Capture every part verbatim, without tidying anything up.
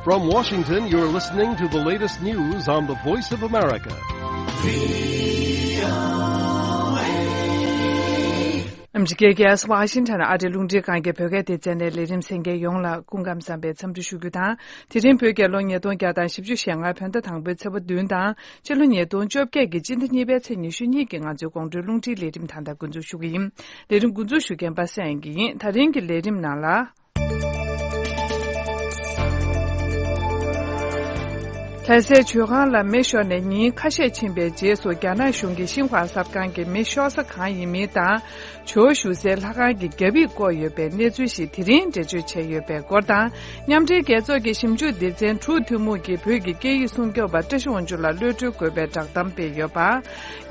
From Washington, you're listening to the latest news on the Voice of America. ཨ་མི་རི་ཀའི་རྒྱལ་ས་ཝ་ཤིང་ཊོན་ཨ་རིའི་རླུང་འཕྲིན་ཁང་གི་བོད་སྐད་སྡེ་ཚན་ནས་ལས་རིམ་གསན་མཁན་ཡོངས་ལ་སྐུ་ཁམས་བཟང་པའི་འཚམས་འདྲི་ཞུ་རྒྱུ་དང་། དེ་རིང་བོད་རྒྱལ་ལོ་ཉིས་སྟོང་བརྒྱ་དང་བཞི་བཅུ་ཞེ་ལྔ་བོད་ཟླ་དང་པོའི་ཚེས་པ་བདུན་དང་། ཕྱི་ལོ་ཉིས་སྟོང་བཅོ་བརྒྱད་ཀྱི་སྤྱི་ཟླ་གཉིས་པའི་ཚེས་ཉི་ཤུ་གཉིས་ཀྱི་ང་ཚོའི་དགོང་དྲོའི་རླུང་འཕྲིན་ལས་རིམ་ད་ལྟ་འགོ་འཛུགས་ཞུ་གི་ཡིན། ལས་རིམ་འགོ་འཛུགས་ཞུ་མཁན་པ་སངས་དབྱངས་སྐྱིད་ཡིན། ད་རིང་གི་ལས་རིམ་ནང་ལ། ལྷ་སའི་ཇོ་ཁང་ལ་མེ་ཤོར་ནས་ཉིན་ཁ་ཤས་ཕྱིན་པའི་རྗེས་སུ། རྒྱ་ནག་གཞུང་གིས་ཤིན་ཧྭ་གསར་ཁང་གི་མེ་ཤོར་ས་གང་ཡིན་མིན་དང་། ཇོ་བོ་བཞུགས་སའི་ལྷ་ཁང་གི་རྒྱ་ཕིབས་བསྐོར་ཡོད་པའི་གནས་ཚུལ་ཞིག་དེ་རིང་འགྲེལ་བརྗོད་བྱས་ཡོད་པའི་སྐོར་དང་། མཉམ་འབྲེལ་རྒྱལ་ཚོགས་ཀྱི་ཞིབ་འཇུག་སྡེ་ཚན་དྲུག་ཐུན་མོང་གིས་བོད་ཀྱི་སྐད་ཡིག་སྲུང་སྐྱོབ་པ་བཀྲ་ཤིས་དབང་ཕྱུག་ལ་གློད་གྲོལ་དགོས་པའི་བསྒྲགས་གཏམ་སྤེལ་ཡོད་པ།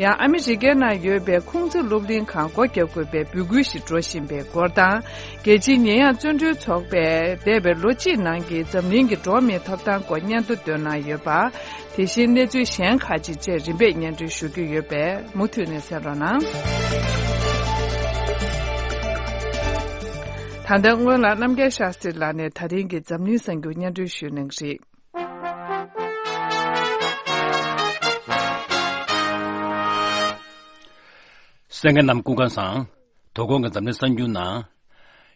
ཡང་ཨ་མི་རི་ཀའི་ནང་ཡོད་པའི་ཁུང་ཙི་སློབ་གླིང་ཁང་སྒོ་བརྒྱབ་དགོས་པའི་འབོད་སྐུལ་ཞིག་འགྲོ་བཞིན་པའི་སྐོར་དང་། རྒྱལ་སྤྱིའི་ཉེས་ཡངས་བཙོན་གྲོལ་ཚོགས་པས་འདས་པའི་ལོ་གཅིག་ནང་གི་འཛམ་གླིང་གི་འགྲོ་བ་མིའི་ཐོབ་ཐང་སྐོར་སྙན་ཐོ་བཏོན་གནང་ཡོད་པ། དེ་བཞིན་གནས་ཚུལ་གཞན་ཁག་ཅིག་བཅས་རིམ་པས་སྙན་སྒྲོན་ཞུ་རྒྱུ་ཡོད་པས་མུ་མཐུད་ནས་གསན་རོགས་གནང་། ད་ལྟ་སྔོན་ལ་རྣམ་རྒྱལ་ཤཱ་སྟྲི་ལགས་ནས་ད་རིང་གི་འཛམ་གླིང་གསར་འགྱུར་སྙན་སྒྲོན་ཞུ་གནང་གི་རེད། གསན་མཁན་རྣམས་སྐུ་ཁམས་བཟང་། དོ་དགོང་གི་འཛམ་གླིང་གསར་འགྱུར་ནང་།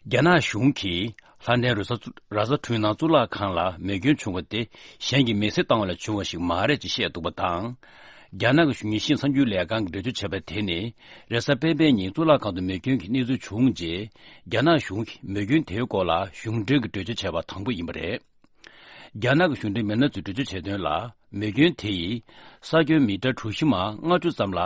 རྒྱ་ནག་གཞུང་གིས་ལྷ་ལྡན་རེས་གཟའ་རེས་གཟའ་སྤྲེལ་ནག་གཙུག་ལག་ཁང་ལ་མེ་སྐྱོན་བྱུང་བ་དེ་གཞན་གྱིས་མེ་བསྲེགས་བཏང་བ་ལས་བྱུང་བ་ཞིག་མ་རེད་ཅེས་བཤད་འདུག་པ་དང་། རྒྱ་ནག་གི་གཞུང་གཉེར་ཤིན་གསར་འགྱུར་ལས་ཁང་གིས་འགྲེལ་བརྗོད་བྱས་པ་དེ་ནི། རེས་གཟའ་སྤེན་པའི་ཉིན་གཙུག་ལག་ཁང་དུ་མེ་སྐྱོན་གྱི་གནས་ཚུལ་བྱུང་རྗེས། རྒྱ་ནག་གཞུང་གིས་མེ་སྐྱོན་དེའི་སྐོར་ལ་གཞུང་འབྲེལ་གྱི་འགྲེལ་བརྗོད་བྱས་པ་དང་པོ་ཡིན་པ་རེད། རྒྱ་ནག་གི་གཞུང་འབྲེལ་མི་སྣ་ཚོས་འགྲེལ་བརྗོད་བྱས་དོན་ལ། མེ་སྐྱོན་དེ་ཡིས་ས་ཁྱོན་མི་ཊར་གྲུ་བཞི་མ་ལྔ་བཅུ་ཙམ་ལ་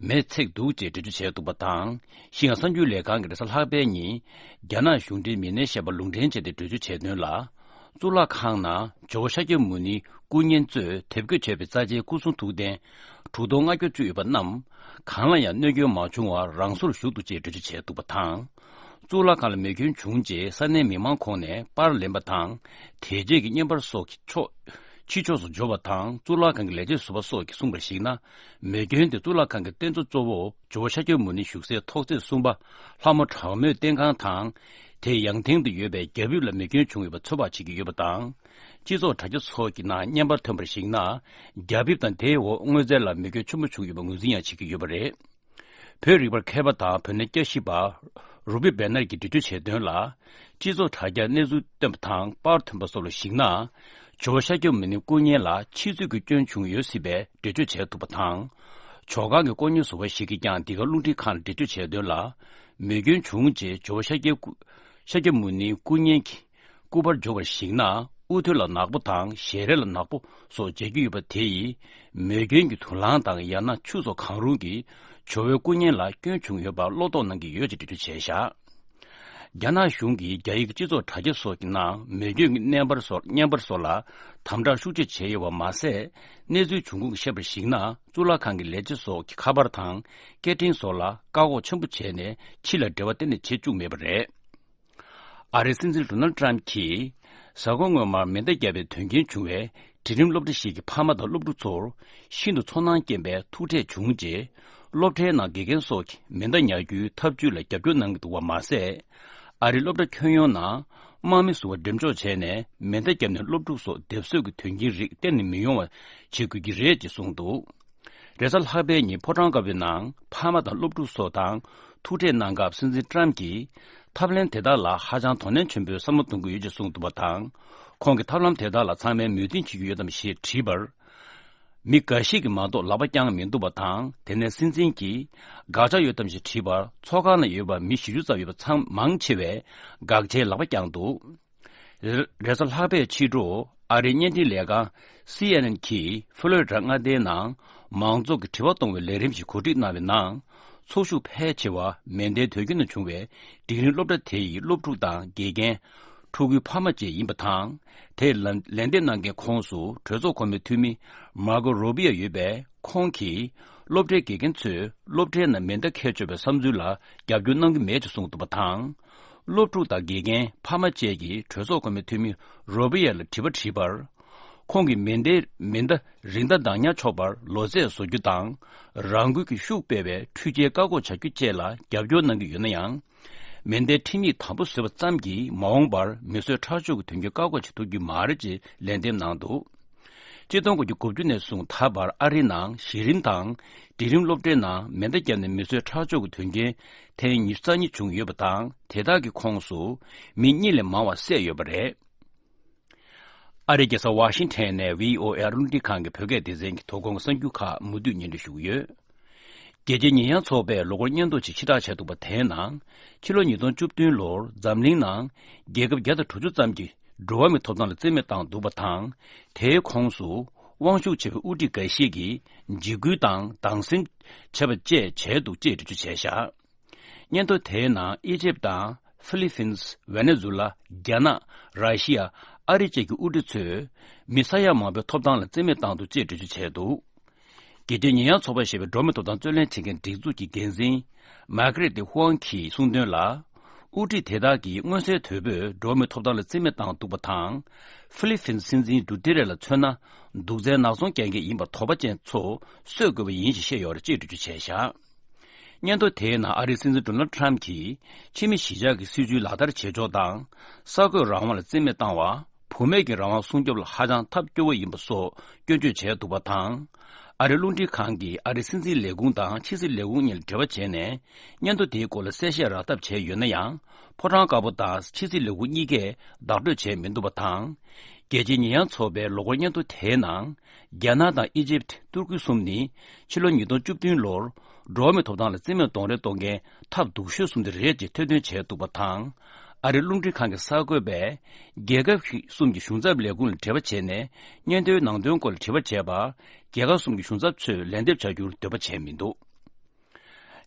མེ་ཚེགས་འདུག་ཅེས་འགྲེལ་བརྗོད་བྱས་འདུག་པ་དང་། ཤིན་ཧྭ་གསར་འགྱུར་ལས་ཁང་གིས་རེས་གཟའ་ལྷག་པའི་ཉིན། རྒྱ་ནག་གཞུང་འབྲེལ་མི་སྣས་བཤད་པར་ལུང་འདྲེན་བྱས་ཏེ་འགྲེལ་བརྗོད་བྱས་དོན་ལ། གཙུག་ལག་ཁང་ནང་ཇོ་བོ་ཤཱཀྱ་མུ་ནེའི་སྐུ་བརྙན་གཙོས་དེབ་འགོད་བྱས་པའི་རྩ་ཆེའི་སྐུ་སྲུང་ཐུགས་རྟེན་དྲུག་སྟོང་ལྔ་བརྒྱ་བཅུ་ཡོད་པ་རྣམས། གང་ལ་ཡང་གནོད་སྐྱོན་མ་བྱུང་བར་རང་སོར་བཞུགས་འདུག་ཅེས་འགྲེལ་བརྗོད་བྱས་འདུག་པ་དང་། གཙུག་ལག་ཁང་ལ་མེ་སྐྱོན་བྱུང་རྗེས་ས་གནས་མི་མང་ཁོངས་ནས་པར་ལེན་པ་དང་། དེ་རྗེས་ཀྱི་བརྙན་པར་སོགས་ཀྱི་ཕྱོགས་ཕྱི་ཕྱོགས་སུ་འབྱོར་བ་དང་། གཙུག་ལག་ཁང་གི་ལས་བྱེད་ཟུར་པ་སོགས་ཀྱིས་གསུངས་པར་གཞིགས་ན། མེ་སྐྱོན་དེ་གཙུག་ལག་ཁང་གི་རྟེན་གཙོ་གཙོ་བོ་ཇོ་བོ་ཤཱཀྱ་མུ་ནེ་བཞུགས་སའི་ཐོག་བརྩེགས་གསུམ་པ་ལྷ་མོ་དྲག་མོའི་རྟེན་ཁང་དང་། དེའི་ཡང་སྟེང་དུ་ཡོད་པའི་རྒྱ་ཕིབས་ལ་མེ་སྐྱོན་བྱུང་ཡོད་པ་ཚོད་དཔག་བྱེད་ཀྱི་ཡོད་པ་དང་། སྤྱི་ཚོགས་དྲ་རྒྱ་སོགས་ཀྱི་ནང་བརྙན་པར་ཐོན་པར་གཞིགས་ན། རྒྱ་ཕིབས་དང་དེའི་འོག་དངོས་རྫས་ལ་མེ་སྐྱོན་ཆེན་པོ་བྱུང་ཡོད་པ་ངོས་འཛིན་ཡང་བྱེད་ཀྱི་ཡོད་པ་རེད། བོད་རིག་པར་མཁས་པ་དང་བོད་གནས་བསྐྱར་ཞིབ་པ་རུ་པི་བེ་ནར་གྱིས་འགྲེལ་བརྗོད་བྱས་དོན་ལ། སྤྱི་ཚོགས་དྲ་རྒྱར་གནས་ཚུལ་བཏོན་པ་དང་པར་ཐོན་པ་སོགས་ལ་གཞིགས་ན། ཇོ་བོ་ཤཱཀྱ་མུ་ནེའི་སྐུ་བརྙན་ལ་ཕྱི་ཚུལ་གྱི་སྐྱོན་བྱུང་ཡོད་སྲིད་པའི་འགྲེལ་བརྗོད་བྱས་འདུག་པ་དང་། ཇོ་ཁང་གི་སྐུ་བརྙན་ཟུར་པ་ཞིག་གིས་ཀྱང་འདི་ག་རླུང་འཕྲིན་ཁང་ལ་འགྲེལ་བརྗོད་བྱས་དོན་ལ། མེ་སྐྱོན་བྱུང་རྗེས་ཇོ་བོ་ཤཱཀྱ་སྐུ་ཤཱཀྱ་མུ་ནེའི་སྐུ་བརྙན་གྱི་སྐུ་པར་འབྱོར་བར་གཞིགས་ན། དབུ་ཐོད་ལ་ནག་པོ་དང་ཞལ་རས་ལ་ནག་པོ་སོགས་མཇལ་རྒྱུ་ཡོད་པ་དེ་ཡིས། མེ་སྐྱོན་གྱི་དུག་རླངས་དང་ཡང་ན་ཆུ་སོགས་གང་རུང་གིས་ཇོ་བོའི་སྐུ་བརྙན་ལ་སྐྱོན་བྱུང་ཡོད་པར་བློ་དོགས་གནང་གི་ཡོད་ཅེས་འགྲེལ་བརྗོད་བྱས་བཞག་རྒྱ་ནག་གཞུང་གིས་རྒྱ་ཡིག་སྤྱི་ཚོགས་དྲ་རྒྱ་སོགས་ཀྱི་ནང་མེ་སྐྱོན་གྱི་བརྙན་པར་སོགས་བརྙན་པར་སོགས་ལ་དམ་དྲག་ཤུགས་ཆེ་བྱས་ཡོད་པ་མ་ཟད། གནས་ཚུལ་བྱུང་ཁུངས་ཀྱིས་བཤད་པར་གཞིགས་ན། གཙུག་ལག་ཁང་གི་ལས་བྱེད་སོགས་ཀྱི་ཁ་པར་དང་སྐད་འཕྲིན་སོགས་ལ་བཀག་འགོག་ཆེན་པོ་བྱས་ནས་ཕྱི་ལ་འབྲེལ་བ་གཏན་ནས་བྱེད་བཅུག་མེད་པ་རེད། ཨ་རིའི་སྲིད་འཛིན་ཌོ་ནལ་ཊམ་གྱིས་གཟའ་འཁོར་སྔོན་མར་མེ་མདའ་བརྒྱབ་པའི་དོན་རྐྱེན་བྱུང་བའི་འབྲིང་རིམ་སློབ་གྲྭ་ཞིག་གི་ཕ་མ་དང་སློབ་ཕྲུག་ཚོར་ཤིན་ཏུ་ཚོར་སྣང་སྐྱེན་པའི་ཐུག་འཕྲད་བྱུང་རྗེས། སློབ་གྲྭའི་ནང་དགེ་རྒན་སོགས་ཀྱིས་མེ་མདའ་ཉར་རྒྱུའི་ཐབས་ཇུས་ལ་རྒྱབ་སྐྱོར་གནང་གི་འདུག་པ་མ་ཟད། ཨ་རིའི་སློབ་གྲྭ་ཁྱོན་ཡོངས་ནང་དམག་མི་ཟུར་པ་འགྲེམས་འཇོག་བྱས་ནས་མེ་མདའ་བརྒྱབ་ནས་སློབ་ཕྲུག་སོགས་སྡེབ་གསོད་ཀྱི་དོན་རྐྱེན་རིགས་གཏན་ནས་མི་ཡོང་བ་བྱེད་དགོས་ཀྱི་རེད་ཅེས་གསུངས་འདུག་རེས་གཟའ་ལྷག་པའི་ཉིན་ཕོ་བྲང་དཀར་པོའི་ནང་ཕ་མ་དང་སློབ་ཕྲུག་སོགས་དང་ཐུག་འཕྲད་གནང་སྐབས། སྲིད་འཛིན་ཊམ་གྱིས་ཐབས་ལམ་དེ་དག་ལ་ཧ་ཅང་དོ་ནན་ཆེན་པོས་བསམ་བློ་གཏོང་གི་ཡོད་ཅེས་གསུངས་འདུག་པ་དང་། ཁོང་གིས་ཐབས་ལམ་དེ་དག་ལ་ཚང་མས་མོས་མཐུན་བྱེད་ཀྱི་ཡོད་དམ་ཞེས་དྲིས་པར། མི་འགའ་ཞིག་གིས་མ་གཏོགས་ལག་པ་བརྐྱངས་མི་འདུག་པ་དང་། དེ་ནས་སྲིད་འཛིན་གྱིས་དགག་བྱ་ཡོད་དམ་ཞེས་དྲིས་པར། ཚོགས་ཁང་ནང་ཡོད་པ་མི་བཞི་བཅུ་ཙམ་ཡོད་པ་ཚང་མང་ཆེ་བས་དགག་བྱའི་ལག་པ་བརྐྱངས་འདུག་རེས་གཟའ་ལྷག་པའི་ཕྱི་དྲོ། ཨ་རིའི་བརྙན་འཕྲིན་ལས་ཁང་སི་ཨེན་ཨེན་གྱིས་ཕོ་ལོ་རི་ཌ་མངའ་སྡེའི་ནང་མང་ཚོགས་ཀྱིས་དྲི་བ་གཏོང་བའི་ལས་རིམ་ཞིག་གོ་སྒྲིག་གནང་བའི་ནང་། ཚོགས་ཞུགས་ཕལ་ཆེ་བ་མེ་མདའི་དོན་རྐྱེན་དུ་བྱུང་བའི་འབྲིང་རིམ་སློབ་གྲྭ་དེ་ཡི་སློབ་ཕྲུག་དང་དགེ་རྒན། ཕྲུ་གུའི་ཕ་མ་བཅས་ཡིན་པ་དང་། དེར་ལན་ལན་འདེབས་གནང་མཁན་ཁོངས་སུ་གྲོས་ཚོགས་གོང་མའི་འཐུས་མི་མར་ཀོ་རོ་བྷི་ཡ་ཡོད་པས། ཁོང་གིས་སློབ་གྲྭའི་དགེ་རྒན་ཚོས་སློབ་གྲྭའི་ནང་མེ་མདའ་འཁྱེར་ཆོག་པའི་བསམ་ཚུལ་ལ་རྒྱབ་སྐྱོར་གནང་གི་མེད་ཅེས་གསུངས་འདུག་པ་དང་། སློབ་ཕྲུག་དང་དགེ་རྒན་ཕ་མ་བཅས་ཀྱིས་གྲོས་ཚོགས་གོང་མའི་འཐུས་མི་རོ་བྷི་ཡ་ལ་དྲི་བ་དྲིས་པར། ཁོང་གིས་མེ་མདའི་མེ་མདའ་རིན་ཐང་བདག་ཉར་ཆོག་པར་ལོ་ཚད་བཟོ་རྒྱུ་དང་། རང་འགུལ་གྱིས་ཤུགས་སྤེལ་བའི་འཕྲུལ་ཆས་བཀག་འགོག་བྱ་རྒྱུ་བཅས་ལ་རྒྱབ་སྐྱོར་གནང་གི་ཡོད་ན་ཡང་། མེ་མདའི་ཁྲིམས་ཡིག་དམ་པོ་བཟོས་པ་ཙམ་གྱིས་མ་འོངས་པར་མེ་གསོད་ཁྲག་སྦྱོར་གྱི་དོན་རྐྱེན་བཀག་འགོག་བྱེད་ཐུབ་རྒྱུ་མ་རེད་ཅེས་ལན་འདེབས་གནང་འདུག། ཆིག་སྟོང་དགུ་བརྒྱ་དགུ་བཅུ་ནས་བཟུང་ད་བར་ཨ་རིའི་ནང་གཞི་རིམ་དང་འབྲིང་རིམ་སློབ་གྲྭའི་ནང་མེ་མདའ་བརྒྱབ་ནས་མེ་གསོད་ཁྲག་སྦྱོར་གྱི་དོན་རྐྱེན་ཐེངས་ཉི་ཤུ་རྩ་གཉིས་བྱུང་ཡོད་པ་དང་། དེ་དག་གི་ཁོངས་སུ་མི་གཉིས་ལས་མང་བ་བསད་ཡོད་པ་རེད། ཨ་རིའི་རྒྱལ་ས་ཝ་ཤིང་ཊོན་ནས་བྷི་ཨོ་ཨེ་རླུང་འཕྲིན་ཁང་གི་བོད་སྐད་སྡེ་ཚན་གྱི་དོ་དགོང་གི་གསར་འགྱུར་ཁག་མུ་མཐུད་སྙན་སྒྲོན་ཞུ་གི་ཡོད། རྒྱལ་སྤྱིའི་ཉེས་ཡངས་ཚོགས་པས་ལོ་འཁོར་སྙན་ཐོ་ཞིག་ཕྱིར་བསྒྲགས་བྱས་འདུག་པ། དེའི་ནང་ཕྱི་ལོ་ཉིས་སྟོང་བཅུ་བདུན་ལོར་འཛམ་གླིང་ནང་རྒྱལ་ཁབ་བརྒྱ་དང་དྲུག་ཅུ་ཙམ་གྱིས་འགྲོ་བ་མིའི་ཐོབ་ཐང་ལ་བརྩི་མེད་བཏང་འདུག་པ་དང་། དེའི་ཁོངས་སུ་དབང་ཤུགས་ཆེ་བའི་དབུ་ཁྲིད་འགའ་ཤས་ཀྱིས་འཇིགས་སྐུལ་དང་སྡང་སེམས་བྱས་པ་བཅས་བྱས་འདུག་ཅེས་འགྲེལ་བརྗོད་བྱས་བཞག། སྙན་ཐོ་དེའི་ནང་ཨི་ཇིབ་དང་ཧྥི་ལི་ཕིན། ཝེ་ནེ་ཛུ་ལ། རྒྱ་ནག་ར་ཤི་ཡ། ཨ་རི་བཅས་ཀྱི་དབུ་ཁྲིད་ཚོས་མི་ས་ཡ་མང་པོའི་ཐོབ་ཐང་ལ་བརྩི་མེད་བཏང་འདུག་ཅེས་འགྲེལ་བརྗོད་བྱས་འདུག། རྒྱལ་སྤྱིའི་ཉེས་ཡངས་ཚོགས་པ་ཞེས་པའི་འགྲོ་བ་མིའི་ཐོབ་ཐང་རྩོད་ལེན་བྱེད་མཁན་སྒྲིག་འཛུགས་ཀྱི་འགན་འཛིན་མཱ་ཀ་རེད་ཧུའང་གིས་གསུངས་དོན་ལ། དབུ་ཁྲིད་དེ་དག་གིས་མངོན་གསལ་དོད་པོས་འགྲོ་བ་མིའི་ཐོབ་ཐང་ལ་བརྩི་མེད་བཏང་འདུག་པ་དང་། ཧྥི་ལི་ཕིན་སྲིད་འཛིན་ཌུ་ཏེ་རེ་ལ་མཚོན་ན། དུག་རྫས་ནག་ཚོང་རྒྱག་མཁན་ཡིན་པར་དོགས་པ་ཅན་ཚོ་གསོད་དགོས་པ་ཡིན་ཞེས་བཤད་ཡོད་རེད་ཅེས་འགྲེལ་བརྗོད་བྱས་བཞག། སྙན་ཐོ་དེའི་ནང་ཨ་རིའི་སྲིད་འཛིན་ཌོ་ནལ་ཊམ་གྱིས་ཕྱི་མི་གཞིས་ཆགས་ཀྱི་སྲིད་བྱུས་ལག་བསྟར་བྱེད་ཕྱོགས་དང་། གསར་འགོད་རང་དབང་ལ་བརྩི་མེད་བཏང་བ། བུད་མེད་ཀྱི་རང་དབང་སྲུང་སྐྱོབ་ལ་ཧ་ཅང་ཐབས་སྐྱོ་བོ་ཡིན་པ་སོགས་སྐྱོན་བརྗོད་བྱས་འདུག་པ་དང་། ཨ་རིའི་རླུང་འཕྲིན་ཁང་གིས་ཨ་རིའི་སྲིད་འཛིན་ལས་ཁུངས་དང་ཕྱི་སྲིད་ལས་ཁུངས་གཉིས་ལ་འབྲེལ་བ་བྱས་ནས། སྙན་ཐོ་དེའི་སྐོར་ལ་གསལ་བཤད་རག་ཐབས་བྱས་ཡོད་ན་ཡང་། ཕོ་བྲང་དཀར་པོ་དང་ཕྱི་སྲིད་ལས་ཁུངས་གཉིས་ཀས་བདག་སྤྲོད་བྱས་མི་འདུག་པ་དང་། རྒྱལ་སྤྱིའི་ཉེས་ཡངས་ཚོགས་པའི་ལོ་འཁོར་སྙན་ཐོ་དེའི་ནང་། རྒྱ་ནག་དང་ཨི་ཇིབ། ཏུར་ཀི་གསུམ་ནི་ཕྱི་ལོ་ཉིས་སྟོང་བཅུ་བདུན་ལོར་འགྲོ་བ་མིའི་ཐོབ་ཐང་ལ་བརྩི་མེད་གཏོང་རེས་གཏོང་མཁན་ཐབས་སྡུག་ཤོས་གསུམ་དེ་རེད་ཅེས་ཐེར་འདོན་བྱས་འདུག་པ་དང་། ཨ་རིའི་རླུང་འཕྲིན་ཁང་གི་གསར་འགོད་པས། རྒྱལ་ཁབ་གསུམ་གྱི་གཞུང་ཚབ་ལས་ཁུངས་ལ་འབྲེལ་བ་བྱས་ནས། སྙན་ཐོའི་ནང་དོན་སྐོར་ལ་དྲི་བ་བྱས་པར། རྒྱལ་ཁབ་གསུམ་གྱི་གཞུང་ཚབ་ཚོས་ལན་འདེབས་བྱ་རྒྱུར་འདོད་པ་བྱས་མི་འདུག།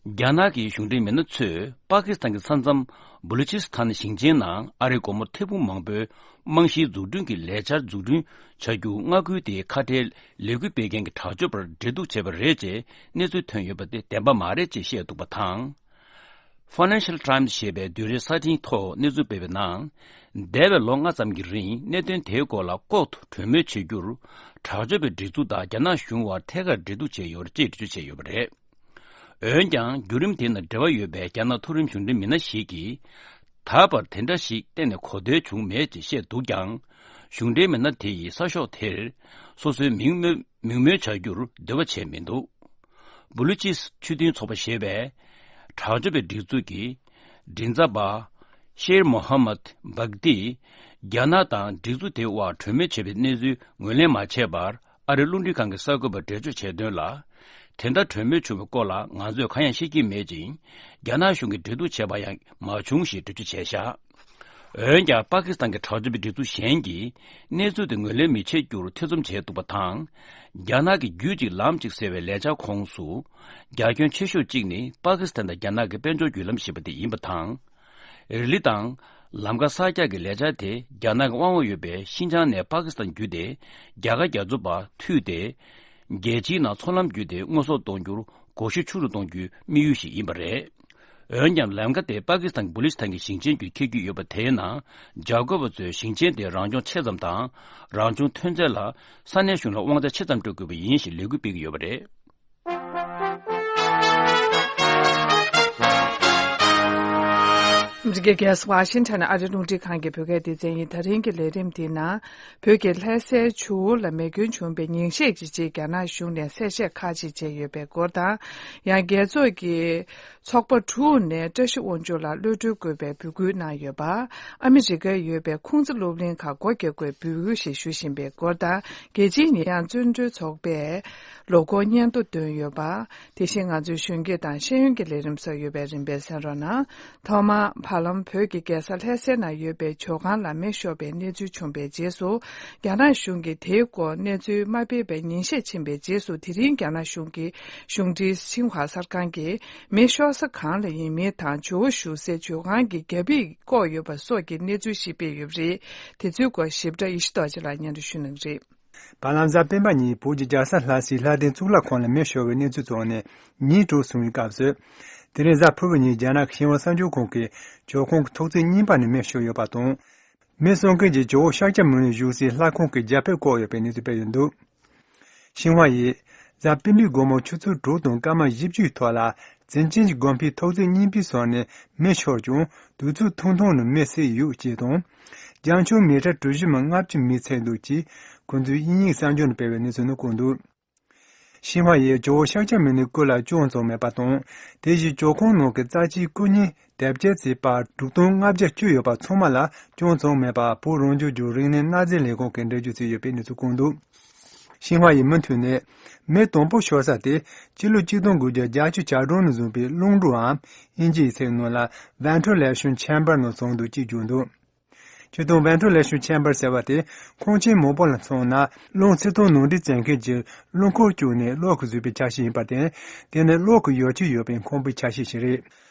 རྒྱ་ནག་གི་གཞུང་འབྲེལ་མི་སྣ་ཚོས་པ་ཀི་སི་ཐན་གྱི་ས་མཚམས་བུ་ལུ་ཅི་སི་ཐན་ཞིང་ཆེན་ནང་ཨ་རིའི་སྒོར་མོ་ཐེར་འབུམ་མང་པོའི་རྨང་གཞིའི་འཛུགས་སྐྲུན་གྱི་ལས་འཆར་འཛུགས་སྐྲུན་བྱ་རྒྱུ་མངའ་ཁུལ་དེའི་ཁ་བྲལ་ལས་འགུལ་སྤེལ་མཁན་གྱི་དྲག་སྤྱོད་པར་འབྲེལ་གཏུག་བྱས་པ་རེད་ཅེས་གནས་ཚུལ་ཐོན་ཡོད་པ་དེ་བདེན་པ་མ་རེད་ཅེས་བཤད་འདུག་པ་དང་། Financial Times ཞེས་པའི་བདུན་རེའི་གསར་འཕྲིན་ཐོག་གནས་ཚུལ་སྤེལ་བའི་ནང་། འདས་པའི་ལོ་ལྔ་ཙམ་གྱི་རིང་གནད་དོན་དེའི་སྐོར་ལ་ལྐོག་ཏུ་གྲོས་མོལ་བྱེད་རྒྱུར། དྲག་སྤྱོད་པའི་སྒྲིག་འཛུགས་དང་རྒྱ་ནག་གཞུང་བར་ཐད་ཀར་འབྲེལ་གཏུག་བྱས་ཡོད་རེད་ཅེས་འགྲེལ་བརྗོད་བྱས་ཡོད་པ་རེད། འོན་ཀྱང་། བརྒྱུད་རིམ་དེ་ནང་འབྲེལ་བ་ཡོད་པའི་རྒྱ་ནག་མཐོ་རིམ་གཞུང་འབྲེལ་མི་སྣ་ཞིག་གིས། ད་བར་དེ་འདྲ་ཞིག་གཏན་ནས་གོ་ཐོས་བྱུང་མེད་ཅེས་བཤད་འདུག་ཀྱང་། གཞུང་འབྲེལ་མི་སྣ་དེ་ཡིས་གསར་ཤོག་དེར་སོ་སོའི་མིང་སྨོས་མིང་སྨོས་བྱ་རྒྱུར་འདོད་པ་བྱས་མི་འདུག། བུ་ལུ་ཅིས་ཆོས་མཐུན་ཚོགས་པ་ཞེས་པའི་དྲག་སྤྱོད་པའི་སྒྲིག་འཛུགས་ཀྱི་མགྲིན་ཚབ་པ་ཤེར་མོ་ཧ་མད་བག་ཏི་རྒྱ་ནག་དང་སྒྲིག་འཛུགས་དེའི་དབར་གྲོས་མོལ་བྱས་པའི་གནས་ཚུལ་ངོས་ལེན་མ་བྱས་པར། ཨ་རིའི་རླུང་འཕྲིན་ཁང་གི་གསར་འགོད་པར་འགྲེལ་བརྗོད་བྱས་དོན་ལ། དེ་འདྲ་གྲོས་མོལ་བྱུང་བའི་སྐོར་ལ་ང་ཚོས་གང་ཡང་ཤེས་ཀྱི་མེད་ཅིང་། རྒྱ་ནག་གཞུང་གིས་འབྲེལ་གཏུག་བྱས་པ་ཡང་མ་བྱུང་ཞེས་འགྲེལ་བརྗོད་བྱས་བཞག། འོན་ཀྱང་། པ་ཀི་སི་ཐན་གྱི་དྲག་སྤྱོད་པའི་སྒྲིག་འཛུགས་གཞན་གྱིས་གནས་ཚུལ་དེ་ངོས་ལེན་མི་བྱེད་རྒྱུར་ཐེ་ཚོམ་བྱས་འདུག་པ་དང་། རྒྱ་ནག་གི་རྒྱུད་གཅིག་ལམ་གཅིག་ཟེར་བའི་ལས་འཆར་ཁོངས་སུ། རྒྱ་ཁྱོན་ཆེ་ཤོས་གཅིག་ནི་པ་ཀི་སི་ཐན་དང་རྒྱ་ནག་གི་དཔལ་འབྱོར་བརྒྱུད་ལམ་ཞེས་པ་དེ་ཡིན་པ་དང་། རི་ལི་དང་། ལམ་ཁ་གསར་རྒྱག་གི་ལས་འཆར་དེ་རྒྱ་ནག་གི་དབང་འོག་ཡོད་པའི་ཤིན་ཅང་ནས་པ་ཀི་སི་ཐན་བརྒྱུད་དེ། རྒྱ་གར་རྒྱ་མཚོ་བར་མཐུད་དེ། རྒྱལ་སྤྱིའི་ནང་མཚོ་ལམ་བརྒྱུད་དེ་དངོས་ཟོག་གཏོང་རྒྱུར་གོ་ཤུགས་ཆུང་རུ་གཏོང་རྒྱུའི་དམིགས་ཡུལ་ཞིག་ཡིན་པ་རེད། འོན་ཀྱང་། ལམ་ཁ་དེ་པ་ཀི་སི་ཐན་གྱི་བུ་ལུ་ཅི་སི་ཐན་གྱི་ཞིང་ཆེན་བརྒྱུད་འཁེལ་རྒྱུ་ཡོད་པ་དེའི་ནང་། འཇབ་རྒོལ་བ་ཚོས་ཞིང་ཆེན་དེར་རང་སྐྱོང་ཆེ་ཙམ་དང་། རང་བྱུང་ཐོན་རྫས་ལ་ས་གནས་གཞུང་ལ་དབང་ཆ་ཆེ་ཙམ་སྤྲོད་དགོས་པ་ཡིན་ཞེས་ལས་འགུལ་སྤེལ་གྱི་ཡོད་པ་རེད། ཨ་མི་རི་ཀའི་རྒྱལ་ས་ཝ་ཤིང་ཊོན་ཨ་རི་རླུང་འཕྲིན་ཁང་གི་བོད་སྐད་སྡེ་ཚན་ཡིན། ད་རིང་གི་ལས་རིམ་འདིའི་ནང་། བོད་ཀྱི་ལྷ་སའི་ཇོ་བོ་ལ་མེ་སྐྱོན་བྱུང་བའི་ཉིན་ཤས་ཀྱི་རྗེས་རྒྱ་ནག་གཞུང་ནས་གསལ་བཤད་ཁག་ཅིག་བྱས་ཡོད་པའི་སྐོར་དང་། ཡང་རྒྱལ་ཚོགས་ཀྱི་ཚོགས་པ་དྲུག་ནས་བཀྲ་ཤིས་དབང་ཕྱུག་ལ་གློད་གྲོལ་དགོས་པའི་འབོད་སྐུལ་གནང་ཡོད་པ། ཨ་མི་རི་ཀར་ཡོད་པའི་ཁུང་ཙི་སློབ་གླིང་ཁག་སྒོ་རྒྱག་དགོས་འབོད་སྐུལ་ཞིག་ཞུ་བཞིན་པའི་སྐོར་དང་། རྒྱལ་སྤྱིའི་ཉེས་ཡངས་བཙོན་གྲོལ་ཚོགས་པས་ལོ་འཁོར་སྙན་ཐོ་བཏོན་ཡོད་པ། དེ་བཞིན་ང་ཚོའི་གཞོན་སྐྱེས་དང་ཤེས་ཡོན་གྱི་ལས་རིམ་སོགས་ཡོད་པས་རིམ་པས་གསན་རོགས་གནང་། ཐོག་མར། བར་ལམ་བོད་ཀྱི་རྒྱལ་ས་ལྷ་སའི་ནང་ཡོད་པའི་ཇོ་ཁང་ལ་མེ་ཤོར་བའི་གནས་ཚུལ་བྱུང་བའི་རྗེས་སུ། རྒྱ་ནག་གཞུང་གིས་དེའི་སྐོར་གནས་ཚུལ་མ་སྤེལ་བའི་ཉིན་ཤས་ཕྱིན་པའི་རྗེས་སུ། དེ་རིང་རྒྱ་ནག་གཞུང་གི་གཞུང་འབྲེལ་ཤིན་ཧྭ་གསར་ཁང་གིས། མེ་ཤོར་ས་གང་ལ་ཡིན་མིན་དང་། ཇོ་བོ་བཞུགས་སའི་ཇོ་ཁང་གི་རྒྱ་ཕིགས་བཀོག་ཡོད་པ་སོགས་ཀྱི་གནས་ཚུལ་ཞིག་སྤེལ་ཡོད་པ་རེད། དེ་ཚོའི་སྐོར་ཞིབ་ཕྲ་ཡེ་ཤེས་རྡོ་རྗེ་ལགས་སྙན་སྒྲོན་ཞུ་གནང་གི་རེད། བར་ལམ་གཟའ་སྤེན་པ་ཉིན་བོད་ཀྱི་རྒྱལ་ས་ལྷ་སའི་ལྷ་ལྡན་གཙུག་ལག་ཁང་ལ་མེ་ཤོར་བའི་གནས་ཚུལ་བྱུང་ནས་ཉིན་དྲུག་སོང་བའི་སྐབས་སུ། དེ་རིང་གཟའ་ཕུར་བུ་ཉིན་རྒྱ་ནག་གི་ཤིན་ཧྭ་གསར་འགྱུར་ཁང་གིས་ཇོ་ཁང་གི་ཐོག་བརྩེགས་གཉིས་པ་ནས་མེ་ཤོར་ཡོད་པ་དང་། མེ་གསོད་མཁན་གྱི་ཇོ་བོ་ཤཱཀྱ་མུ་ནེ་བཞུགས་སའི་ལྷ་ཁང་གི་རྒྱ་ཕིགས་བཀོག་ཡོད་པའི་གནས་ཚུལ་སྤེལ་ཡོད་འདུག། ཤིན་ཧྭ་ཡིས་ གཟའ་སྤེན་པའི་དགོང་མོ་ཆུ་ཚོད་དྲུག་དང་སྐར་མ་བཞི་བཅུའི་ཐོག་ལ་ཙིན་ཅིན་གྱི་དགོན་པའི་ཐོག་བརྩེགས་གཉིས་པའི་ས་ནས་མེ་ཤོར་ཀྱང་དུས་ཚོད་ཐུང་ཐུང་ནས་མེ་བསད་ཡོད་ཅེས་དང་། རྒྱང་མཆོང་མི་ཊར་གྲུ་བཞི་མ་ལྔ་བཅུ་མེ་ཚིག་འདུག་ཅེས་ཁོང་ཚོས་དབྱིན་ཡིག་གསར་འགྱུར་ནས་སྤེལ་བའི་གནས་ཚུལ་ནང་བཀོད་འདུག། ཤིན་ཧྭ་ཡིས་ཇོ་བོ་ཤཱཀྱ་མུ་ནེའི་སྐུ་ལ་སྐྱོན་བཙུགས་མེད་པ་དང་། དེ་བཞིན་ཇོ་ཁང་ནང་གི་རྩ་ཆེའི་སྐུ་བརྙན་དེབ་སྐྱེལ་རྩིས་པ་དྲུག་སྟོང་ལྔ་བརྒྱ་བཅུ་ཡོད་པ་ཚང་མ་ལ་སྐྱོན་བཙུགས་མེད་པ་བོད་རང་སྐྱོང་ལྗོངས་རིག་གནས་གནའ་རྫས་ལས་ཁུངས་ཀྱིས་འགྲེལ་བརྗོད་བྱས་ཡོད་པའི་གནས་ཚུལ་བཀོད་འདུག། ཤིན་ཧྭ་ཡི་མུ་མཐུད་ནས། མེ་དང་པོ་ཤོར་ས་དེ་སྤྱི་ལོ་གཅིག་སྟོང་དགུ་བརྒྱ་བརྒྱད་ཅུ་གྱ་གྲངས་ནས་བཟུང་པའི་རླུང་འགྲོ་འམ་དབྱིན་ཇིའི་ཚིག་ནང་ལ་ventilation chamber ནང་བྱུང་འདུག་ཅེས་བརྗོད་འདུག། སྤྱིར་བཏང་ventilation chamber ཟེར་བ་དེ་ཁང་ཆེན་མང་པོ་ལ་མཚོན་ན་རླུང་ཚིག་དང་ནང་འདྲེན་བྱེད་མཁན་གྱི་རླུང་འཁོར་བཅུག་ནས་གློག་གིས་བཟོས་པའི་ཆ་ཤས་ཡིན་པར་བརྟེན། དེ་ནི་གློག་གི་ཡོ་བྱད་ཡོད་པའི་ཁང་པའི་ཆ་ཤས་ཤིག་རེད།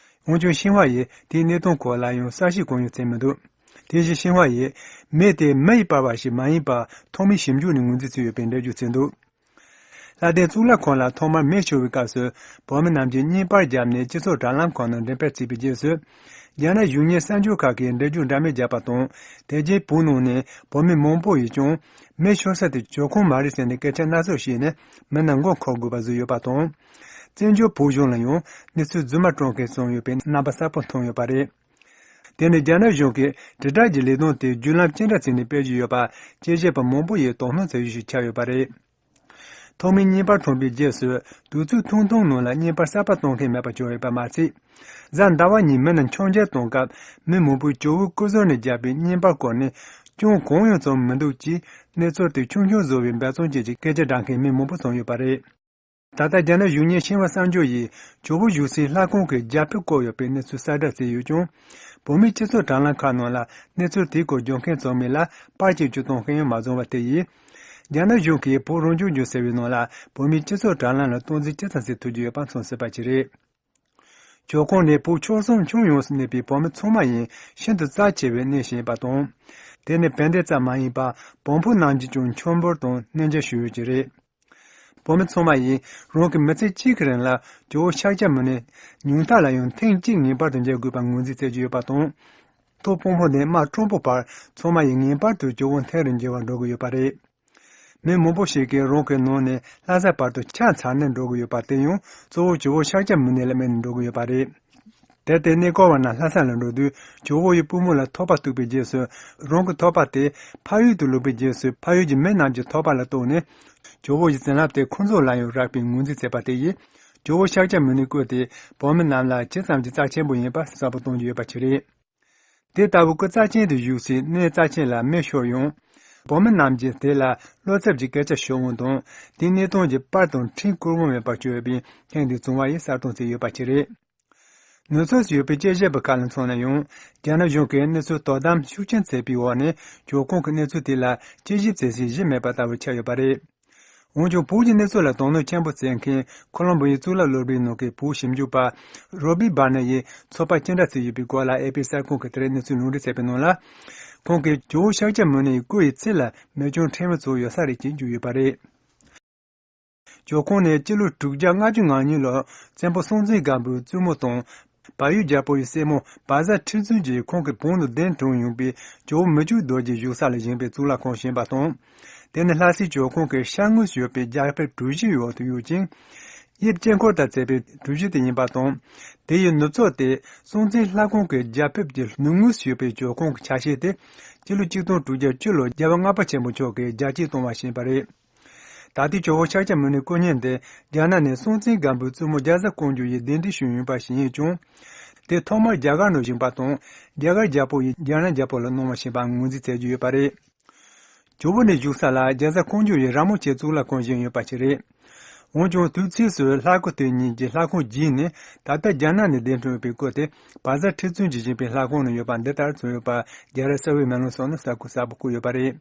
འོན་ཀྱང་ཤིན་ཧྭ་ཡིས་དེའི་གནས་སྟངས་སྐོར་ལ་ཡང་གསལ་བཤད་གང་ཡང་བྱས་མི་འདུག། དེ་བཞིན་ཤིན་ཧྭ་ཡིས་མེ་དེ་མེ་ཡིས་སྤར་བ་ཞིག་མ་ཡིན་པར་ཐོག་མའི་ཞིབ་འཇུག་ནས་ངོས་འཛིན་བྱས་ཡོད་པའི་འགྲེལ་བརྗོད་བྱས་འདུག། ལྷ་ལྡན་གཙུག་ལག་ཁང་ལ་ཐོག་མར་མེ་ཤོར་བའི་སྐབས་སུ་བོད་མི་རྣམས་ཀྱིས་བརྙན་པར་བརྒྱབ་ནས་སྤྱི་ཚོགས་དྲ་ལམ་ཁག་ནང་འགྲེམས་སྤེལ་བྱས་པའི་རྗེས་སུ། རྒྱ་ནག་གཞུང་གཉེར་གསར་འགྱུར་ཁག་གིས་འགྲེལ་བརྗོད་འདྲ་མིན་བརྒྱབ་པ་དང་། དེ་རྗེས་བོད་ནང་ནས་བོད་མི་མང་པོ་ཡིས་ཀྱང་མེ་ཤོར་ས་དེ་ཇོ་ཁང་མ་རེད་ཟེར་ནས་སྐད་ཆ་སྣ་ཚོགས་བཤད་ནས་མི་རྣམས་མགོ་འཁོར་དགོས་པ་བཟོས་ཡོད་པ་དང་། བཙན་བྱོལ་བོད་གཞུང་ལ་ཡང་གནས་ཚུལ་རྫུན་མ་བཀྲམ་མཁན་བྱུང་ཡོད་པའི་རྣམ་པ་གསལ་པོ་མཐོང་ཡོད་པ་རེད། དེ་ནི་རྒྱ་ནག་གཞུང་གིས་དྲིལ་བསྒྲགས་ཀྱི་ལས་དོན་དེ་བརྒྱུད་ལམ་ཅི་འདྲ་བྱས་ནས་སྤེལ་བཞིན་ཡོད་པ་དཔྱད་ཞིབ་པ་མང་པོ་ཡིས་དོ་སྣང་བྱེད་རྒྱུ་ཞིག་ཆགས་ཡོད་པ་རེད། ཐོག་མའི་བརྙན་པར་ཐོན་པའི་རྗེས་སུ་དུས་ཚོད་ཐུང་ཐུང་ནང་ལ་བརྙན་པར་གསར་པ་གཏོང་མཁན་མེད་པ་བྱུང་ཡོད་པ་མ་ཟད། གཟའ་ཟླ་བ་ཉིན་མི་རྣམས་མཆོད་མཇལ་གཏོང་སྐབས་མི་མང་པོས་ཇོ་བོའི་སྐུ་གཟུགས་ནས་བརྒྱབ་པའི་བརྙན་པར་སྐོར་ནས་སྐྱོན་གང་ཡང་བྱུང་མི་འདུག་ཅེས་གནས་ཚུལ་དེ་ཆུང་ཆུང་བཟོ་བའི་འབད་བརྩོན་ཅན་གྱི་སྐད་ཆ་བསྒྲགས་མཁན་མི་མང་པོ་བྱུང་ཡོད་པ་རེད། ད་ལྟ་རྒྱ་ནག་གཞུང་གཉེར་ཤིན་ཧྭ་གསར་འགྱུར་ཡིས་ཇོ་བོ་བཞུགས་སའི་ལྷ་ཁང་གི་རྒྱ་ཕིབས་བཀོད་ཡོད་པའི་གནས་ཚུལ་གསལ་བསྒྲགས་བྱས་ཡོད་ཀྱང་། བོད་མིའི་སྤྱི་ཚོགས་དྲ་ལམ་ཁག་ནང་ལ་གནས་ཚུལ་དེའི་སྐོར་བརྗོད་མཁན་ཚང་མ་ལ་པར་སྐྱེལ་རྒྱུ་གཏོང་མཁན་ཡང་མ་བྱུང་བ་དེ་ཡིས། རྒྱ་ནག་གཞུང་གིས་བོད་རང་སྐྱོང་ལྗོངས་ཟེར་བའི་ནང་ལ་བོད་མིའི་སྤྱི་ཚོགས་དྲ་ལམ་ལ་སྟངས་འཛིན་ཇི་ཙམ་བྱེད་ཐུབ་རྒྱུ་ཡོད་པ་མཚོན་སྲིད་པ་ཅིག་རེད། ཇོ་ཁང་ནི་བོད་ཆོལ་གསུམ་ཁྱོན་ཡོངས་སུ་གནས་པའི་བོད་མི་ཚང་མ་ཡིན་ཤིན་ཏུ་རྩ་ཆེ་བའི་གནས་ཤིག་ཡིན་པ་དང་། དེ་ནི་བན་དེ་ཙམ་མ་ཡིན་པར་བོན་པོ་རྣམས་ཀྱིས་ཀྱང་མཆོད་འབུལ་དང་གནས་མཇལ་ཞུ་ཡུལ་ཅིག་རེད། བོད་མི་ཚང་མ་ཡིས་རང་གི་མི་ཚེ་གཅིག་གི་རིང་ལ་ཇོ་བོ་ཤཱཀྱ་མུ་ནེ་ཉུང་མཐའ་ལ་ཡང་ཐེངས་གཅིག་ངེས་པར་དུ་མཇལ་དགོས་པ་ངོས་འཛིན་བྱེད་ཀྱི་ཡོད་པ་དང་། ཐོག་དཔོན་པོ་ནས་དམག་དྲང་པོ་བར་ཚང་མ་ཡིས་ངེས་པར་དུ་ཇོ་བོ་ཐེངས་རེ་མཇལ་བར་འགྲོ་གི་ཡོད་པ་རེད། མི་མང་པོ་ཞིག་གིས་རང་གི་ནང་ནས་ལྷ་ས་བར་དུ་ཆ་ཚང་ནས་འགྲོ་གི་ཡོད་པ་དེ་ཡང་གཙོ་བོ་ཇོ་བོ་ཤཱཀྱ་མུ་ནེ་ལ་དམིགས་ནས་འགྲོ་གི་ཡོད་པ་རེད། དེར་བརྟེན་གནས་སྐོར་བ་རྣམས་ལྷ་ས་ལ་འགྲོ་དུས་ཇོ་བོ་ཡི་པུས་མོ་ལ་ཐོགས་པ་གཏུགས་པའི་རྗེས་སུ་རང་གི་ཐོགས་པ་དེ་ཕ་ཡུལ་དུ་ལོག་པའི་རྗེས་སུ་ཕ་ཡུལ་གྱི་མི་རྣམས་ཀྱི་ཐོགས་པ་ལ་གཏུགས་ནས་ཇོ་བོ་ཡི་བྱིན་རླབས་དེ་ཁོང་ཚོ་ལ་ཡང་རག་པའི་ངོས་འཛིན་བྱས་པ་དེ་ཡིས་ཇོ་བོ་ཤཱཀྱ་མུ་ནེའི་སྐུ་དེ་བོད་མི་རྣམས་ལ་ཇི་ཙམ་གྱི་རྩ་ཆེན་པོ་ཡིན་པ་གསལ་པོ་གཏོང་རྒྱུ་ཡོད་པ་ཞིག་རེད། དེ་ལྟ་བུའི་སྐུ་རྩ་ཆེན་དུ་བཞུགས་སའི་གནས་རྩ་ཆེན་ལ་མེ་ཤོར་ཡང་། བོད་མི་རྣམས་ཀྱིས་དེ་ལ་བློ་འཚབ་ཀྱི་སྐད་ཆ་ཤོད་འོང་དང་། དེའི་གནས་སྟངས་ཀྱི་པར་དང་འཕྲིན་བསྐུར་འོང་མེད་པར་གྱུར་ཡོད་པའི་ཐེངས་འདིའི་བྱུང་བ་ཡིས་གསལ་སྟོན་བྱས་ཡོད་པ་ཞིག་རེད། ནུབ་ཕྱོགས་སུ་ཡོད་པའི་དཔྱད་ཞིབ་པ་ཁག་ལ་མཚོན་ན་ཡང་། རྒྱ་ནག་གཞུང་གིས་གནས་ཚུལ་དོ་དམ་ཤུགས་ཆེན་བྱས་པའི་འོག་ནས་ཇོ་ཁང་གི་གནས་ཚུལ་དེ་ལ་དཔྱད་ཞིབ་བྱེད་སའི་གཞི་མེད་པ་ལྟ་བུ་ཆགས་ཡོད་པ་རེད། འོན་ཀྱང་བོད་ཀྱི་གནས་ཚུལ་ལ་དོ་སྣང་ཆེན་པོ་བྱེད་མཁན་ཁོ་ལོམ་བོ་ཡི་གཙུག་ལག་སློབ་གྲྭའི་ནང་གི་བོད་ཞིབ་འཇུག་པ་རོ་བྷི་སྦར་ནེ་ཡིས་ཚོད་དཔག་ཅི་འདྲ་བྱས་ཡོད་པའི་སྐོར་ལ་ཨེ་པི་གསར་ཁང་གིས་དེ་རིང་གནས་ཚུལ་ལུང་འདྲེན་བྱས་པའི་ནང་ལ། ཁོང་གིས་ཇོ་བོ་ཤཱཀྱ་མུ་ནེ་ཡི་སྐུ་ཡི་ཚད་ལ་མེ་སྐྱོན་ཕྲན་བུ་ཚོ་ཡོད་ས་རེད་ཅེས་བརྗོད་ཡོད་པ་རེད། ཇོ་ཁང་ནི་སྤྱི་ལོ་དྲུག་བརྒྱ་ལྔ་བཅུ་ང་གཉིས་ལོར་བཙན་པོ་སྲོང་བཙན་སྒམ་པོའི་བཙུན་མོ་དང་། བལ་ཡུལ་རྒྱལ་པོ་ཡི་སྲས་མོ་བཛྲ་ཁྲི་བཙུན་གྱིས་ཁོང་གི་བོད་ནང་གདན་དྲངས་ཡོང་པའི་ཇོ་བོ་མི་བསྐྱོད་རྡོ་རྗེ་བཞུགས་ས་ལ་བཞེངས་པའི་གཙུག་ལག་ཁང་ཞིག་ཡིན་པ་དང་། དེ་ནི་ལྷ་སའི་ཇོ་ཁང་གི་ཤར་ངོས་སུ་ཡོད་པའི་རྒྱ་ཕིབས་གྲུ་བཞིའི་འོག་ཏུ་ཡོད་ཅིང་། དབྱིབས་དཀྱིལ་འཁོར་ལྟར་མཛེས་པའི་གྲུ་བཞི་དེ་ཡིན་པ་དང་། དེ་ཡི་ནུབ་ཕྱོགས་དེ་སྲོང་བཙན་ལྷ་ཁང་གི་རྒྱ་ཕིབས་ཀྱི་ནུབ་ངོས་སུ་ཡོད་པའི་ཇོ་ཁང་གི་ཆ་ཤས་དེ་སྤྱི་ལོ་གཅིག་སྟོང་དྲུག་བརྒྱ་བཅུ་ལོར་རྒྱལ་བ་ལྔ་པ་ཆེན་པོ་མཆོག་གིས་རྒྱ་སྐྱེད་གཏོང་བ་ཞིག་ཡིན་པ་རེད། ད་ལྟའི་ཇོ་བོ་ཤཱཀྱ་མུ་ནེའི་སྐུ་བརྙན་དེ་རྒྱ་ནག་ནས་སྲོང་བཙན་སྒམ་པོའི་བཙུན་མོ་རྒྱ་བཟའ་ཀོང་ཇོ་ཡིས་གདན་འདྲེན་ཞུས་ཡོད་པ་ཞིག་ཡིན་ཀྱང་། དེ་ཐོག་མར་རྒྱ་གར་ནང་བཞེངས་པ་དང་། རྒྱ་གར་རྒྱལ་པོ་ཡིས་རྒྱ་ནག་རྒྱལ་པོ་ལ་གནང་བ་ཞིག་ཡིན་པ་ངོས་འཛིན་བྱེད་ཀྱི་ཡོད་པ་རེད། ཇོ་བོ་ནས་བཞུགས་ས་ལ་རྒྱ་བཟའ་ཀོང་ཇོ་ཡི་ར་མོ་ཆེའི་གཙུག་ལག་ཁང་བཞེངས་ཡོད་པ་ཞིག་རེད། འོན་ཀྱང་དུས་ཕྱིས་སུ་ལྷ་སྐུ་དེ་གཉིས་ཀྱི་ལྷ་ཁང་བརྗེས་ནས་ད་ལྟ་རྒྱ་ནག་ནས་གདན་དྲངས་ཡོད་པའི་སྐུ་དེ་བཛྲ་ཁྲི་བཙུན་གྱིས་བཞེངས་པའི་ལྷ་ཁང་ནང་ཡོད་པ་འདི་ལྟར་བྱུང་ཡོད་པ་རྒྱལ་རབས་གསལ་བའི་མེ་ལོང་སོགས་ནས་གསལ་པོ་གསལ་པོ་བཀོད་ཡོད་པ་རེད།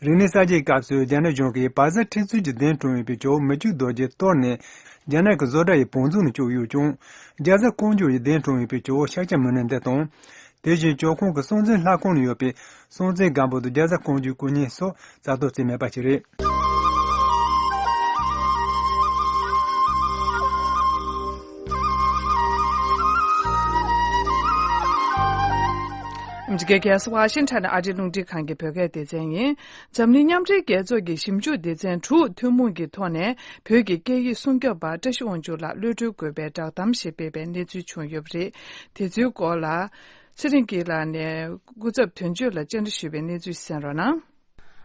རིག་གནས་གསར་བརྗེའི་སྐབས་སུ་རྒྱ་ནག་གཞུང་གིས་བཛྲ་ཁྲི་བཙུན་གྱི་གདན་དྲངས་ཡོད་པའི་ཇོ་བོ་མི་བསྐྱོད་རྡོ་རྗེ་གཏོར་ནས་རྒྱ་ནག་གི་བཟོ་གྲྭ་ཡི་བང་མཛོད་ནང་བཅུག་ཡོད་ཀྱང་། རྒྱ་བཟའ་ཀོང་ཇོ་ཡི་གདན་དྲངས་ཡོད་པའི་ཇོ་བོ་ཤཱཀྱ་མུ་ནེ་འདི་དང་། དེ་བཞིན་ཇོ་ཁང་གི་སྲོང་བཙན་ལྷ་ཁང་ནང་ཡོད་པའི་སྲོང་བཙན་སྒམ་པོ་དང་རྒྱ་བཟའ་ཀོང་ཇོའི་སྐུ་བརྙན་སོགས་གསལ་སྟོན་བྱས་མེད་པ་ཞིག་རེད། འཇིགས་སྐལ་གས་ཝ་ཤིང་ཊོན་ཨ་རིའི་རླུང་འཕྲིན་ཁང་གི་བོད་སྐད་སྡེ་ཚན་ཡིན། འཛམ་གླིང་མཉམ་འབྲེལ་རྒྱལ་ཚོགས་ཀྱི་ཞིབ་འཇུག་སྡེ་ཚན་དྲུག་ཐུན་མོང་གི་ཐོག་ནས་བོད་ཀྱི་སྐད་ཡིག་སྲུང་སྐྱོབ་པ་བཀྲ་ཤིས་དབང་ཕྱུག་ལགས་གློད་གྲོལ་དགོས་པའི་བསྒྲགས་གཏམ་ཞིག་སྤེལ་བའི་གནས་ཚུལ་བྱུང་ཡོད་པ་རེད། དེ་ཚོའི་སྐོར་ལ་ཚེ་རིང་སྐྱིད་ལགས་ནས་སྐུ་ཚབ་དོན་གཅོད་ལ་བཅར་འདྲི་ཞུས་པའི་གནས་ཚུལ་གསན་རོགས་གནང་།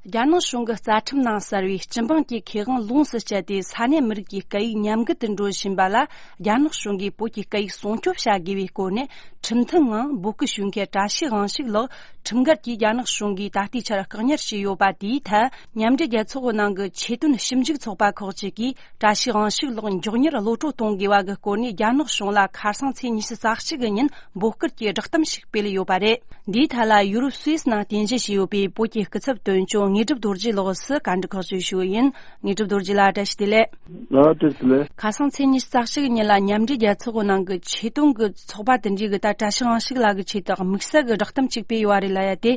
རྒྱ་ནག་གཞུང་གི་རྩ་ཁྲིམས་ནང་གསལ་བའི་སྤྱི་འབངས་ཀྱི་ཁེ་དབང་ལོངས་སུ་སྤྱད་དེ་ས་གནས་མི་རིགས་ཀྱི་སྐད་ཡིག་ཉམས་རྒུད་དུ་འགྲོ་བཞིན་པ་ལ། རྒྱ་ནག་གཞུང་གིས་བོད་ཀྱི་སྐད་ཡིག་སྲུང་སྐྱོབ་བྱ་དགོས་པའི་སྐོར་ནས་ཁྲིམས་མཐུན་ངང་འབོད་སྐུལ་ཞུ་མཁན་བཀྲ་ཤིས་དབང་ཕྱུག་ལགས་ཁྲིམས་འགལ་གྱིས་རྒྱ་ནག་གཞུང་གིས་ད་ལྟའི་ཆར་བཀག་ཉར་བྱས་ཡོད་པ་དེའི་ཐད། མཉམ་འབྲེལ་རྒྱལ་ཚོགས་ནང་གི་ཆེད་དོན་ཞིབ་འཇུག་ཚོགས་པ་ཁག་ཅིག་གིས་བཀྲ་ཤིས་དབང་ཕྱུག་ལགས་མགྱོགས་མྱུར་གློད་གྲོལ་གཏོང་དགོས་པ་གི་སྐོར་ནས་རྒྱ་ནག་གཞུང་ལ་ཁ་སང་ཚེས་ཉི་ཤུ་རྩ་གཅིག་གི་ཉིན་འབོད་སྐུལ་གྱི་བསྒྲགས་གཏམ་ཞིག་སྤེལ་ཡོད་པ་རེད། འདིའི་ཐད་ལ་ཡུ་རོབ་སུད་སི་ནང་རྟེན་གཞི་བྱས་ཡོད་པའི་བོད་ཀྱི་སྐུ་ཚབ་དོན་གཅོད་དངོས་གྲུབ་རྡོ་རྗེ་ལགས་སུ་བཀའ་འདྲི་ཁག་ཅིག་ཞུ་གི་ཡིན། དངོས་གྲུབ་རྡོ་རྗེ་ལགས་བཀྲ་ཤིས་བདེ་ལེགས། ལགས་བཀྲ་ཤིས་བདེ་ལེགས། ཁ་སང་ཚེས་ཉི་ཤུ་རྩ་གཅིག་གི་ཉིན་ལ་མཉམ་འབྲེལ་རྒྱལ་ཚོགས་ཀྱི་ནང་གི་ཆེད་དོན་གྱི་ཚོགས་པ་དེ་འདྲའི་གི་ད་བཀྲ་ཤིས་དབང་ཕྱུག་ལགས་ཀྱི་ཆེད་དུ་དམིགས་བསལ་གྱི་བསྒྲགས་གཏམ་ཅིག་སྤེལ་ཡོད་རེད་ལབ་ཡ་དེ།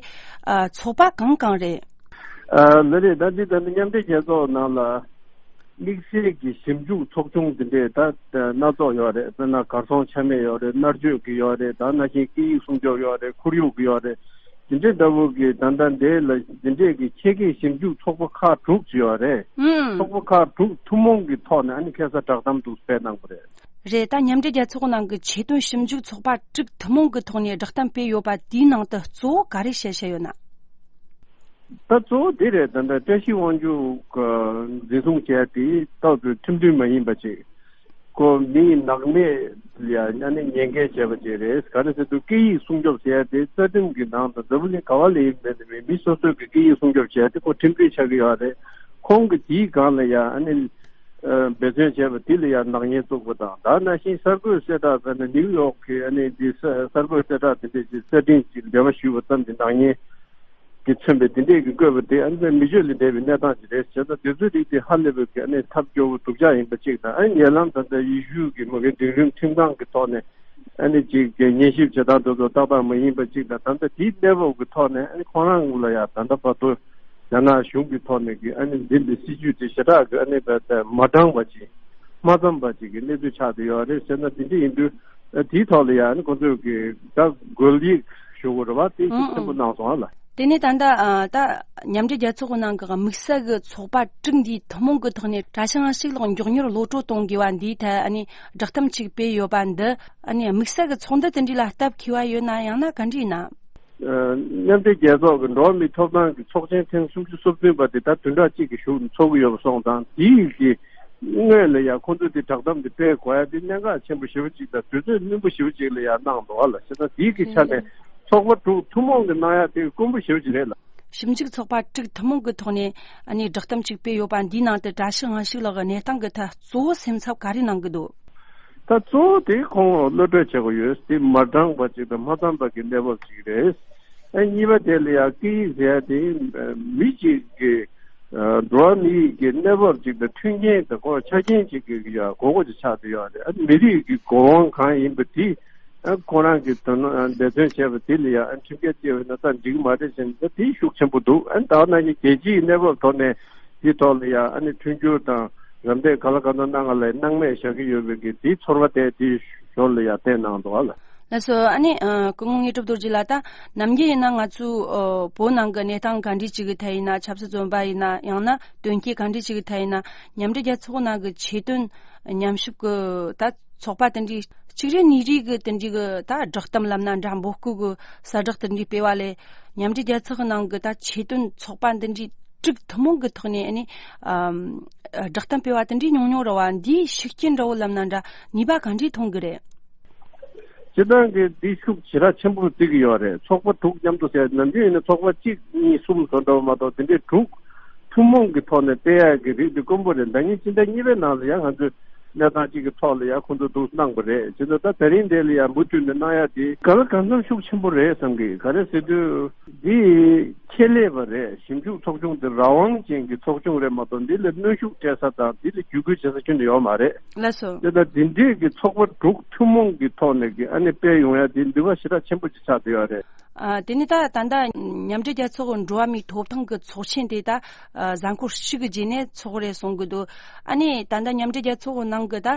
ཨ། ཚོགས་པ་གང་གང་རེད། ཨ། ལགས་རེད། ད་འདི་ད་ནི་མཉམ་འབྲེལ་རྒྱལ་ཚོགས་ནང་ལ་དམིགས་བསལ་གྱི་ཞིབ་འཇུག་ཚོགས་ཆུང་འདི་འདྲས་ད་སྣ་ཚོགས་ཡོད་རེད། དཔེར་ན་གར་སོང་ཆ་མེད་ཡོད་རེད། མནར་གཅོད་ཀྱི་ཡོད་རེད། ད་ནང་བཞིན་སྐད་ཡིག་སྲུང་སྐྱོབ་ཡོད་རེད། ཁོར་ཡུག་གི་ཡོད་རེད། འདི་འདྲས་ལྟ་བུ་གི་ད་ལྟ་འདི་ལ་འདི་འདྲས་ཀྱི་ཆེད་མཁས་ཞིབ་འཇུག་ཚོགས་པ་ཁག་དྲུག་ཅིག་ཡོད་རེད། ཨུམ། ཚོགས་པ་ཁག་དྲུག་ཐུན་མོང་གི་ཐོག་ནས་ཨ་ནི་ཁ་སང་བསྒྲགས་གཏམ་འདུག་སྤེལ་གནང་བ་རེད། རེད། ད་མཉམ་འབྲེལ་རྒྱལ་ཚོགས་ནང་གི་ཆེད་དོན་ཞིབ་འཇུག་ཚོགས་པ་དྲུག་ཐུན་མོང་གི་ཐོག་ནས་བསྒྲགས་གཏམ་སྤེལ་ཡོད་པ་དེའི་ནང་དུ་གཙོ་བོ་ག་རེ་བཤད་བཤད་ཡོད་ན། ད་གཙོ་བོ་དེ་རེད། ད་ལྟ་བཀྲ་ཤིས་དབང་ཕྱུག་གི་འཛིན་བཟུང་བྱས་དེ་ཏོག་ཙམ་ཁྲིམས་མཐུན་མ་ཡིན་པ་ཅིག་ཁོ་མིའི་ནག་ཉེས་ལ་ཡང་ཨ་ནི་ཉེས་འགེལ་བྱས་པ་ཅིག་རེད། ག་རེ་ཟེར་དུས་སྐད་ཡིག་སྲུང་སྐྱོབ་བྱས་ཏེ་རྩ་ཁྲིམས་ཀྱི་ནང་དུ་འཛམ་བུ་གླིང་ག་བ་ལ་ཡིན་མེད་ནས་མི་སོ་སོའི་གི་སྐད་ཡིག་སྲུང་སྐྱོབ་བྱས་ཏེ་ཁོ་ཁྲིམས་མཐུན་ཆགས་ཀྱི་ཡོད་རེད། ཁོང་གིས་དེའི་སྒང་ལ་ཡང་ཨ་ནི་འབད་བརྩོན་བྱས་པ་དེ་ལ་ཡང་ནག་ཉེས་བཙུགས་པ་དང་། ད་ནང་བཞིན་གསར་འགོད་གསལ་བསྒྲགས་ཟེར་ན་ནིའུ་ཡོག་གི་ཨ་ནི་འདི་གསར་འགོད་གསལ་བསྒྲགས་དེ་འདྲས་ཀྱི་གསར་འཕྲིན་ཅིག་འབྲེལ་བ་ཞུས་པ་ཙམ་གྱིས་ནག་ཉེས་ཀྱིས་མཚོན་པའི་དེ་འདྲས་ཀྱི་བཀོད་པ་དེ་ཨ་ནི་མི་ཆོས་ལས་འདས་པའི་གནས་སྟངས་ཅིག་རེད། བྱས་ཙང་དེ་ཚོའི་རིགས་དེ་ཧ་ལས་པའི་གི་ཨ་ནི་ཐབས་སྐྱོ་བོ་སྡུག་ཅག་ཡིན་པ་གཅིག་དང་། ཨ་ནི་ཉེ་ལམ་ད་ལྟ་ཡེ་ཤུ་གི་མ་གི་འབྲིང་རིམ་ཁྲིམས་ཁང་གི་ཐོག་ནས་ཨ་ནི་ཅིག་གི་ཉན་ཞིབ་བྱེད་སྟངས་དེ་ཚོ་ཏག་ཏག་མ་ཡིན་པ་གཅིག་དང་། ད་ལྟ་དེའི་གནས་བབ་ཀྱི་ཐོག་ནས་ཨ་ནི་ཁོང་རང་ལ་ཡང་ད་ལྟ་བར་དུ་རྒྱ་ནག་གཞུང་གི་ཐོག་ནས་ཀྱི་ཨ་ནི་འཛིན་པའི་སྲིད་ཇུས་དེ་ཞེ་དྲག་གི་ཨ་ནི་ད་ལྟ་མ་དྲང་བ་ཅིག་མ་འཚམས་པ་ཅིག་གི་གནས་ཚུལ་ཆགས་བསྡད་ཡོད་རེད། བྱས་ན་དེ་འདྲ་ཡིན་དུས་དེའི་ཐོག་ལ་ཡང་ཨ་ནི་ཁོང་ཚོས་ཀྱི་ད་རྒོལ་ཡིག་ཞུ་དགོས་རེད་བ། དེ་ཤུགས་ཆེན་པོ་གནང་སོང་ཨ་ལ། དེ་ནས་ད་ལྟ་ཨ་ད་མཉམ་འབྲེལ་རྒྱལ་ཚོགས་ཀྱི་ནང་གི་དམིགས་བསལ་གྱི་ཚོགས་པ་དྲུག་འདིའི་ཐུན་མོང་གི་ཐོག་ནས་བཀྲ་ཤིས་དབང་ཕྱུག་ལགས་མགྱོགས་མྱུར་གློད་གྲོལ་གཏོང་དགོས་པ་འདིའི་ཐད་ཨ་ནི་བསྒྲགས་གཏམ་ཅིག་སྤེལ་ཡོད་པ་འདི་ཨ་ནི་དམིགས་བསལ་གྱི་ཚོགས་འདུ་དེ་འདྲ་ལ་སྟབས་འཁེལ་བ་ཡོད་ན། ཡང་ན་ག་འདྲ་ཡིན་ན། ཨ་མཉམ་འབྲེལ་རྒྱལ་ཚོགས་ཀྱི་འགྲོ་བ་མིའི་ཐོབ་ཐང་གི་ཚོགས་ཆེན་ཐེངས་སུམ་ཅུ་སོ་བདུན་པ་དེ་ད་བདུན་ཕྲག་གཅིག་གི་གཞུག་ནས་ཚོགས་ཀྱི་ཡོད་པ་སོང་ཙང་། དེའི་གི་སྔོན་ལ་ཡང་ཁོང་ཚོས་དེ་བསྒྲགས་གཏམ་དེ་སྤེལ་དགོས་ཡ་དེ་གནད་འགག་ཆེན་པོ་ཞེ་པོ་ཅིག་དང་དུས་ཚོད་སྣུན་པོ་ཞེ་པོ་ཅིག་ལ་ཡང་གནང་འདུག་ཨ་ལ། བྱས་ཙང་དེའི་གི་ཆ་ནས་ཚོགས་པ་དྲུག་ཐུན་མོང་གི་གནང་ཡ་དེ་དཀོན་པོ་ཞེ་པོ་ཅིག་རེད་ལ། ཞིབ་འཇུག་ཚོགས་པ་དྲུག་ཐུན་མོང་གི་ཐོག་ནས་ཨ་ནི་བསྒྲགས་གཏམ་ཅིག་སྤེལ་ཡོད་པ་འདིའི་ནང་དུ་བཀྲ་ཤིས་དབང་ཕྱུག་ལགས་ཀྱི་གནས་སྟངས་ཀྱི་ཐད་གཙོ་བོ་སེམས་འཚབ་ག་རེ་གནང་གི་འདུག་ད་གཙོ་བོ་དེ་ཁོང་གློད་གྲོལ་བྱེད་དགོས་ཡོད། དེ་མ་དྲང་བ་ཅིག་དང་མ་འཚམས་པ་གི་གནས་བབ་ཅིག་རེད། ཨ་གཉིས་པ་དེ་ལ་ཡང་སྐད་ཡིག་ཟེར་ཡ་དེ་མི་གཅིག་གི་འགྲོ་བ་མི་ཡི་གི་གནས་བབ་ཅིག་དང་མཐུན་རྐྱེན་དང་ཁོ་ཆ་རྐྱེན་ཅིག་གི་ཡ་དགོས་མཁོ་ཅིག་ཆགས་བསྡད་ཡོད་རེད། ཨ་མི་རིགས་ཀྱི་དགོས་དབང་གང་ཡིན་པ་དེ་ཨ་ཁོ་རང་གི་དོ་སྣང་འབད་བརྩོན་བྱས་པ་དེ་ལ་ཡང་ཨ་ཁྲིམས་འགལ་སྐྱེས་པ་ཡིན་ན་ད་འགྲིག་མ་རེད་ཟེར་ན་ད་དེ་ཤུགས་ཆེན་པོ་འདུག་ཨ་ད་ནང་བཞིན་རྒྱལ་སྤྱིའི་གནས་བབ་ཐོག་ནས་དེའི་ཐོག་ལ་ཡང་ཨ་ནི་མཐུན་འགྱུར་དང་རམ་འདེགས་ག་ལ་ག་ཚོད་གནང་ག་ལ་སྣང་མེད་བཞག་གི་ཡོད་པའི་གི་དེའི་ཚོར་བ་དེ་དེའི་ཞོར་ལ་ཡང་བསྟན་གནང་འདུག་ཨ་ལ། ལགས་སོ། ཨ་ནི་ཨ་སྐུ་ངོ་དངོས་གྲུབ་རྡོ་རྗེ་ལགས། ད་ནམ་རྒྱུན་ཡིན་ན་ང་ཚོ་ཨ་བོད་ནང་གི་གནས་སྟངས་ག་འདྲ་ཅིག་གི་ཐད་ཡིན་ན། ཆབ་སྲིད་བཙོན་པ་ཡིན་ན། ཡང་ན་དོན་རྐྱེན་ག་འདྲ་ཅིག་གི་ཐད་ཡིན་ན། མཉམ་འབྲེལ་རྒྱལ་ཚོགས་ནང་གི་ཆེད་དོན་ཉམས་ཞིབ་གི་ད་ཚོགས་པ་དེ་འདྲའི་གཅིག་རེ་གཉིས་རེ་གི་དེ་འདྲའི་གི་ད་བསྒྲགས་གཏམ་ལབ་ན་འདྲ། འབོད་སྐུལ་གི་གསལ་བསྒྲགས་དེ་འདྲའི་སྤེལ་བ་ལས། མཉམ་འབྲེལ་རྒྱལ་ཚོགས་ཀྱི་ནང་གི་ད་ཆེད་དོན་ཚོགས་པ་འདི་འདྲའི་དྲུག་ཐུན་མོང་གི་ཐོག་ནས་ཨ་ནི་ཨམ་བསྒྲགས་གཏམ་སྤེལ་བ་དེ་འདྲའི་ཉུང་ཉུང་རེད་བ། འདིའི་ཤུགས་རྐྱེན་འདྲ་བོ་ལབ་ན་འདྲ། ནུས་པ་ག་འདྲས་ཐོན་གི་རེད། སྤྱིར་བཏང་གི་འདི་ཤུགས་ཞེ་དྲག་ཆེན་པོ་བརྩི་གི་ཡོད་རེད། ཚོགས་པ་དྲུག་མཉམ་དུ་ཟེར། ནམ་རྒྱུན་ཡིན་ན་ཚོགས་པ་གཅིག་གཉིས་གསུམ་བཟོ་འདྲ་བོ་མ་གཏོགས་དེ་འདྲའི་དྲུག་ཐུན་མོང་གི་ཐོག་ནས་སྤེལ་ཡག་གི་རིགས་འདི་དཀོན་པོ་རེད། ཟླ་ཉིན་སྤྱི་ཟླ་གཉིས་པའི་ནང་ལ་ཡང་ང་ཚོས་གནས་སྟངས་གཅིག་གི་ཐོག་ལ་ཡང་ཁོང་ཚོ་འདུག་གནང་པ་རེད། བྱས་ཙང་ད་ད་རིང་འདི་ལ་ཡང་མུ་མཐུད་ནས་གནང་ཡག་དེ་ག་ལ་གང་འཚམ་ཤུགས་ཆེན་པོ་རེད་བསམ་གི། ག་རེ་ཟེར་དུས་འདི་ ཆེད་ལས་པ་རེད། ཞིབ་འཇུག་ཚོགས་ཆུང་དེ་རང་དབང་ཅན་གྱི་ཚོགས་ཆུང་རེད་མ་གཏོགས། འདི་ལ་གནོན་ཤུགས་སྤྲད་ས་དང་འདི་ལ་བརྒྱུད་སྐུལ་བྱེད་ས་ཁྱོན་ནས་ཡོད་མ་རེད། ལགས་སོ། དེ་ལྟར་འདི་འདྲས་ཀྱི་ཚོགས་པ་དྲུག་ཐུན་མོང་གི་ཐོག་ནས་ཀྱི་ཨ་ནི་སྤེལ་ཡོང་ཡ་དེ་འདུན་པ་ཞེ་དྲག་ཆེན་པོ་ཅིག་ཆགས་བསྡད་ཡོད་རེད། ཨ། དེ་ནས་ད་ད་ལྟ་མཉམ་འབྲེལ་རྒྱལ་ཚོགས་ཀྱི་འགྲོ་བ་མིའི་ཐོབ་ཐང་གི་ཚོགས་ཆེན་དེ་ད་ཨ་གཟའ་འཁོར་གཅིག་གི་རྗེས་ནས་ཚོགས་རེད་གསུང་གི་འདུག་ཨ་ནི་ད་ལྟ་མཉམ་འབྲེལ་རྒྱལ་ཚོགས་ཀྱི་ནང་གི་ད་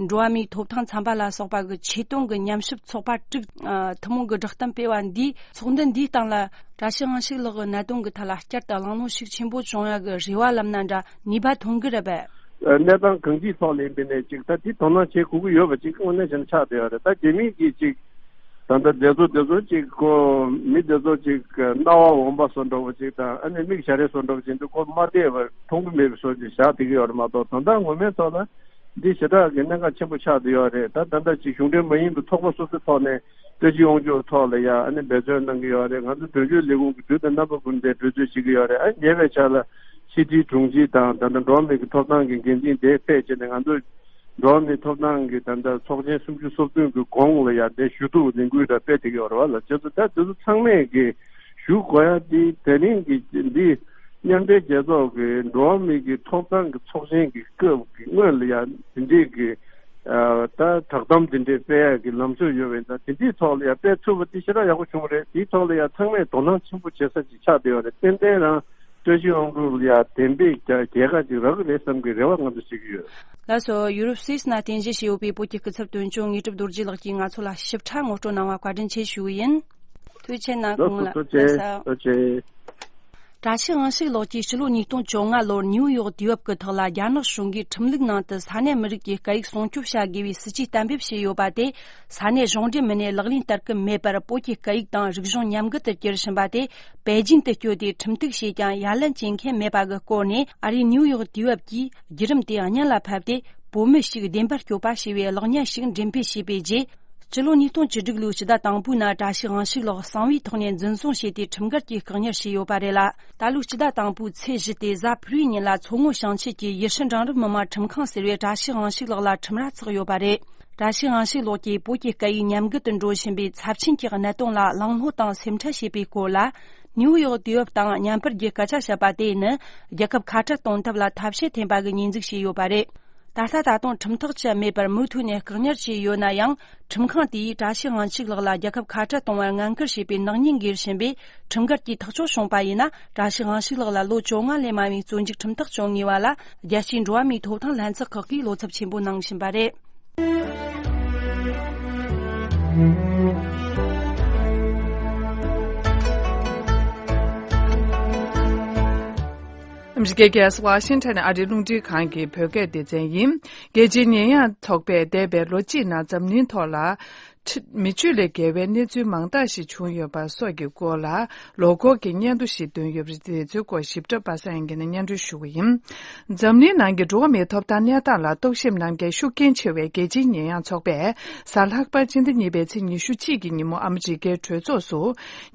འགྲོ་བ་མིའི་ཐོབ་ཐང་ཚན་པ་ལ་སོགས་པ་གི་ཆེད་དོན་གྱི་ཉམས་ཞིབ་ཚོགས་པ་དྲུག་ཨ་ཐུན་མོང་གི་བསྒྲགས་གཏམ་སྤེལ་བ་འདིས། ཚོགས་འདུ་འདིའི་སྟེང་ལ་བཀྲ་ཤིས་དབང་ཕྱུག་ལགས་ཀྱི་གནད་དོན་གྱི་ཐད་ལ་བསྐྱར་དུ་གླེང་སློང་ཤུགས་ཆེན་པོ་བྱུང་ཡག་གི་རེ་བ་ལབ་ན་འདྲ། ནུས་པ་ཐོན་གི་རེད་པས། ཨ། གནས་སྟངས་གང་ཅིའི་ཐོག་ལ་ཡིན་པའི་ནས་ཅིག་ད་འདི་དོ་སྣང་བྱེད་དགོས་ཀྱི་ཡོད་པ་ཅིག་དངོས་གནས་བྱས་ན་ཆགས་བསྡད་ཡོད་རེད། ད་རྒྱ་མི་གིས་ཅིག་ད་ལྟ་དེ་ཚོ་དེ་ཚོ་ཅིག་ཁོ་མི་དེ་ཚོ་ཅིག་རྣ་བ་འོན་པ་བཟོ་འདྲ་བོ་ཅིག་དང་། ཨ་ནི་མིག་ཞར་རེ་བཟོ་འདྲ་བོ་ཅིག་འདུག་ཁོ་མ་བལྟས་པར་མཐོང་གི་མེད་པའི་བཟོ་ཅིག་བཞག་བསྡད་ཀྱི་ཡོད་རེད་མ་གཏོགས། དོན་དག་ངོ་མའི་ཐོག་ལ་འདི་ཞེ་དྲག་གི་གནད་འགག་ཆེན་པོ་ཆགས་བསྡད་ཡོད་རེད། ད་ད་ལྟ་ཅིག་གཞུང་འབྲེལ་མ་ཡིན་པའི་ཚོགས་པ་སོ་སོའི་ཐོག་ནས་བཀྲ་ཤིས་དབང་ཕྱུག་ཐོག་ལ་ཡ་ཨ་ནི་འབད་བརྩོན་གནང་གི་ཡོད་རེད། ང་ཚོ་དོན་གཅོད་ལས་ཁུངས་ཀྱི་དུས་དང་རྣམ་པ་ཀུན་ཏུ་འབད་བརྩོན་བྱེད་ཀྱི་ཡོད་རེད། ཨ། ཉེ་བའི་ཆར་ལ་ཕྱི་དྲིལ་དྲུང་ཆེ་དང་ད་ལྟ་འགྲོ་བ་མིའི་གི་ཐོབ་ཐང་གི་འགན་འཛིན་དེ་ཕེབས་བྱས་ནས་ང་ཚོ་འགྲོ་བ་མིའི་ཐོབ་ཐང་གི་ད་ལྟ་ཚོགས་ཆེན་སུམ་ཅུ་སོ་བདུན་གི་གོང་ལ་ཡ་དེ་ཞུ་གཏུག་ལས་འགུལ་འདྲ་སྤེལ་བསྡད་ཀྱི་ཡོད་རེད་བ་ལ། བྱས་ཙང་ད་དེ་ཚོ་ཚང་མས་གི་ཞུ་དགོས་ཡ་འདི་དེ་རིང་གི་འདི་མཉམ་འབྲེལ་རྒྱལ་ཚོགས་ཀྱི་འགྲོ་བ་མིའི་གི་ཐོབ་ཐང་གི་ཚོགས་ཆེན་གི་སྐབས་ཀྱི་སྔོན་ལ་ཡ་དེ་འདྲའི་གི་ཨ། ད་བསྒྲགས་གཏམ་དེ་འདྲའི་སྤེལ་ཡག་གི་ལམ་སྲོལ་ཡོད་པ་ཡིན་ཙང་། དེ་འདྲའི་ཐོག་ལ་ཡ་སྤེལ་ཐུབ་པ་དེ་ཞེ་དྲག་ཡག་པོ་བྱུང་བ་རེད། དེའི་ཐོག་ལ་ཡ་ཚང་མས་དོ་སྣང་ཆེན་པོ་བྱེད་ས་ཅིག་ཆགས་བསྡད་ཡོད་རེད། ཏན་ཏན་རང་བཀྲ་ཤིས་དབང་ཕྱུག་ལ་ཡ་བདེན་པའི་རྒྱལ་ཁ་ཅིག་རག་གི་རེད་བསམ་གི་རེ་བ་ང་ཚོ་བྱེད་ཀྱི་ཡོད། ལགས་སོ། ཡུ་རོབ་སུད་སི་ནང་རྟེན་གཞི་བྱས་ཡོད་པའི་བོད་ཀྱི་སྐུ་ཚབ་དོན་གཅོད་དངོས་གྲུབ་རྡོ་རྗེ་ལགས་ཀྱིས་ང་ཚོ་ལ་ཞིབ་ཕྲ་ངོ་སྤྲོད་གནང་བ་བཀའ་དྲིན་ཆེ་ཞུ་གི་ཡིན། ཐུགས་རྗེ་ཆེ་གནང་། ལགས་སོ། ཁོང་ལ་ཐུགས་རྗེ་ཆེ། ལགས་སོ། ཐུགས་རྗེ་ཆེ། བཀྲ་ཤིས་དབང་ཕྱུག་ལགས་ཀྱིས་ཕྱི་ལོ་ཉིས་སྟོང་བཅོ་ལྔ་ལོར་ནིའུ་ཡོག་དུས་བབ་ཀྱི་ཐོག་ལ་རྒྱ་ནག་གཞུང་གིས་ཁྲིམས་ལུགས་ནང་དུ་ས་གནས་མི་རིགས་ཀྱི་སྐད་ཡིག་སྲུང་སྐྱོབ་བྱ་དགོས་པའི་སྲིད་ཇུས་གཏན་འབེབས་བྱས་ཡོད་པ་དེ། ས་གནས་གཞུང་འབྲེལ་མི་སྣས་ལག་ལེན་བསྟར་གྱི་མེད་པར། བོད་ཀྱི་སྐད་ཡིག་དང་རིག་གཞུང་ཉམས་རྒུད་དུ་གྱུར་བཞིན་པ་དེ་བེ་ཅིང་དུ་བསྐྱོད་དེ་ཁྲིམས་གཏུག་བྱས་ཀྱང་ཡ་ལན་བྱེད་མཁན་མེད་པ་གི་སྐོར་ནས། ཨ་རིའི་ནིའུ་ཡོག་དུས་བབ་ཀྱིས་བརྒྱུད་རིམ་དེ་སྙན་ལ་ཕབ་སྟེ། བོད་མི་ཞིག་བདེན་པར་སྐྱོབ་པ་ཞེས་པའི་གློག་བརྙན་ཞིག་འགྲེམས་སྤེལ་བྱས་པའི་རྗེས། སྤྱི་ལོ་ཉིས་སྟོང་བཅུ་དྲུག་ལོའི་སྤྱི་ཟླ་དང་པོའི་ནང་བཀྲ་ཤིས་དབང་ཕྱུག་ལགས་གསང་བའི་ཐོག་ནས་འཛིན་བཟུང་བྱས་ཏེ། ཁྲིམས་འགལ་གྱིས་བཀག་ཉར་བྱས་ཡོད་པ་རེད་ལ། ད་ལོའི་སྤྱི་ཟླ་དང་པོའི་ཚེས་བཞི་སྟེ་གཟའ་ཕུར་བུའི་ཉིན་ལ་མཚོ་སྔོན་ཞིང་ཆེན་གྱི་ཡེ་ཧྲི་འབྲིང་རིམ་མི་དམངས་ཁྲིམས་ཁང་ཟེར་བས་བཀྲ་ཤིས་དབང་ཕྱུག་ལགས་ལ་ཁྲིམས་ར་བཙུགས་ཡོད་པ་རེད། བཀྲ་ཤིས་དབང་ཕྱུག་ལགས་ཀྱིས་བོད་ཀྱི་སྐད་ཡིག་ཉམས་རྒུད་དུ་འགྲོ་བཞིན་པའི་ཚབས་ཆེན་གྱི་གནད་དོན་ལ་གླེང་སློང་དང་སེམས་ཁྲལ་བྱས་པའི་སྐོར་ལ། ནིའུ་ཡོག་དུས་བབ་དང་མཉམ་འབྲེལ་གྱིས་སྐད་ཆ་བཤད་པ་དེ་ནི། རྒྱལ་ཁབ་ཁ་བྲལ་གཏོང་ཐབས་ལ་ཐབས་ཤེས་འཐེན་པ་གི་ཉེས་འཛུགས་བྱས་ཡོད་པ་རེད། ད་ལྟ་ད་དུང་ཁྲིམས་ཐག་བཅད་མེད་པར་མུ་མཐུད་ནས་བཀག་ཉར་བྱས་ཡོད་ན་ཡང་། ཁྲིམས་ཁང་དེས་བཀྲ་ཤིས་དབང་ཕྱུག་ལགས་ལ་རྒྱལ་ཁབ་ཁ་བྲལ་གཏོང་བར་ངན་སྐུལ་བྱས་པའི་ནག་ཉེས་འགེལ་བཞིན་པས། ཁྲིམས་འགལ་གྱིས་ཐག་གཅོད་བྱུང་པ་ཡིན་ན། བཀྲ་ཤིས་དབང་ཕྱུག་ལགས་ལ་ལོ་བཅོ་ལྔ་ལས་མང་བའི་བཙོན་འཇུག་ཁྲིམས་ཐག་གཅོད་ངེས་པ་ལ། རྒྱལ་སྤྱིའི་འགྲོ་བ་མིའི་ཐོབ་ཐང་ལྷན་ཚོགས་ཁག་གིས་བློ་འཚབ་ཆེན་པོ་གནང་བཞིན་པ་རེད། ཨ་མི་རི་ཀའི་རྒྱལ་ས་ཝ་ཤིང་ཊོན་ཨ་རིའི་རླུང་འཕྲིན་ཁང་གི་བོད་སྐད་སྡེ་ཚན་ཡིན། རྒྱལ་སྤྱིའི་ཉེས་ཡངས་ཚོགས་པས་འདས་པའི་ལོ་གཅིག་ནང་འཛམ་གླིང་ཐོག་ལ་ཁྲི་མི་སྤྱོད་ལས་བརྒལ་བའི་གནས་ཚུལ་མང་དག་ཞིག་བྱུང་ཡོད་པ་སོགས་ཀྱི་སྐོར་ལ་ལོ་འཁོར་གྱི་སྙན་ཐོ་ཞིག་བཏོན་ཡོད་པ་རེད། དེ་ཚོའི་སྐོར་ཞིབ་ཕྲ་པ་སངས་དབྱངས་སྐྱིད་ནས་སྙན་སྒྲོན་ཞུ་གི་ཡིན། འཛམ་གླིང་ནང་གི་འགྲོ་བ་མིའི་ཐོབ་ཐང་གནས་སྟངས་ལ་རྟོག་ཞིབ་གནང་མཁན་ཤུགས་རྐྱེན་ཆེ་བའི་རྒྱལ་སྤྱིའི་ཉེས་ཡངས་ཚོགས་པས་གཟའ་ལྷག་པ་སྤྱི་ཟླ་གཉིས་པའི་ཚེས་ཉི་ཤུ་གཅིག་གི་ཉིན་མོ་ཨ་མི་རི་ཀའི་གྲོས་ཚོགས་སུ།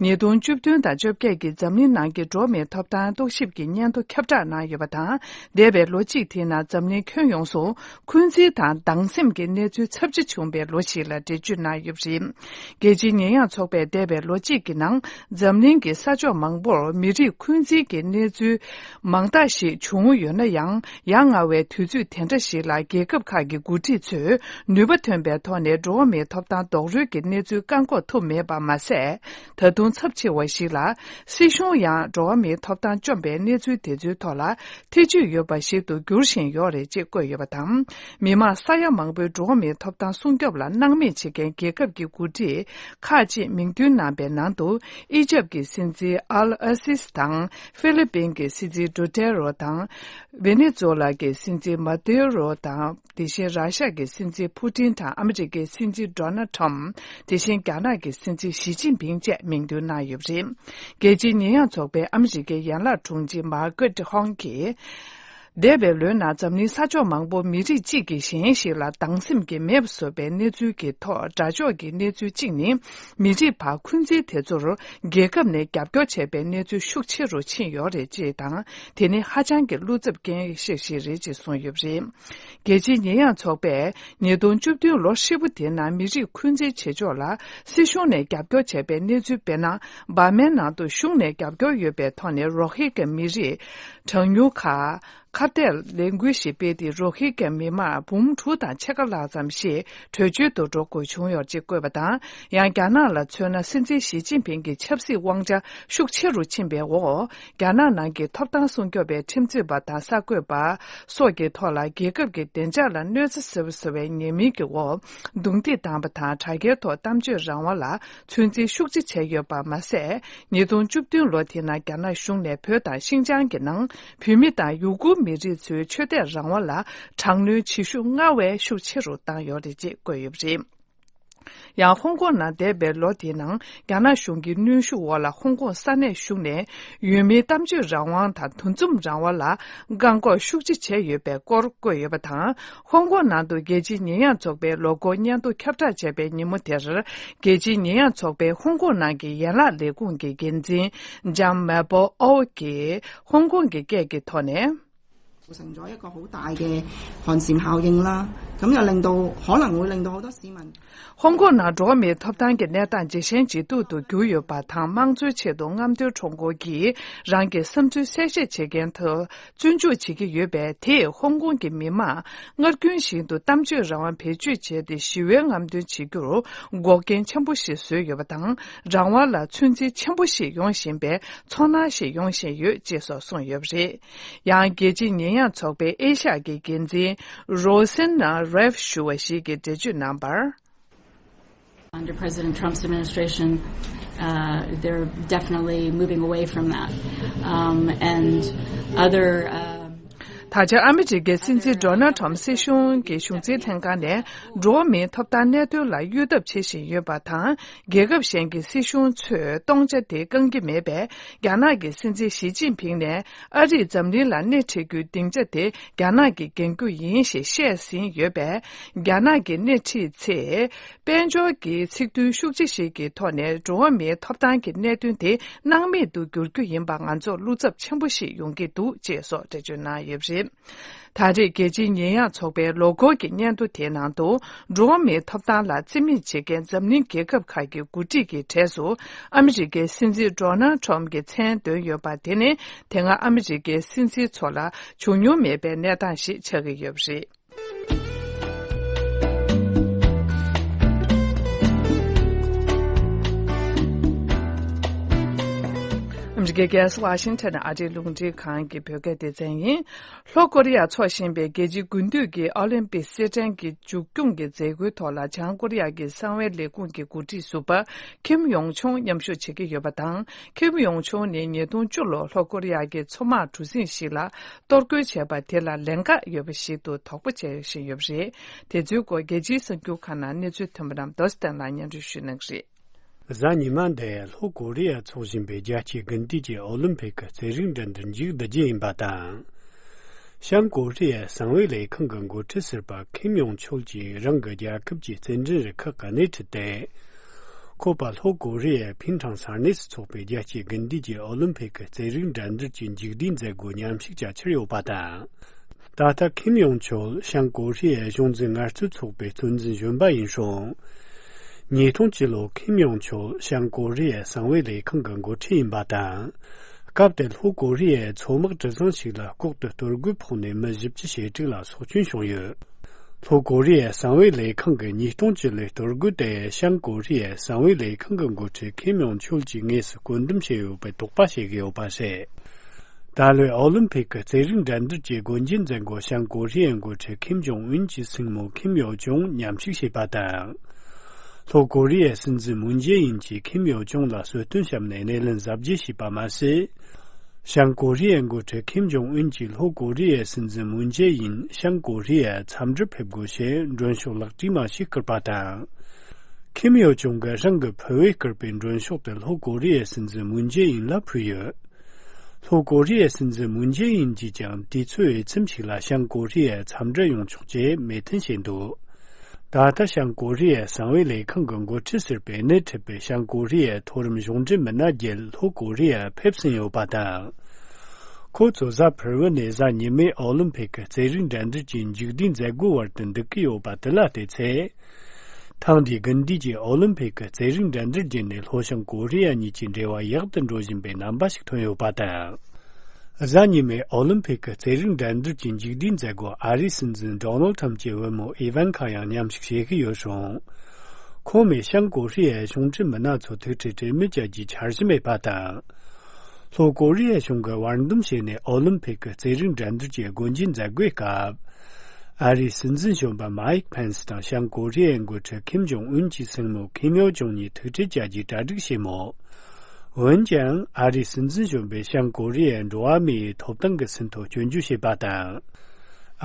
ཉིས་སྟོང་བཅུ་བདུན་དང་བཅོ་བརྒྱད་ཀྱི་འཛམ་གླིང་ནང་གི་འགྲོ་བ་མིའི་ཐོབ་ཐང་རྟོག་ཞིབ་ཀྱི་སྙན་ཐོ་ཁྱབ་བསྒྲགས་གནང་ཡོད་པ་དང་། འདས་པའི་ལོ་གཅིག་དེའི་ནང་འཛམ་གླིང་ཁྱོན་ཡོངས་སུ་འཁོན་འཛིན་དང་སྡང་སེམས་ཀྱི་གནས་ཚུལ་ཚབས་ཆེ་བྱུང་བའི་ལོ་ཞིག་ལ་འགྲེལ་བརྗོད་གནང་ཡོད་པ་རེད། རྒྱལ་སྤྱིའི་ཉེས་ཡངས་ཚོགས་པས་འདས་པའི་ལོ་གཅིག་གི་ནང་འཛམ་གླིང་གི་ས་ཕྱོགས་མང་པོར་མི་རིགས་འཁོན་འཛིན་གྱི་གནས་ཚུལ་མང་དག་ཞིག་བྱུང་ཡོད་ན་ཡང་། ཡ་ང་བའི་དུས་ཚོད་དེ་འདྲ་ཞིག་ལ་རྒྱལ་ཁབ་ཁག་གི་འགོ་ཁྲིད་ཚོས་ནུས་པ་ཐོན་པའི་ཐོག་ནས་འགྲོ་བ་མིའི་ཐོབ་ཐང་རྡོག་རོལ་གྱི་གནས་ཚུལ་བཀག་འགོག་ཐུབ་མེད་པ་མ་ཟད། ད་དུང་ཚབས་ཆེ་བ་ཞིག་ལ། སྲིད་གཞུང་ཡང་འགྲོ་བ་མིའི་ཐོབ་ཐང་བཅོམ་པའི་གནས་ཚུལ་དེ་ཚོའི་ཐོག་ལ་ཐེ་བྱུས་ཡོད་པ་ཞིག་ཏུ་འགྱུར་བཞིན་ཡོད་རེད་ཅེས་བཀོད་ཡོད་པ་དང་། མི་མང་ས་ཡ་མང་པོའི་འགྲོ་བ་མིའི་ཐོབ་ཐང་སྲུང་སྐྱོབ་ལ་སྣང་མེད་བྱེད་མཁན་རྒྱལ་ཁབ་ཀྱི་འགོ་ཁྲིད་ཁག་ཅིག་མིང་འདོན་གནང་པའི་ནང་དུ། ཨི་ཇབ་ཀྱི་སྲིད་འཛིན་ཨལ་ཨ་སིས་དང་། ཧྥི་ལི་པིན་གྱི་སྲིད་འཛིན་ཌུ་ཏེ་རོ་དང་། ཝེ་ནེ་ཛུ་ལ་གི་སྲིད་འཛིན་མ་དུ་རོ་དང་། དེ་བཞིན་ར་ཤ་གི་སྲིད་འཛིན་ཕུ་ཏིན་དང་ཨ་མི་རི་ཀའི་སྲིད་འཛིན་ཌོ་ནལ་ཁྲམ། དེ་བཞིན་རྒྱ་ནག་གི་སྲིད་འཛིན་ཞི་ཅིན་ཕིང་བཅས་མིང་འདོན་གནང་ཡོད་པ་རེད། རྒྱལ་སྤྱིའི་ཉེས་ཡངས་ཚོགས་པའི་ཨ་མི་རི་ཀའི་ཡན་ལག་དྲུང་ཆེ་མཱ་ཀེ་ཧོང་གིས། འདས་པའི་ལོའི་ནང་འཛམ་གླིང་ས་ཕྱོགས་མང་པོ་མི་རིགས་གཅིག་གིས་གཞན་ཞིག་ལ་སྡང་སེམས་ཀྱིས་མེད་པ་བཟོ་བའི་གནས་ཚུལ་གྱི་ཐོག་དགྲ་ཕྱོགས་ཀྱི་གནས་ཚུལ་གཅིག་ནི། མི་རིགས་བར་འཁོན་འཛིན་དེ་ཚོར་རྒྱལ་ཁབ་ནས་རྒྱབ་སྐྱོར་བྱས་པའི་གནས་ཚུལ་ཤུགས་ཆེ་རུ་ཕྱིན་ཡོད་རེད་ཅེས་དང་། དེ་ནི་ཧ་ཅང་གི་བློ་འཚབ་རྐྱེན་ཤོས་ཤིག་རེད་ཅེས་གསུངས་ཡོད་པ་རེད། རྒྱལ་སྤྱིའི་ཉེས་ཡངས་ཚོགས་པས་ཉིས་སྟོང་བཅུ་བདུན་ལོ་ཧྲིལ་པོ་དེའི་ནང་མི་རིགས་འཁོན་འཛིན་བྱེད་ཕྱོགས་ལ་སྲིད་གཞུང་ནས་རྒྱབ་སྐྱོར་བྱས་པའི་གནས་ཚུལ་སྤེལ་ན། འབར་མའི་ནང་དུ་གཞུང་ནས་རྒྱབ་སྐྱོར་ཡོད་པའི་ཐོག་ནས་རོ་ཧི་གྷ་མི་རིགས་གྲངས་ཉུང་ཁག་ཁ་གཏད་ལས་འགུལ་ཞིག་སྤེལ་ཏེ། རོ་ཧི་གྷ་མི་མང་འབུམ་དྲུག་དང་ཕྱེད་ཀ་ལྷག་ཙམ་ཞིག་བྲོས་བྱོལ་དུ་འགྲོ་དགོས་བྱུང་ཡོད་ཅེས་བཀོད་པ་དང་། ཡང་རྒྱ་ནག་ལ་མཚོན་ན། སྲིད་འཛིན་ཞི་ཅིན་ཕིང་གི་ཆབ་སྲིད་དབང་ཆ་ཤུགས་ཆེ་རུ་ཕྱིན་པའི་འོག་རྒྱ་ནག་ནང་གི་ཐོབ་ཐང་སྲུང་སྐྱོབ་པའི་ཁྲིམས་རྩོད་པ་དང་གསར་འགོད་པ་སོགས་ཀྱི་ཐོག་ལ་རྒྱལ་ཁབ་ཀྱི་བདེ་འཇགས་ལ་གནོད་འཚེ་བཟོས་པ་བཟོ་བའི་ཉེས་མིང་གི་འོག་རྡུང་རྡེག་བཏང་བ་དང་། དྲ་རྒྱའི་ཐོག་གཏམ་བརྗོད་རང་དབང་ལ་ཚོད་འཛིན་ཤུགས་ཆེ་བྱས་ཡོད་པ་མ་ཟད། ཉིས་སྟོང་བཅུ་བདུན་ལོ་དེའི་ནང་རྒྱ་ནག་གཞུང་ནས་བོད་དང་ཤིན་ཅང་གི་ནང་བོད་མི་དང་ཡུ་གུར་མི་རིགས་ཚོའི་ཆོས་དད་རང་དབང་ལ་དྲག་གནོན་བྱེད་ཤུགས་སྔར་བས་ཤུགས་ཆེ་རུ་བཏང་ཡོད་རེད་ཅེས་བཀོད་ཡོད་པ་རེད། ཡང་ཧོང་ཀོང་ནང་འདས་པའི་ལོ་དེའི་ནང་རྒྱ་ནག་གཞུང་གི་གནོན་ཤུགས་འོག་ལ་ཧོང་ཀོང་ས་གནས་གཞུང་ནས་ཡུལ་མིའི་གཏམ་བརྗོད་རང་དབང་དང་འདུ་འཛོམས་རང་དབང་ལ་བཀག་འགོག་ཤུགས་ཆེ་བྱས་ཡོད་པའི་སྐོར་བཀོད་ཡོད་པ་དང་། ཧོང་ཀོང་ནང་དུ་རྒྱལ་སྤྱིའི་ཉེས་ཡངས་ཚོགས་པའི་ལོ་འཁོར་སྙན་ཐོ་ཁྱབ་བསྒྲགས་བྱས་པའི་ཉིན་མོ་དེར། རྒྱལ་སྤྱིའི་ཉེས་ཡངས་ཚོགས་པའི་ཧོང་ཀོང་ནང་གི་ཡན་ལག་ལས་ཁུངས་ཀྱི་འགན་འཛིན་ལྕམ་མེ་པོ་ཨོ་གིས་ཧོང་ཀོང་གི་སྐད་ཀྱི་ཐོག་ནས། 造成咗一個好大嘅寒蟬效應啦。咁又令到，可能會令到好多市民 ཧོང་ཀོང་ནང་འགྲོ་བ་མིའི་ཐོབ་ཐང་གི་གནས་སྟངས་ཇེ་ཞན་ཇེ་སྡུག་ཏུ་གྱུར་ཡོད་པ་དང་། དམངས་གཙོའི་ཆེད་དུ་རྔམ་སྟོན་ཁྲོམ་སྐོར་གྱིས་རང་གི་བསམ་ཚུལ་གསལ་བཤད་བྱེད་མཁན་དུ་བཙོན་འཇུག་བྱེད་ཀྱི་ཡོད་པས། དེས་ཧོང་ཀོང་གི་མི་མང་སྔར་རྒྱུན་བཞིན་དུ་གཏམ་བརྗོད་རང་དབང་བེད་སྤྱོད་བྱས་ཏེ། ཞི་བའི་རྔམ་སྟོན་བྱེད་རྒྱུར་འགོག་རྐྱེན་ཆེན་པོ་ཞིག་བཟོས་ཡོད་པ་དང་། རང་དབང་ལ་ཚོད་འཛིན་ཆེན་པོ་ཞིག་ཡོང་བཞིན་པའི་ཚོར་སྣང་ཞིག་ཡོང་བཞིན་ཡོད་ཅེས་སོགས་གསུངས་ཡོད་པ་རེད། ཡང་རྒྱལ་སྤྱིའི་ཉེས་ཡངས་ཚོགས་པའི་ཨེ་ཤ་ཡ་གི་འགན་འཛིན་རོ་སིན་ན་རེབ་ཞུ་བ་ཞིག་གིས་འགྲེལ་བརྗོད་གནང་བར། Under President Trump's administration, uh, there are definitely moving away from that. Um, and other, um, ད་ཆ་ཨ་མི་རི་ཀའི་སྲིད་འཛིན་ཌོ་ནལ་ཁྲམ་སྲིད་གཞུང་གི་གཞུང་འཛིན་ལྷན་ཁང་ནས་འགྲོ་བ་མིའི་ཐོབ་ཐང་གནད་དོན་ལ་གཡོལ་ཐབས་བྱེད་བཞིན་ཡོད་པ་དང་། རྒྱལ་ཁབ་གཞན་གྱི་སྲིད་གཞུང་ཚོས་སྟོང་ཆ་དེ་བསྐང་གི་མེད་པས། རྒྱ་ནག་གི་སྲིད་འཛིན་ཞི་ཅིན་ཕིང་ནས་ཨ་རིས་འཛམ་གླིང་ལ་སྣེ་ཁྲིད་རྒྱུའི་སྡིངས་ཆ་དེ་རྒྱ་ནག་གིས་འགེངས་རྒྱུ་ཡིན་ཞེས་བཤད་ཟིན་ཡོད་པས། རྒྱ་ནག་གིས་སྣེ་ཁྲིད་ཚེ། དཔལ་འབྱོར་གྱི་ཚིག་དོན་ཤུགས་ཆེ་ཞིག་གི་ཐོག་ནས་འགྲོ་བ་མིའི་ཐོབ་ཐང་གི་གནད་དོན་དེ་སྣང་མེད་དུ་འགྱུར་རྒྱུ་ཡིན་པ་ང་ཚོར་བློ་འཚབ་ཆེན་པོ་ཞིག་ཡོང་གི་འདུག་ཅེས་སོགས་འགྲེལ་བརྗོད་གནང་ཡོད་པ་རེད། ད་རེས་རྒྱལ་སྤྱིའི་ཉེས་ཡངས་ཚོགས་པའི་ལོ་འཁོར་གྱི་སྙན་ཐོ་དེའི་ནང་དུ། འགྲོ་བ་མིའི་ཐོབ་ཐང་ལ་བརྩི་མེད་བྱེད་མཁན་འཛམ་གླིང་རྒྱལ་ཁབ་ཁག་གི་འགོ་ཁྲིད་ཀྱི་གྲས་སུ་ཨ་མི་རི་ཀའི་སྲིད་འཛིན་ཌོ་ནལ་ཁྲམ་གྱི་མཚན་འདོན་ཡོད་པ་དེ་ནི། དེ་སྔ་ཨ་མི་རི་ཀའི་སྲིད་འཛིན་ཚོ་ལ་བྱུང་མྱོང་མེད་པའི་གནས་སྟངས་ཤིག་ཆགས་ཀྱི་ཡོད་པ་རེད། ཨ་མི་རི་ཀའི་རྒྱལ་ས་ཝ་ཤིང་ཊོན་ཨ་རིའི་རླུང་འཕྲིན་ཁང་གི་བོད་སྐད་སྡེ་ཚན་ཡིན། ལྷོ་ཀོ་རི་ཡར་འཚོགས་བཞིན་པའི་རྒྱལ་སྤྱིའི་དགུན་དུས་ཀྱི་ཨོ་ལིམ་པིག་སེར་ཕྲེང་གི་མཇུག་སྐྱོང་གི་མཛད་སྒོའི་ཐོག་ལ། བྱང་ཀོ་རི་ཡ་གི་གསང་བའི་ལས་ཁུངས་ཀྱི་འགོ་ཁྲིད་ཟུར་པ་ཁིམ་ཡོང་ཆུང་མཉམ་ཞུགས་བྱེད་ཀྱི་ཡོད་པ་དང་། ཁིམ་ཡོང་ཆུང་ནི་ཉིས་སྟོང་བཅུ་ལོར་ལྷོ་ཀོ་རི་ཡ་གི་མཚོ་དམག་གྲུ་གཟིངས་ཤིག་ལ་གཏོར་རྒོལ་བྱས་པ་དེ་ལ་ལན་འགག་ཡོད་པ་ཞིག་ཏུ་དོགས་པ་བྱེད་བཞིན་ཡོད་པ་རེད། དེ་ཚོའི་སྐོར་རྒྱལ་སྤྱིའི་གསར་འགྱུར་ཁང་ནང་གནས་ཚུལ་ཐོན་པ་རྣམས་རྡོ་སྟན་ལ་སྙན་སྒྲོན་ཞུ་གནང་གི་རེད། གཟའ་ཉི་མ་འདིར་ལྷོ་ཀོ་རི་ཡར་འཚོགས་བཞིན་པའི་རྒྱལ་སྤྱིའི་དགུན་དུས་ཀྱི་ཨོ་ལིམ་ཕིག་གི་རྩེད་རིགས་འགྲན་བསྡུར་མཇུག་བསྡུ་རྒྱུ་ཡིན་པ་དང་། བྱང་ཀོ་རི་ཡའི་གསང་བའི་ལས་ཁང་གི་འགོ་ཁྲིད་ཟུར་པ་ཁིམ་ཡོང་ཆོལ་གྱིས་རང་གི་རྒྱལ་ཁབ་ཀྱི་རྩེད་འགྲན་རུ་ཁག་གི་སྣེ་ཁྲིད་དེ། ཁོ་པ་ལྷོ་ཀོ་རི་ཡའི་ཕིན་ཁྲང་ས་གནས་སུ་འཚོགས་པའི་རྒྱལ་སྤྱིའི་དགུན་དུས་ཀྱི་ཨོ་ལིམ་ཕིག་གི་རྩེད་རིགས་འགྲན་བསྡུར་གྱི་མཇུག་བསྡུའི་མཛད་སྒོ་མཉམ་ཞུགས་བྱ་འཆར་ཡོད་པ་དང་། ད་ལྟ་ཁིམ་ཡོང་ཆོལ་བྱང་ཀོ་རི་ཡའི་གཞུང་འཛིན་ངལ་རྩོལ་ཚོགས་པའི་གཙོ་འཛིན་གཞོན་པ་ཡིན་རུང་། ཉིས་སྟོང་བཅུ་ལོར་ཁིམ་ཡོང་ཆོལ་བྱང་ཀོ་རི་ཡའི་གསང་བའི་ལས་ཁང་གི་འགོ་ཁྲིད་ཡིན་པ་དང་། སྐབས་དེར་ལྷོ་ཀོ་རི་ཡའི་མཚོ་དམག་གྲུ་གཟིངས་ཤིག་ལ་ལྐོག་ཏུ་གཏོར་རྒོལ་ཕོག་ནས་མི་བཞི་བཅུ་ཞེ་དྲུག་ལ་སྲོག་སྐྱོན་བྱུང་ཡོད། ལྷོ་ཀོ་རི་ཡའི་གསང་བའི་ལས་ཁང་གིས་ཉིས་སྟོང་བཅུ་ལོའི་གཏོར་རྒོལ་དེ་བྱང་ཀོ་རི་ཡའི་གསང་བའི་ལས་ཁང་གི་འགོ་ཁྲིད་ཁིམ་ཡོང་ཆོལ་གྱི་དངོས་སུ་བཀོད་འདོམས་བྱས་ཡོད་པའི་དོགས་པ་བྱེད་ཀྱི་ཡོད་པ་རེད། ད་ལོའི་ཨོ་ལིམ་ཕིག་གི་རྩེད་རིགས་འགྲན་བསྡུར་གྱི་སྒོ་འབྱེད་མཛད་སྒོར་བྱང་ཀོ་རི་ཡའི་འགོ་ཁྲིད་ཁིམ་ཇོང་ཨུན་གྱི་སྲིང་མོ་ཁིམ་ཡོ་ཅུང་མཉམ་ཞུགས་བྱས་པ་དང་། ལྷོ་ཀོ་རི་ཡའི་སྲིད་འཛིན་མུན་ཇེ་ཨིན་གྱིས་ཁིམ་ཡོ་ཅུང་ལ་གསོལ་སྟོན་བཤམས་ནས་སྣེ་ལེན་གཟབ་རྒྱས་བྱས་པ་མ་ཟད། བྱང་ཀོ་རི་ཡའི་འགོ་ཁྲིད་ཁིམ་ཇོང་ཨུན་གྱིས་ལྷོ་ཀོ་རི་ཡའི་སྲིད་འཛིན་མུན་ཇེ་ཨིན་བྱང་ཀོ་རི་ཡར་འཚམས་འདྲིར་ཕེབས་དགོས་ཞེས་མགྲོན་ཤོག་ལག་བྲིས་མང་ཞིག་བསྐུར་པ་དང་། ཁིམ་ཡོ་ཅུང་གིས་རང་གི་ཕུ་བོས་བསྐུར་པའི་མགྲོན་ཤོག་དེ་ལྷོ་ཀོ་རི་ཡའི་སྲིད་འཛིན་མུན་ཇེ་ཨིན་ལ་ཕུལ་ཡོད། ལྷོ་ཀོ་རི་ཡའི་སྲིད་འཛིན་མུན་ཇེ་ཨིན་གྱིས་ཀྱང་དུས་ཚོད་འོས་འཚམ་ཞིག་ལ་བྱང་ཀོ་རི་ཡར་འཚམས་འདྲི་ཡོང་ཆོག་ཅེས་མོས་མཐུན་བྱས་འདུག་ད་ལྟ་བྱང་ཀོ་རི་ཡའི་གསང་བའི་ལས་ཁང་གི་འགོ་ཁྲིད་ཟུར་པས་སྣེ་ཁྲིད་པའི་བྱང་ཀོ་རི་ཡའི་མཐོ་རིམ་གཞུང་འབྲེལ་མི་སྣ་བརྒྱད་ལྷོ་ཀོ་རི་ཡར་ཕེབས་ཟིན་ཡོད་པ་དང་། ཁོ་ཚོ་གཟའ་ཕུར་བུ་ནས་གཟའ་ཉི་མའི་ཨོ་ལིམ་ཕིག་གི་རྩེད་རིགས་འགྲན་བསྡུར་གྱི་མཇུག་བསྡུའི་མཛད་སྒོའི་བར་དུ་འདུག་གི་ཡོད་པ་དེ་ལ་བལྟས་ཚེ། ཐེངས་འདིའི་དགུན་དུས་ཀྱི་ཨོ་ལིམ་ཕིག་གི་རྩེད་རིགས་འགྲན་བསྡུར་བརྒྱུད་ནས་ལྷོ་བྱང་ཀོ་རི་ཡ་གཉིས་ཀྱི་འབྲེལ་བ་ཡག་ཏུ་འགྲོ་བཞིན་པའི་རྣམ་པ་ཞིག་ཐོན་ཡོད་པ་དང་། གཟའ་ཉི་མའི་ཨོ་ལིམ་ཕིག་གི་རྩེད་རིགས་འགྲན་བསྡུར་གྱི་མཇུག་བསྡུའི་མཛད་སྒོར་ཨ་རིའི་སྲིད་འཛིན་ཌོ་ནལ་ཁྲམ་གྱི་བུ་མོ་ཨི་ཝན་ཁ་ཡང་མཉམ་ཞུགས་བྱེད་ཀྱི་ཡོད་རུང་། ཁོང་མོས་བྱང་ཀོ་རི་ཡའི་གཞུང་འབྲེལ་མི་སྣ་ཚོ་ཐུག་འཕྲད་གྲོས་མོལ་བྱ་རྒྱུའི་འཆར་གཞི་མེད་པ་དང་། ལྷོ་ཀོ་རི་ཡ་གཞུང་གིས་བར་འདུམ་བྱས་ནས་ཨོ་ལིམ་ཕིག་གི་རྩེད་རིགས་འགྲན་བསྡུར་གྱི་སྒོ་འབྱེད་མཛད་སྒོའི་སྐབས། ཨ་རིའི་སྲིད་འཛིན་གཞོན་པ་མའིག་ཕེན་སི་དང་བྱང་ཀོ་རི་ཡའི་འགོ་ཁྲིད་ཁིམ་ཇོང་ཨུན་གྱི་སྲིང་མོ་ཁིམ་ཡོ་ཇོང་གཉིས་ཐུག་འཕྲད་བྱ་རྒྱུའི་གྲ་སྒྲིག་བྱས་མོད། འོན་ཀྱང་ཨ་རིའི་སྲིད་འཛིན་གཞོན་པས་བྱང་ཀོ་རི་ཡའི་འགྲོ་བ་མིའི་ཐོབ་ཐང་གི་ཟིན་ཐོ་སྐྱོན་བརྗོད་བྱས་པ་དང་།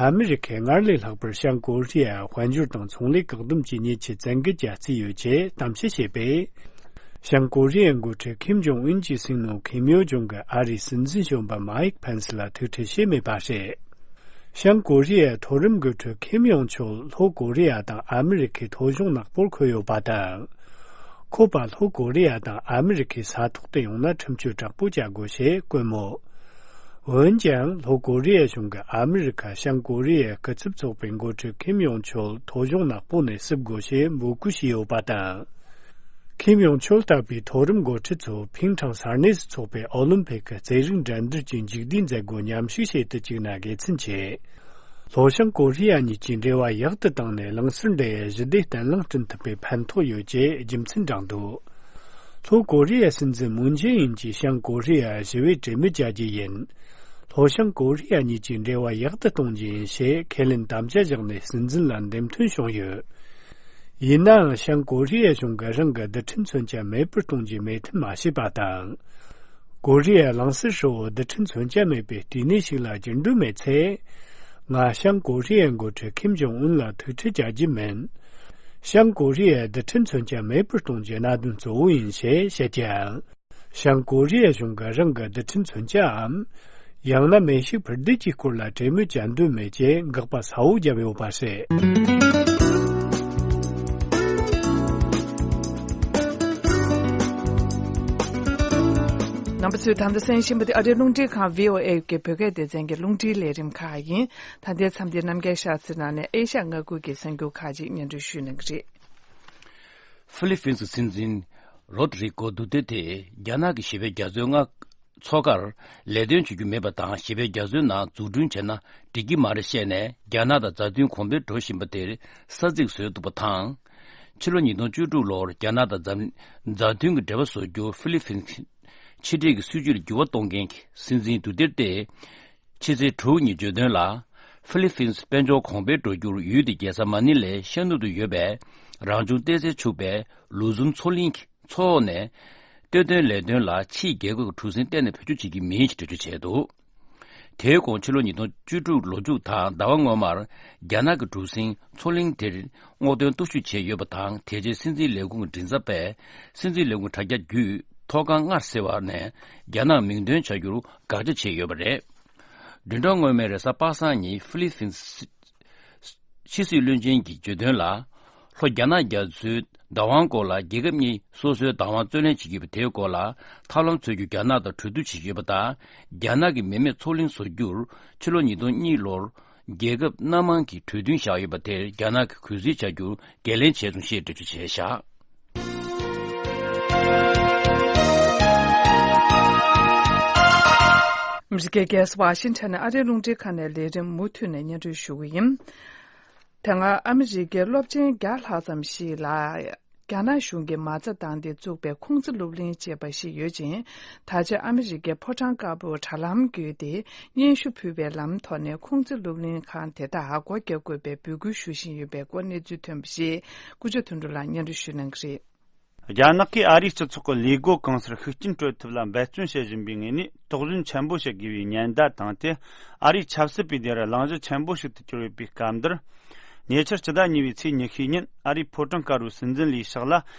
ཨ་མི་རི་ཁས་སྔར་ལས་ལྷག་པར་བྱང་ཀོ་རི་ཡར་དཔལ་འབྱོར་དང་ཚོང་ལས་བཀག་སྡོམ་གྱི་ཉེས་ཆད་བཙན་འགེལ་བྱ་རྩིས་ཡོད་ཅེས་གཏམ་བཤད་བྱས་པས། བྱང་ཀོ་རི་ཡའི་འགོ་ཁྲིད་ཁིམ་ཇོང་ཨུན་གྱི་སྲིང་མོ་ཁིམ་ཡོ་ཇོང་གིས་ཨ་རིའི་སྲིད་འཛིན་གཞོན་པ་མའིག་ཕེན་སི་ལ་ཐུག་འཕྲད་བྱས་མེད་པ་རེད། བྱང་ཀོ་རི་ཡའི་མཐོ་རིམ་འགོ་ཁྲིད་ཁིམ་ཡོང་ཆོལ་ལྷོ་ཀོ་རི་ཡ་དང་ཨ་མི་རི་ཁའི་ཐོ་གཞུང་ནག་པོར་འཁོད་ཡོད་པ་དང་། ཁོ་པ་ལྷོ་ཀོ་རི་ཡ་དང་ཨ་མི་རི་ཁའི་ས་ཐོག་ཏུ་ཡོང་ན་ཁྲིམས་གཅོད་དྲག་པོ་བྱ་དགོས་ཞེས་བཀོད་མོད། འོན་ཀྱང་ལྷོ་ཀོ་རི་ཡ་གཞུང་གིས་ཨ་མི་རི་ཁ་བྱང་ཀོ་རི་ཡའི་སྐུ་ཚབ་ཚོགས་པའི་འགོ་ཁྲིད་ཁིམ་ཡོང་ཆོལ་ཐོ་གཞུང་ནག་པོ་ནས་བསུབ་དགོས་ཞེས་འབོད་སྐུལ་བྱས་ཡོད་པ་དང་། ཁིམ་ཡོང་ཆོལ་ལྟ་བུའི་མཐོ་རིམ་འགོ་ཁྲིད་ཚོ་ཕིང་ཁྲང་ས་གནས་སུ་འཚོགས་པའི་ཨོ་ལིམ་ཕིག་གི་རྩེད་རིགས་འགྲན་བསྡུར་གྱི་མཇུག་བསྡུའི་མཛད་སྒོར་མཉམ་ཞུགས་བྱེད་དུ་བཅུག་ན་དགེ་མཚན་ཆེ། ལྷོ་བྱང་ཀོ་རི་ཡ་གཉིས་ཀྱི་འབྲེལ་བ་ཡག་ཏུ་བཏང་ནས་ལངས་གསོལ་འདྲ་བའི་ཞི་བདེ་བརྟན་ལྷིང་བསྐྲུན་ཐུབ་པའི་ཕན་ཐོགས་ཡོད་ཅེས་རྒྱུ་མཚན་བགྲངས་འདུག་ལྷོ་ཀོ་རི་ཡའི་སྲིད་འཛིན་མུན་ཇེ་ཨིན་གྱིས་བྱང་ཀོ་རི་ཡར་ཞི་བའི་གྲོས་མོལ་བྱ་རྒྱུ་ཡིན། ལྷོ་བྱང་ཀོ་རི་ཡ་གཉིས་ཀྱི་འབྲེལ་བ་ཡག་ཏུ་གཏོང་རྒྱུ་ཡིན་ཞེས་ཁས་ལེན་དམ་བཅའ་བཞག་ནས་སྲིད་འཛིན་ལ་འདེམས་ཐོན་བྱུང་ཡོད། ཡིན་ནའང་བྱང་ཀོ་རི་ཡ་གཞུང་གིས་རང་གི་རྡུལ་ཕྲན་མཚོན་ཆ་མེད་པར་གཏོང་རྒྱུའི་མོས་མཐུན་མ་བྱས་པ་དང་། ཀོ་རི་ཡ་གླིང་ཟུར་ཧྲིལ་བོར་རྡུལ་ཕྲན་མཚོན་ཆ་མེད་པའི་བསྟི་གནས་ཤིག་ལ་འགྱུར་འགྲོ་མེད་ཚེ། ང་བྱང་ཀོ་རི་ཡའི་འགོ་ཁྲིད་ཁིམ་ཇོང་ཨུན་ལ་ཐུག་འཕྲད་བྱ་རྒྱུ་མིན། བྱང་ཀོ་རི་ཡའི་རྡུལ་ཕྲན་མཚོན་ཆ་མེད་པར་གཏོང་རྒྱུའི་གནད་དོན་གཙོ་བོ་ཡིན་ཞེས་བཤད་ཀྱང་། བྱང་ཀོ་རི་ཡ་གཞུང་གིས་རང་གི་རྡུལ་ཕྲན་མཚོན་ཆའམ། ཡང་ན་མེ་ཤུགས་འཕུར་མདེལ་གྱི་སྐོར་ལ་གྲོས་མོལ་བྱ་འདོད་མེད་ཅེས་དགག་པ་གསལ་བོ་བརྒྱབ་ཡོད་པ་རེད། རྣམ་པ་ཚོས་ད་ལྟ་གསན་བཞིན་པ་དེ་ཨ་རིའི་རླུང་འཕྲིན་ཁང་བྷི་ཨོ་ཨེ་གི་བོད་སྐད་སྡེ་ཚན་གྱི་རླུང་འཕྲིན་ལས་རིམ་ཁག་ཡིན། ད་ལྟའི་མཚམས་འདིར་རྣམ་རྒྱལ་ཤར་རྩེའི་ནང་ནས་ཨེ་ཤ་ཡ་མངའ་ཁུལ་གྱི་གསར་འགྱུར་ཁག་ཅིག་སྙན་སྒྲོན་ཞུ་གནང་གི་རེད། ཧྥི་ལི་ཕིན་སི་སྲིད་འཛིན་རོ་ཏྲི་གོ་དུ་ཏེ་ཏེ་རྒྱ་ནག་གི་ཞི་བའི་རྒྱ་མཚོའི་མངའ་མཚོ་ཁར་ལས་དོན་བྱེད་རྒྱུ་མེད་པ་དང་། ཞི་བའི་རྒྱ་མཚོའི་ནང་འཛུགས་སྐྲུན་བྱས་ན་འགྲིག་གི་མ་རེད་བཤད་ནས། རྒྱ་ནག་དང་མཛའ་མཐུན་གོང་འཕེལ་འགྲོ་བཞིན་པ་དེར་ས་ཚིགས་བཟོས་འདུག་པ་དང་། ཕྱི་ལོ་ཉིས་སྟོང་བཅུ་དྲུག་ལོར་རྒྱ་ནག་དང་མཛའ་མཛའ་མཐུན་གྱི་འབྲེལ་བ་བཟོ་རྒྱུར་ཧྥི་ལི་ཕིན་ཕྱི་འབྲེལ་གྱི་སྲིད་ཇུས་ལ་འགྱུར་བ་གཏོང་མཁན་གྱི་སྲིད་འཛིན་དུ་ཏེར་ཏེ་ཕྱི་ཚེས་དྲུག་ཉིན་བརྗོད་དོན་ལ། ཧྥི་ལི་ཕིན་སི་དཔལ་འབྱོར་གོང་འཕེལ་འགྲོ་རྒྱུར་ཡུལ་དེའི་རྒྱལ་ས་མ་ནི་ལའི་ཤར་ནུབ་ཏུ་ཡོད་པའི་རང་བྱུང་གཏེར་རྫས་ཕྱུག་པའི་ལུས་འཛོམས་མཚོ་གླིང་གི་མཚོ་འོག་ནས། སྟོད་དོན་ལས་དོན་ལ་ཕྱིའི་རྒྱལ་ཁབ་ཀྱི་གྲུ་གཟིངས་གཏན་ནས་བེད་སྤྱོད་བྱེད་ཀྱི་མིན་ཞེས་འགྲེལ་བརྗོད་བྱས་འདུག་དེའི་གོང་ཕྱི་ལོ་ཉིས་སྟོང་བཅུ་དྲུག་ལོ་མཇུག་དང་ཟླ་བ་སྔོན་མར་རྒྱ་ནག་གི་གྲུ་གཟིངས་མཚོ་གླིང་དེར་སྔོག་འདོན་སྟོབས་ཤུགས་བྱས་ཡོད་པ་དང་། དེ་རྗེས་སྲིད་འཛིན་ལས་ཁུངས་ཀྱི་མགྲིན་ཚབ་པས་སྲིད་འཛིན་ལས་ཁུངས་དྲ་རྒྱ་བརྒྱུད་ཐོག་ཁང་སྔར་ཟེར་བ་ནས་རྒྱ་ནག་མིང་འདོན་བྱ་རྒྱུར་དགག་བྱ་བྱས་ཡོད་པ་རེད། བདུན་ཕྲག་སྔོན་མའི་རེས་གཟའ་པ་སངས་ཉིན་ཧྥི་ལི་ཕིན་སི་ཕྱི་སྲིད་བློན་ཆེན་གྱིས་བརྗོད་དོན་ལ། ལྷོ་རྒྱ་ནག་རྒྱ་མཚོའི་བདག་དབང་སྐོར་ལ་རྒྱལ་ཁབ་གཉིས་སོ་སོའི་བདག་དབང་རྩོད་ལེན་བྱེད་ཀྱི་ཡོད་པ་དེའི་སྐོར་ལ་ཐབས་ལམ་འཚོལ་རྒྱུར་རྒྱ་ནག་དང་གྲོས་བསྡུར་བྱེད་ཀྱི་ཡོད་པ་དང་། རྒྱ་ནག་གི་མི་མེད་མཚོ་གླིང་བཟོ་རྒྱུར་ཕྱི་ལོ་ཉིས་སྟོང་གཉིས་ལོར་རྒྱལ་ཁབ་སྣ་མང་གིས་གྲོས་མཐུན་བཞག་ཡོད་པ་དེར་རྒྱ་ནག་གིས་གུས་བརྩི་བྱ་རྒྱུར་འགན་ལེན་བྱས་སོང་ཞེས་འགྲེལ་བརྗོད་བྱས་བཞག་ཨ་མི་རི་ཀའི་རྒྱལ་ས་ཝ་ཤིང་ཊོན་ནས་ཨ་རིའི་རླུང་འཕྲིན་ཁང་ནས་ལས་རིམ་མུ་མཐུད་ནས་སྙན་སྒྲོན་ཞུ་གི་ཡིན། དེ་སྔ་ཨ་མི་རི་ཀའི་སློབ་ཆེན་བརྒྱ་ལྷག་ཙམ་ཞིག་ལ་རྒྱ་ནག་གཞུང་གིས་མ་རྩ་བཏང་སྟེ་བཙུགས་པའི་ཁུང་ཙི་སློབ་གླིང་ཅེས་པ་ཞིག་ཡོད་ཅིང་། ད་ཆ་ཨ་མི་རི་ཀའི་ཕོ་བྲང་དཀར་པོར་དྲ་ལམ་བརྒྱུད་དེ་སྙན་ཞུ་ཕུལ་བའི་ལམ་ཐོག་ནས་ཁུང་ཙི་སློབ་གླིང་ཁང་དེ་དག་སྒོ་རྒྱག་དགོས་པའི་འབོད་སྐུལ་ཞུ་བཞིན་ཡོད་པའི་སྐོར་གནས་ཚུལ་ཐོན་པ་ཞིག་སྐུ་ཞབས་དོན་གྲུབ་ལགས་སྙན་སྒྲོན་ཞུ་གནང་གི་རེད། རྒྱ་ནག་གིས་ཨ་རིའི་སྤྱི་ཚོགས་ཀྱི་ལས་སྒོ་གང་སར་ཤུགས་རྐྱེན་སྤྲོད་ཐབས་ལ་འབད་བརྩོན་བྱེད་བཞིན་པའི་ངོས་ནས་དོགས་ཟོན་ཆེན་པོ་བྱེད་དགོས་པའི་ཉེན་བརྡ་བཏང་སྟེ། ཨ་རིའི་ཆབ་སྲིད་པའི་སྡེ་རུ་གླེང་གཞི་ཆེན་པོ་ཞིག་ཏུ་གྱུར་ཡོད་པའི་སྐབས་འདིར། ཉེ་ཆར་སྤྱི་ཟླ་གཉིས་པའི་ཚེས་ཉི་ཤུའི་ཉིན་ཨ་རིའི་ཕོ་བྲང་དཀར་པོའི་སྲིད་འཛིན་ལས་ཤག་ལ་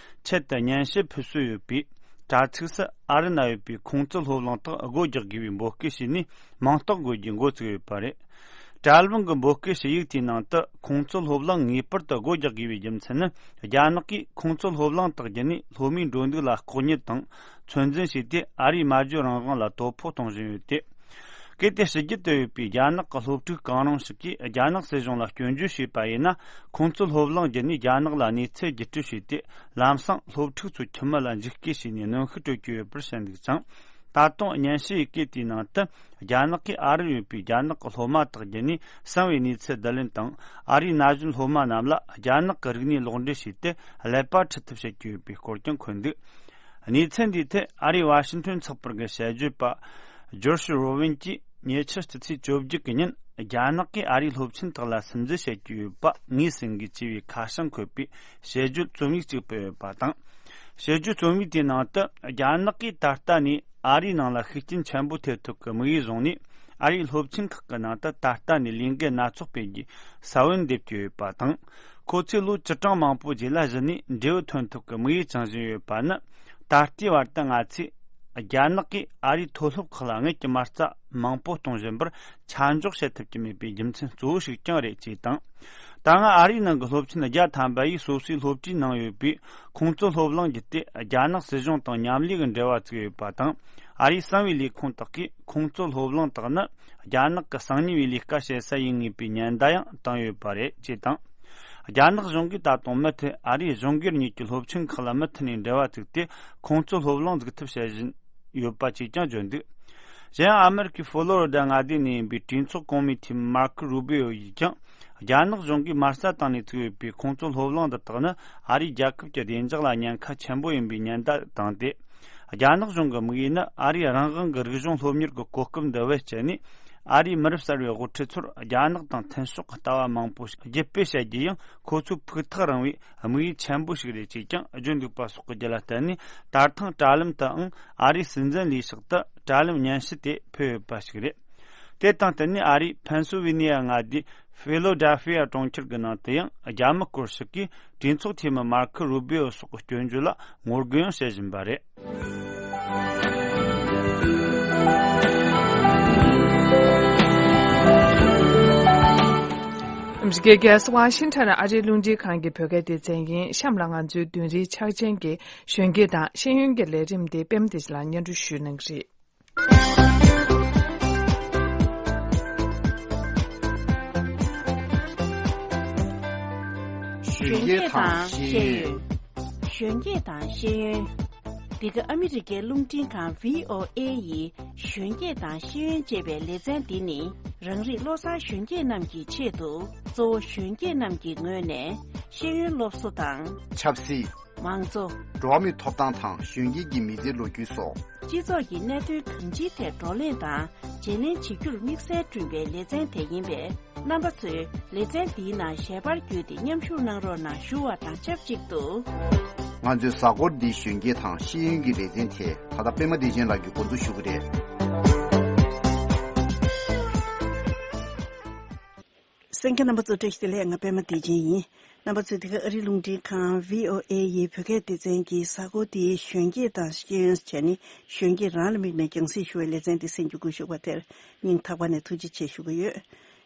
ཆེད་དུ་སྙན་ཞུ་ཕུལ་སྲོལ་ཡོད་པའི་ དྲ་ཚིགས་སུ་ཨ་རི་ན་ཡོད་པའི་ཁོང་ཚོའི་སློབ་གླིང་དག་སྒོ་རྒྱག་དགོས་པའི་འབོད་སྐུལ་བྱས་ནས་མིང་རྟགས་འགོད་རྒྱུའི་འགོ་བཙུགས་ཡོད་པ་རེད། དྲ་ལམ་གྱི་འབོད་སྐུལ་ཞུ་ཡིག་དེའི་ནང་དུ་ཁོང་ཚོའི་སློབ་གླིང་ངེས་པར་དུ་སྒོ་རྒྱག་དགོས་པའི་རྒྱུ་མཚན་ནི། རྒྱ་ནག་གིས་ཁོང་ཚོའི་སློབ་གླིང་དག་བརྒྱུད་ནས་སློབ་མའི་འགྲོ་འདུག་ལ་ལྐོག་ཉར་དང་ཚོད་འཛིན་བྱས་ཏེ། ཨ་རིའི་སྨྲ་བརྗོད་རང་དབང་ལ་དོ་ཕོག་གཏོང་བཞིན་ཡོད་དེ། གལ་ཏེ་ཕྱི་རྒྱལ་དུ་ཡོད་པའི་རྒྱ་ནག་གི་སློབ་ཕྲུག་གང་རུང་ཞིག་གིས་རྒྱ་ནག་སྲིད་གཞུང་ལ་སྐྱོན་བརྗོད་བྱས་པ་ཡིན་ན། ཁོང་ཚོའི་སློབ་གླིང་བརྒྱུད་ནས་རྒྱ་ནག་ལ་གནས་ཚུལ་བརྒྱུད་སྤྲོད་བྱས་ཏེ། ལམ་སང་སློབ་ཕྲུག་ཚོའི་ཁྱིམ་མི་ལ་འཇིགས་སྐུལ་བྱས་ནས་གནོན་ཤུགས་སྤྲོད་ཀྱི་ཡོད་པར་བཤད་འདུག་ཅིང་། ད་དུང་སྙན་ཞུ་ཡི་གེ་དེའི་ནང་དུ། རྒྱ་ནག་གིས་ཨ་རིར་ཡོད་པའི་རྒྱ་ནག་གི་སློབ་མ་དག་བརྒྱུད་ནས་གསང་བའི་གནས་ཚུལ་བསྡུ་ལེན་དང་། ཨ་རིའི་ན་གཞོན་སློབ་མ་རྣམས་ལ་རྒྱ་ནག་གི་རིག་གནས་ལོག་འགྲེལ་བྱས་ཏེ། ཀླད་པ་འཁྲུད་ཐབས་བྱེད་ཀྱི་ཡོད་པའི་སྐོར་ཀྱང་འཁོད་འདུག་གནས་ཚུལ་འདིའི་ཐད་ཨ་རིའི་ཝ་ཤིང་ཊོན་ཚགས་པར་གྱི་དཔྱད་བརྗོད་པ་ཇོར་ཤི་རོ་ཝིན་གྱིས། ཉེ་ཆར་སྤྱི་ཚེས་བཅོ་བརྒྱད་ཀྱི་ཉིན། རྒྱ་ནག་གིས་ཨ་རིའི་སློབ་ཆེན་དག་ལ་སིམ་འཛུལ་བྱེད་ཀྱི་ཡོད་པ་ངོས་ཟིན་དགོས་ཅེས་པའི་ཁ་བྱང་འཁོད་པའི་དཔྱད་བརྗོད་རྩོམ་ཡིག་ཅིག་སྤེལ་ཡོད་པ་དང་། དཔྱད་བརྗོད་རྩོམ་ཡིག་དེའི་ནང་དུ། རྒྱ་ནག་གིས་ད་ལྟ་ནས་ཨ་རིའི་ནང་ལ་ཤུགས་རྐྱེན་ཆེན་པོ་ཐེབས་ཐབས་ཀྱི་དམིགས་ཡུལ་བཟུང་ནས། ཨ་རིའི་སློབ་ཆེན་ཁག་གི་ནང་དུ་ད་ལྟ་ནས་ལས་འགུལ་སྣ་ཚོགས་སྤེལ་རྒྱུའི་ས་བོན་འདེབས་ཀྱི་ཡོད་པ་དང་། ཁོ་ཚོས་ལོ་བཅུ་གྲངས་མང་པོའི་རྗེས་ལ་གཞི་ནས་འབྲས་བུ་ཐོན་ཐབས་ཀྱི་དམིགས་ཡུལ་བཅངས་བཞིན་ཡོད་པ་ནི། ད་ལྟའི་བར་དུ་ང་ཚོས་རྒྱ་ནག་གིས་ཨ་རིའི་མཐོ་སློབ་ཁག་ལ་དངུལ་གྱི་མ་རྩ་མང་པོ་གཏོང་བཞིན་པར་ཆ་འཇོག་བྱེད་ཐུབ་ཀྱི་མེད་པའི་རྒྱུ་མཚན་གཙོ་བོ་ཞིག་ཀྱང་རེད་ཅེས་དང་། ད་སྔ་ཨ་རིའི་ནང་གི་སློབ་ཆེན་བརྒྱ་ཐམ་པ་ཡིས་སོ་སོའི་སློབ་གྲྭའི་ནང་ཡོད་པའི་ཁོང་ཚོའི་སློབ་གླིང་བརྒྱུད་དེ། རྒྱ་ནག་སྲིད་གཞུང་དང་མཉམ་ལས་ཀྱི་འབྲེལ་བ་བཙུགས་ཡོད་པ་དང་། ཨ་རིའི་གསང་བའི་ལས་ཁུངས་དག་གིས་ཁོང་ཚོའི་སློབ་གླིང་དག་ནི། རྒྱ་ནག་གི་གསང་ཉུལ་བའི་ལས་ཀ་བྱེད་ས་ཡིན་ངེས་པའི་ཉེན་བརྡ་ཡང་བཏང་ཡོད་པ་རེད་ཅེས་དང་། རྒྱ་ནག་གཞུང་གིས་ད་དུང་མུ་མཐུད་ཨ་རིའི་གཞུང་སྒེར་གཉིས་ཀྱི་སློབ་ཆེན་ཁག་ལ་མུ་མཐུད་ནས་འབྲེལ་བ་བཙུགས་ཏེ། ཁོང་ཚོའི་སློབ་གླིང་འཛུགས་ཐབས་བྱེད་བཞིན་ཡོད་པ་བཅས་ཀྱང་བརྗོད་འདུག་གཞན་ཡང་ཨ་མེ་རི་ཁའི་ཕོ་ལོ་རི་ཌ་མངའ་སྡེ་ནས་ཡིན་པའི་གྲོས་ཚོགས་གོང་མའི་འཐུས་མི་མར་ཁོ་རུ་བི་ཨོ་ཡིས་ཀྱང་། རྒྱ་ནག་གཞུང་གིས་མ་རྩ་བཏང་ནས་བཙུགས་ཡོད་པའི་ཁོང་ཚོའི་སློབ་གླིང་འདི་དག་ནི་ཨ་རིའི་རྒྱལ་ཁབ་ཀྱི་བདེ་འཇགས་ལ་ཉེན་ཁ་ཆེན་པོ་ཡིན་པའི་ཉེན་བརྡ་བཏང་སྟེ། རྒྱ་ནག་གཞུང་གི་དམིགས་ཡུལ་ནི། ཨ་རིའི་རང་དབང་གི་རིག་གཞུང་སློབ་གཉེར་གྱི་གོ་སྐབས་འདི་བེད་སྤྱད་ནས། ཨ་རིའི་མི་རབས་གསར་བའི་དབུ་ཁྲིད་ཚོར་རྒྱ་ནག་དང་མཐུན་ཕྱོགས་ཀྱི་ལྟ་བ་མང་པོ་ཞིག་བརྒྱུད་སྤེལ་བྱ་རྒྱུ་ཡང་ཁོ་ཚོའི་ཕུགས་ཐག་རིང་བའི་དམིགས་ཡུལ་ཆེན་པོ་ཞིག་རེད་ཅེས་ཀྱང་བརྗོད་འདུག་པ་སོགས་ཀྱི་བརྒྱུད་ལ་བརྟེན་ནས། ད་ཐེངས་དྲ་ལམ་དུའང་ཨ་རིའི་སྲིད་འཛིན་ལས་ཤག་ཏུ་དྲ་ལམ་སྙན་ཞུ་དེ་ཕུལ་ཡོད་པ་ཞིག་རེད། དེ་དང་བསྟུན་ནས་ཨ་རིའི་ཕེན་སིལ་ཝེ་ནི་ཡ་མངའ་སྡེའི་ཕི་ལོ་ཌེལ་ཕི་ཡ་གྲོང་ཁྱེར་གྱི་ནང་དུ་ཡང་རྒྱ་མི་སྐོར་ཞིག་གིས་གྲོས་ཚོགས་འཐུས་མི་མར་ཁོ་རུ་བི་ཨོ་སོགས་ཀྱི་སྐྱོན་བརྗོད་ལ་ངོ་རྒོལ་ཡང་བྱེད་བཞིན་པ་རེད། ཨ་མི་རི་ཀའི་རྒྱལ་ས་ཝ་ཤིང་ཊོན་ཨ་རིའི་རླུང་འཕྲིན་ཁང་གི་བོད་སྐད་སྡེ་ཚན་ཡིན། གཤམ་ལ་ང་ཚོའི་བདུན་རེའི་ཕྱག་ཆེན་གྱི་གཞོན་སྐྱེས་དང་ཤེས་ཡོན་གྱི་ལས་རིམ་དེ་པད་མ་བདེ་ཆེན་ལགས་སྙན་སྒྲོན་ཞུ་གནང་གི་རེད། གཞོན་སྐྱེས་དང་ཤེས་ཡོན། གཞོན་སྐྱེས་དང་ཤེས་ཡོན། འདི་ག་ཨ་མི་རི་ཀའི་རླུང་འཕྲིན་ཁང་བྷི་ཨོ་ཨེ་ཡི་གཞོན་སྐྱེས་དང་ཤེས་ཡོན་ཅེས་པའི་ལེ་ཚན་འདི་ནི། རང་རིགས་བློ་བཟང་གཞོན་སྐྱེས་རྣམས་ཀྱི་ཆེད་དུ། གཙོ་བོ་གཞོན་སྐྱེས་རྣམས་ཀྱི་ངོས་ནས་ཤེས་ཡོན་སློབ་གསོ་དང་། ཆབ་སྲིད། མང་གཙོ། འགྲོ་བ་མིའི་ཐོབ་ཐང་དང་གཞོན་སྐྱེས་ཀྱི་མི་ཚེའི་ལོ་རྒྱུས་སོགས། སྤྱི་ཚོགས་ཀྱི་གནད་དོན་གང་ཅིའི་ཐད་བགྲོ་གླེང་དང་བརྗེ་ལེན་བྱེད་རྒྱུར་དམིགས་བསལ་བསྐྲུན་པའི་ལེ་ཚན་དེ་ཡིན་པས། རྣམ་པ་ཚོས་ལེ་ཚན་འདིའི་ནང་ཞལ་པར་བརྒྱུད་དེ་མཉམ་ཞུགས་གནང་རོགས་གནང་ཞུ་བ་དང་ཆབས་ཅིག་ཏུ། ང་ཚོའི་གཟའ་འཁོར་འདིའི་གཞོན་སྐྱེས་དང་ཤེས་ཡོན་གྱི་ལེ་ཚན་དེ་ད་ལྟ་པད་མ་བདེ་ཆེན་ལགས་ཀྱིས་འགོ་འཛུགས་ཞུ་གི་རེད། གསན་མཁན་རྣམ་པ་ཚོ་བཀྲ་ཤིས་བདེ་ལེགས། ང་པད་མ་བདེ་ཆེན་ཡིན། རྣམ་པ་ཚོས་འདི་ག་ཨ་རིའི་རླུང་འཕྲིན་ཁང་བྷི་ཨོ་ཨེ་ཡི་བོད་སྐད་སྡེ་ཚན་གྱི་གཟའ་འཁོར་འདིའི་གཞོན་སྐྱེས་དང་ཤེས་ཡོན་བྱས་ནས་གཞོན་སྐྱེས་རང་ལ་དམིགས་ནས་རྒྱང་སྲིང་ཞུ་བའི་ལེ་ཚན་འདི་གསན་རྒྱུ་སྒུག་བཞུགས་པ་དེར་སྙིང་ཐག་པ་ནས་ཐུགས་རྗེ་ཆེ་ཞུ་གི་ཡོད།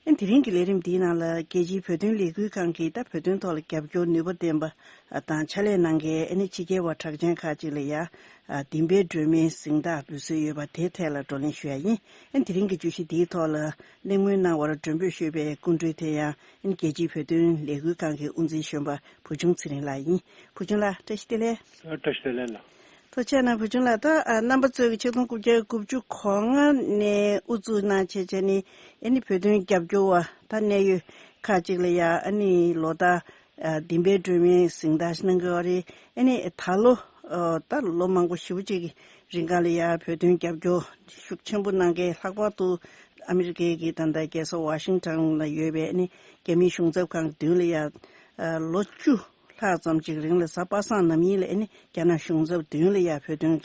ཨ་ནི་དེ་རིང་གི་ལས་རིམ་འདིའི་ནང་ལ་རྒྱལ་སྤྱིའི་བོད་དོན་ལས་འགུལ་ཁང་གིས་ད་བོད་དོན་ཐོག་ལ་རྒྱབ་སྐྱོར་ནུས་པ་ལྡན་པ་དང་ཕྱག་ལས་གནང་མཁན་ཨ་ནི་ཕྱི་རྒྱལ་བ་གྲགས་ཅན་ཁག་ཅིག་ལ་ཡ་ཨ་བདེན་པའི་སྒྲོན་མེའི་གཟེངས་རྟགས་འབུལ་སྲོལ་ཡོད་པ་དེའི་ཐད་ལ་བགྲོ་གླེང་ཞུ་ཡ་ཡིན། ཨ་ནི་དེ་རིང་གི་བརྗོད་གཞི་འདིའི་ཐོག་ལ་གླེང་མོལ་གནང་བར་མགྲོན་འབོད་ཞུས་པའི་སྐུ་མགྲོན་དེ་ཡང་ཨ་ནི་རྒྱལ་སྤྱིའི་བོད་དོན་ལས་འགུལ་ཁང་གི་དབུ་འཛིན་གཞོན་པ་བུ་ཆུང་ཚེ་རིང་ལགས་ཡིན། བུ་ཆུང་ལགས་བཀྲ་ཤིས་བདེ་ལེགས། བཀྲ་ཤིས་བདེ་ལེགས་ལགས། ཐུགས་རྗེ་གནང་། བུ་ཆུང་ལགས། ད་ཨ་རྣམ་པ་ཚོས་ཀྱི་ཆིག་སྟོང་དགུ་བརྒྱ་དགུ་བཅུ་གོ་ལྔ་ནས་དབུ་བཙུགས་གནང་བྱས་བྱས་ནས་ཨ་ནི་བོད་དོན་རྒྱབ་སྐྱོར་བ་ད་གནད་ཡོད་ཁག་ཅིག་ལ་ཡ་ཨ་ནི་ལོ་ལྟར་ཨ་བདེན་པའི་སྒྲོན་མེའི་གཟེངས་རྟགས་གནང་གི་ཡོད་རེད། ཨ་ནི་ད་ལོ་ཨ་ད་ལོ་མང་པོ་ཞེ་པོ་ཅིག་གི་རིང་ག་ལ་ཡ་བོད་དོན་རྒྱབ་སྐྱོར་ཤུགས་ཆེན་པོ་གནང་མཁན། ལྷག་པར་དུ་ཨ་མི་རི་ཀའི་གི་ད་ལྟ་རྒྱལ་ས་ཝ་ཤིང་ཊོན་ལ་ཡོད་པའི་ཨ་ནི་རྒྱ་མིའི་གཞུང་ཚབ་ཁང་གི་མདུན་ལ་ཡ་ཨ་ལོ་བཅུ་ལྷག་ཙམ་ཅིག་རིང་ལ་གཟའ་པ་སངས་ནམ་ཡིན་ལ་ཨ་ནི་རྒྱ་ནག་གཞུང་ཚབ་མདུན་ལ་ཡ་བོད་དོན་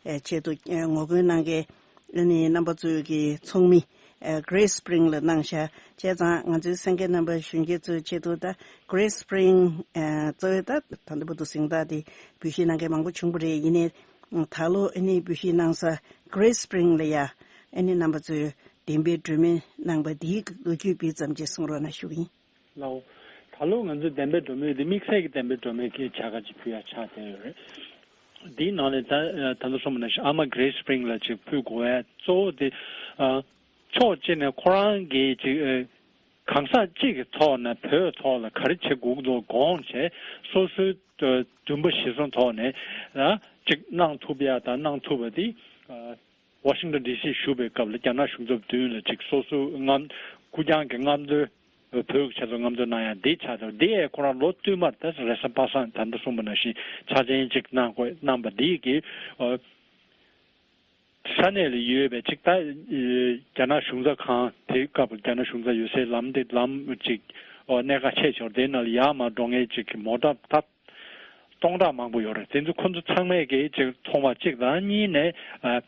ཨ་ཆེད་དུ་ཨ་ངོ་རྒོལ་གནང་མཁན་ཨ་ནི་རྣམ་པ་ཚོའི་གི་ཚོགས་མི་ཨ་Grace Spring ལ་གནང་ཤག་བྱས་ཙང་ང་ཚོའི་གསན་མཁན་རྣམ་པ་གཞོན་སྐྱེས་ཚོའི་ཆེད་དུ་ད་Grace Spring ཨ་གཙོ་བོའི་ད་ད་ལྟ་བར་དུ་གཟེངས་རྟགས་དེ་འབུལ་བཞེས་གནང་མཁན་མང་པོ་བྱུང་བ་རེད། ཡིན་ནའི་ ད་ལོ་ཨ་ནི་འབུལ་བཞེས་གནང་ས་Grace Spring་ལ་ཡ་ཨ་ནི་རྣམ་པ་ཚོས་བདེན་པའི་སྒྲོན་མེ་གནང་པ་འདིའི་ལོ་རྒྱུས་སྤེལ་ཙམ་ཅིག་གསུང་རོགས་གནང་ཞུ་གི་ཡིན། ལའོ། ད་ལོ་ང་ཚོས་བདེན་པའི་སྒྲོན་མེ་འདི་དམིགས་བསལ་གྱི་བདེན་པའི་སྒྲོན་མེ་གི་བྱ་དགའ་ཅིག་ཕུལ་ཡ་ཆགས་བསྡད་ཡོད་རེད། འདིའི་ནང་ནས་ད་ད་ལྟ་གསུངས་པ་ནང་བཞིན་ཨ་མ་Grace Spring་ལ་ཅིག་ཕུལ་དགོས་ཡ་གཙོ་བོ་དེ་ཕྱོགས་གཅིག་ནས་ཁོ་རང་གིས་ཅིག་གང་ཟག་གཅིག་གི་ཐོག་ནས་བོད་ཐོག་ལ་ག་རེ་བྱེད་དགོས་ཀྱི་འདུག་དགོངས་བྱས་སོ་སོའི་འདུན་པ་གཞིར་བཟུང་ཐོག་ནས་ཅིག་གནང་ཐུབ་ཡ་དང་གནང་ཐུབ་པ་དེ། Washington D C་བཞུགས་པའི་སྐབས་ལ་རྒྱ་ནག་གཞུང་ཚབ་མདུན་ལ་ཅིག་སོ་སོའི་རྔམ་ཁུར་རྐྱང་གི་རྔམ་སྟོན་བོད་ཀྱི་ཆེད་དུ་རྔམ་སྟོན་གནང་ཡ་འདི་ཆགས་ཚར། འདི་ཡས་ཁོ་རང་ལོ་བསྟུད་མར་ད་རེས་གཟའ་པ་སངས་ད་ལྟ་གསུངས་པ་ནང་བཞིན་ཆ་ཅན་ཅིག་གནང་དགོས་གནང་པ་འདི་གི་ས་གནས་ལ་ཡོད་པའི་ཅིག་ད་རྒྱ་ནག་གཞུང་ཚབ་ཁང་དེ་སྐབས་རྒྱ་ནག་གཞུང་ཚབ་ཡོད་སའི་ལམ་དེ་ལམ་ཅིག་གནད་འགག་ཆེ་ཆེ་བ་དེ་ནང་ལ་ཡར་མར་འགྲོ་མཁན་ཅིག་གི་མོ་ཊ་ད་སྟོང་ཕྲག་མང་པོ་ཡོད་རེད། དེ་ཚོ་ཁོ་ཚོ་ཚང་མས་ཀྱིས་ཅིག་མཐོང་བ་གཅིག་དང་གཉིས་ནས་ཨ།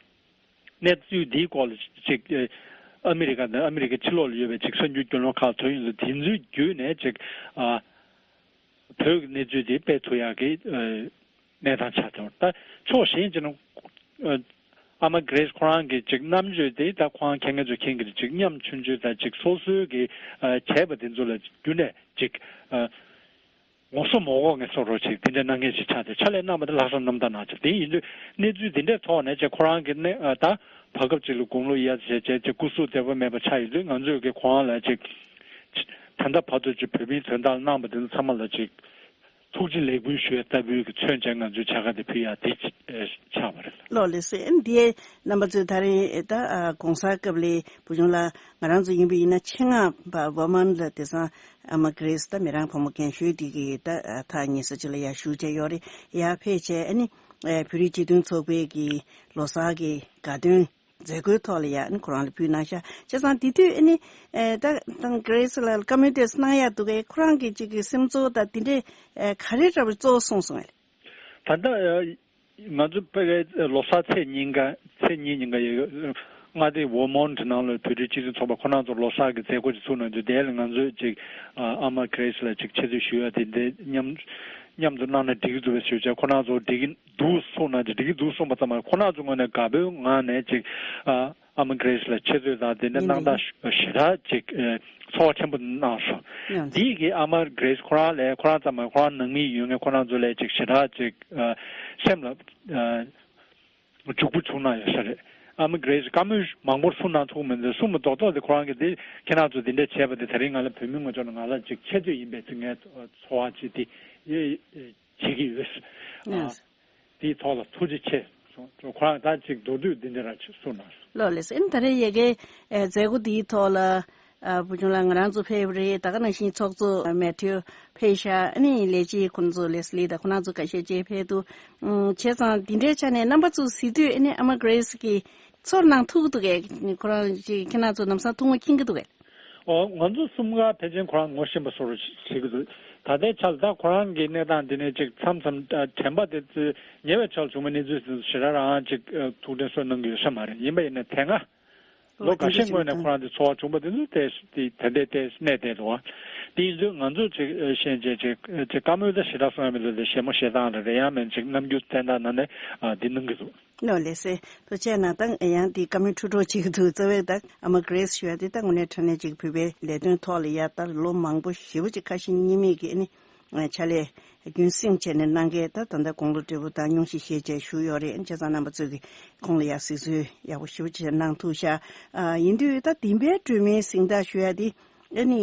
གནས་ཚུལ་འདིའི་སྐོར་ལ་ཅིག་ཨ་མི་རི་ཀ་དང་ཨ་མི་རི་ཀའི་ཕྱི་ལོགས་ལ་ཡོད་པའི་ཅིག་གསར་འགྱུར་བརྒྱུད་ལམ་ཁག་ཐོན་ཡོང་དུས་དེ་ཚོའི་བརྒྱུད་ནས་ཅིག་ཨ། བོད་ཀྱི་གནས་ཚུལ་དེ་སྤེལ་ཐུབ་ཡག་གི་ཨ། གནས་སྟངས་ཆགས་ཐུབ། ད་ཕྱོགས་གཞན་གྱི་ནང་ཨ། ཨ་མ་Grace་ཁོ་རང་གི་ཅིག་རྣམ་དཔྱོད་དེ་ད་ཁོ་རང་མཁས་མཁན་ཚོས་མཁྱེན་གྱི་རེད། ཅིག་ཉམ་ཆུང་ཆུང་དང་ཅིག་སོ་སོའི་གི་ཨ། བྱས་པ་དེ་ཚོ་ལ་བརྒྱུད་ནས་ཅིག་ཨ། ངོ་སོ་མ་གོ་ངེས་སོ་རོ་ཅིག་དེ་འདྲ་གནང་མཁན་ཞིག་ཆགས་ཏེ་ཕྱག་ལས་གནང་བ་དེ་ལྷག་བསམ་རྣམ་དག་གནང་ཆོག་དེ་ཡིན་དུས་གནས་ཚུལ་དེ་འདྲའི་ཐོག་ནས་ཅིག་ཁོ་རང་གི་གནས་ད་བར་སྐབས་ཅིག་ལ་དགུང་ལོ་ཡར་བྱས་བྱས་ཅིག་སྐུ་གཟུགས་བདེ་པོ་མེད་པ་ཆགས་ཡོད་དུས་ང་ཚོས་ཀྱི་ཁོ་རང་ལ་ཅིག་ད་ལྟ་བར་དུ་ཅིག་བོད་མིའི་དོན་དག་གནང་བ་དེ་ཚོ་ཚང་མ་ལ་ཅིག་ཐུགས་རྗེ་ལེགས་འབུལ་ཞུ་ཡ་ལྟ་བུའི་གི་མཚོན་བྱས་ང་ཚོས་བྱ་དགའ་དེ་ཕུལ་ཡ་དེ་ཆགས་པ་རེད། ལགས་ལགས་སོ། ཨ་ནི་དེ་རྣམ་པ་ཚོས་ད་རེས་ད་གོང་ས་སྐབས་ལས་བུ་ཆུང་ལགས་ང་རང་ཚོ་ཡིན་པ་ཡིན་ན་ཆེད་མངགས་པ་ཝར་མན་ལ་དེང་སང་ཨ་མ་Grace་ད་མི་རང་ཕོ་མོ་རྒན་གཞོན་དེ་གི་ད་ཐག་ཉེ་ས་ཅིག་ལ་ཡར་བཞུགས་བྱས་ཡོད་རེད། ཡར་ཕེབས་བྱས་ཨ་ནི་བོད་རིགས་སྤྱི་མཐུན་ཚོགས་པའི་གི་ལོ་གསར་གི་དགའ་སྟོན་མཛད་སྒོའི་ཐོག་ལ་ཡ་ཨ་ནི་ཁོ་རང་ལ་ཕུལ་གནང་ཤག་བྱས་ཙང་དེ་དུས་ཨ་ནི་ད་ད་Grace་ལ་བཀའ་མོལ་དེ་གནང་ཡ་འདུག་གས། ཁོ་རང་གི་ཅིག་གི་སེམས་ཚོར་ད་དེ་འདྲས་ག་རེ་འདྲ་བོ་གཙོ་བོ་གསུངས་སོང་ངས། ད་ལྟ་ང་ཚོ་ཕ་གིའི་ལོ་གསར་ཚེས་ཉིན་ཀ་ཚེས་གཉིས་ཉིན་ཀ་ཡོད། མངའ་སྡེ་ཝར་མོན་ཊི་ནང་ལ་བོད་རིགས་སྤྱི་མཐུན་ཚོགས་པ་ཁོ་རང་ཚོ་ལོ་གསར་གྱི་མཛད་སྒོ་ཅིག་ཚུགས་གནང་རྒྱུ་དེ་ལ་ང་ཚོས་ཅིག་ཨ་མ་Grace་ལ་ཅིག་ཆེད་བསྐྱོད་ཞུ་ཡ་དེ་འདྲ་མཉམ་མཉམ་དུ་གནང་ན་འགྲིག་གི་འདུག་པས་ཞུས་བྱས་ཁོ་རང་ཚོ་འགྲིག་གི་འདུག་གསུངས་གནང་རྒྱུ་འགྲིག་གི་འདུག་གསུངས་པ་ཙམ་མ་ཁོ་རང་ཚོ་ངོས་ནས་དགའ་པོའི་ངང་ནས་ཅིག་ཨ། ཨ་མ་Grace་ལ་ཆེད་བསྐྱོད་དང་དེ་འདྲ་གནང་སྟངས་ཞེ་དྲག་ཅིག་ཚོར་བ་ཆེན་པོ་གནང་སོང་། འདིས་ཀྱི་ཨ་མ་Grace་ཁོ་རང་ལས་ཁོ་རང་ཙམ་མ་ཁོ་རང་ནང་མི་ཡོད་མཁན་ཁོ་རང་ཚོ་ལས་ཅིག་ཞེ་དྲག་ཅིག་སེམས་ལ་འཇུག་པོ་བྱུང་གནང་ཡོད་ས་རེད། ཨ་མ་Grace་བཀའ་མོལ་མང་པོ་གསུང་གནང་ཐུབ་མི་འདུག་གསུང་མི་ཏོག་ཏོག་དེ་ཁོ་རང་གིས་དེ་ཁྱེད་རང་ཚོ་དེ་འདྲ་བྱས་པ་དེ་ད་རིང་ང་ལ་བོད་མི་ངོ་ཕྱོགས་ནས་ང་ལ་ཅིག་ཆེ་བསྟོད་ཡིན་པའི་ཚིག་ངའི་ཚོར་བ་ཅིག་དེ་ཡོད། བྱེད་ཀྱི་ཡོད། ཨ། དེའི་ཐོག་ལ་ཐུགས་རྗེ་ཆེ་གསུངས། ཁོ་རང་ད་ཅིག་མདོར་བསྡུས་འདི་འདྲ་ར་ཅིག་གསུངས་གནང་སོང་། ལགས་ལགས་སོ། ཨ་ནི་ད་རེས་ཡ་གིའི་ཨེ་མཛད་སྒོ་འདིའི་ཐོག་ལ་ཨ་བུ་ཆུང་ལགས་ང་རང་ཚོ་ཕེབས་རེད། ད་ག་ནང་བཞིན་ཚོགས་གཙོ་ཨ་Matthew་ཕེབས་ཤག་ཨ་ནི་ལས་བྱེད་ཁོང་ཚོ་Leslie་དང་ཁོ་རང་ཚོ་ཁ་ཤས་ཅིག་ཕེབས་འདུག་ཨུམ་བྱས་ཙང་འདི་འདྲའི་ཆ་ནས་རྣམ་པ་ཚོ་གཟིགས་དུས་ཨ་ནི་ཨ་མ་Grace་གི་ཚོར་སྣང་ཐུག་འདུག་གས། ཁོ་རང་ཅིག་ཁྱེད་རང་ཚོ་ལམ་སང་ཐུག་མ་མཁྱེན་གྱི་འདུག་གས། ཨོ་ང་ཚོ་གསུམ་ཀ་ཕལ་ཆེར་ཁོ་རང་ངོ་ཤེས་པ་བཟོ་འདྲ་བྱེད་ཀྱི་འདུག་ད་ལྟའི་ཆར་ད་ཁོ་རང་གི་གནས་སྟངས་འདི་ནས་ཅིག་མཚམས་མཚམས་དྲན་པ་དེ་ཚོ་ཉེ་བའི་ཆར་བྱུང་བའི་གནས་ཚུལ་དེ་ཚོ་ཞེ་དྲག་རང་ཅིག་ཐུགས་དྲན་གསོ་གནང་གི་ཡོད་ས་མ་རེད། ཡིན་པ་ཡིན་ན་དེ་སྔ་ལོ་འགའ་ཤས་སྔོན་ནས་ཁོ་རང་དེ་ཚོར་བ་བྱུང་བ་དེ་ཚོ་ཏོག་ཙམ་དེ་ད་ལྟའི་ཏོག་ཙམ་གནས་བསྡད་འདུག་དེ་ཡིན་དུས་ང་ཚོ་ཅིག་ཤེས་བྱས་ཅིག་ཅིག་བཀའ་མོལ་ད་ཞེ་དྲག་གསུང་ཡ་མི་འདུག་དེ་བཞད་མོ་བཞད་སྟངས་རེ་རེ་ཡང་མིན་ཅིག་རྣམ་འགྱུར་བསྟན་སྟངས་ནང་ནས་འདི་གནང་གི་འདུག་ལོ་ལེ་སེ། ཐུགས་རྗེ་གནང་། ད་ཡང་འདི་བཀའ་མོལ་འཁྲུལ་སྒྲོག་བྱེད་ཀྱི་འདུག་རྩ་བའི་ད་ཨ་མ་Grace་ཞུ་ཡ་འདི་ད་དངོས་གནས་དྲང་གནས་ཅིག་བོད་པའི་ལས་དོན་ཐོག་ལ་ཡ་ད་ལོ་མང་པོ་ཞེ་པོ་ཅིག་ཁ་ཞེ་གཉིས་མེད་ཀྱི་ཨ་ནི་ཕྱག་ལས་རྒྱུན་བསྲིངས་བྱས་ནས་གནང་མཁན་ད་ད་ལྟ་དགུང་ལོ་བགྲེས་པོ་དང་སྙུང་གཞི་ཞེས་བྱས་བཞུགས་ཡོད་རེད། བྱས་ཙང་རྣམ་པ་ཚོས་ཀྱི་ཁོང་ལ་ཡ་གཟིགས་ཚུལ་ཡག་པོ་ཞེ་པོ་ཅིག་གནང་ཐུབ་ཤག་ཨ་ཡིན་དུས་ད་བདེན་པའི་སྒྲོན་མེའི་གཟེངས་རྟགས་ཞུ་ཡ་འདི་ཨ་ནི་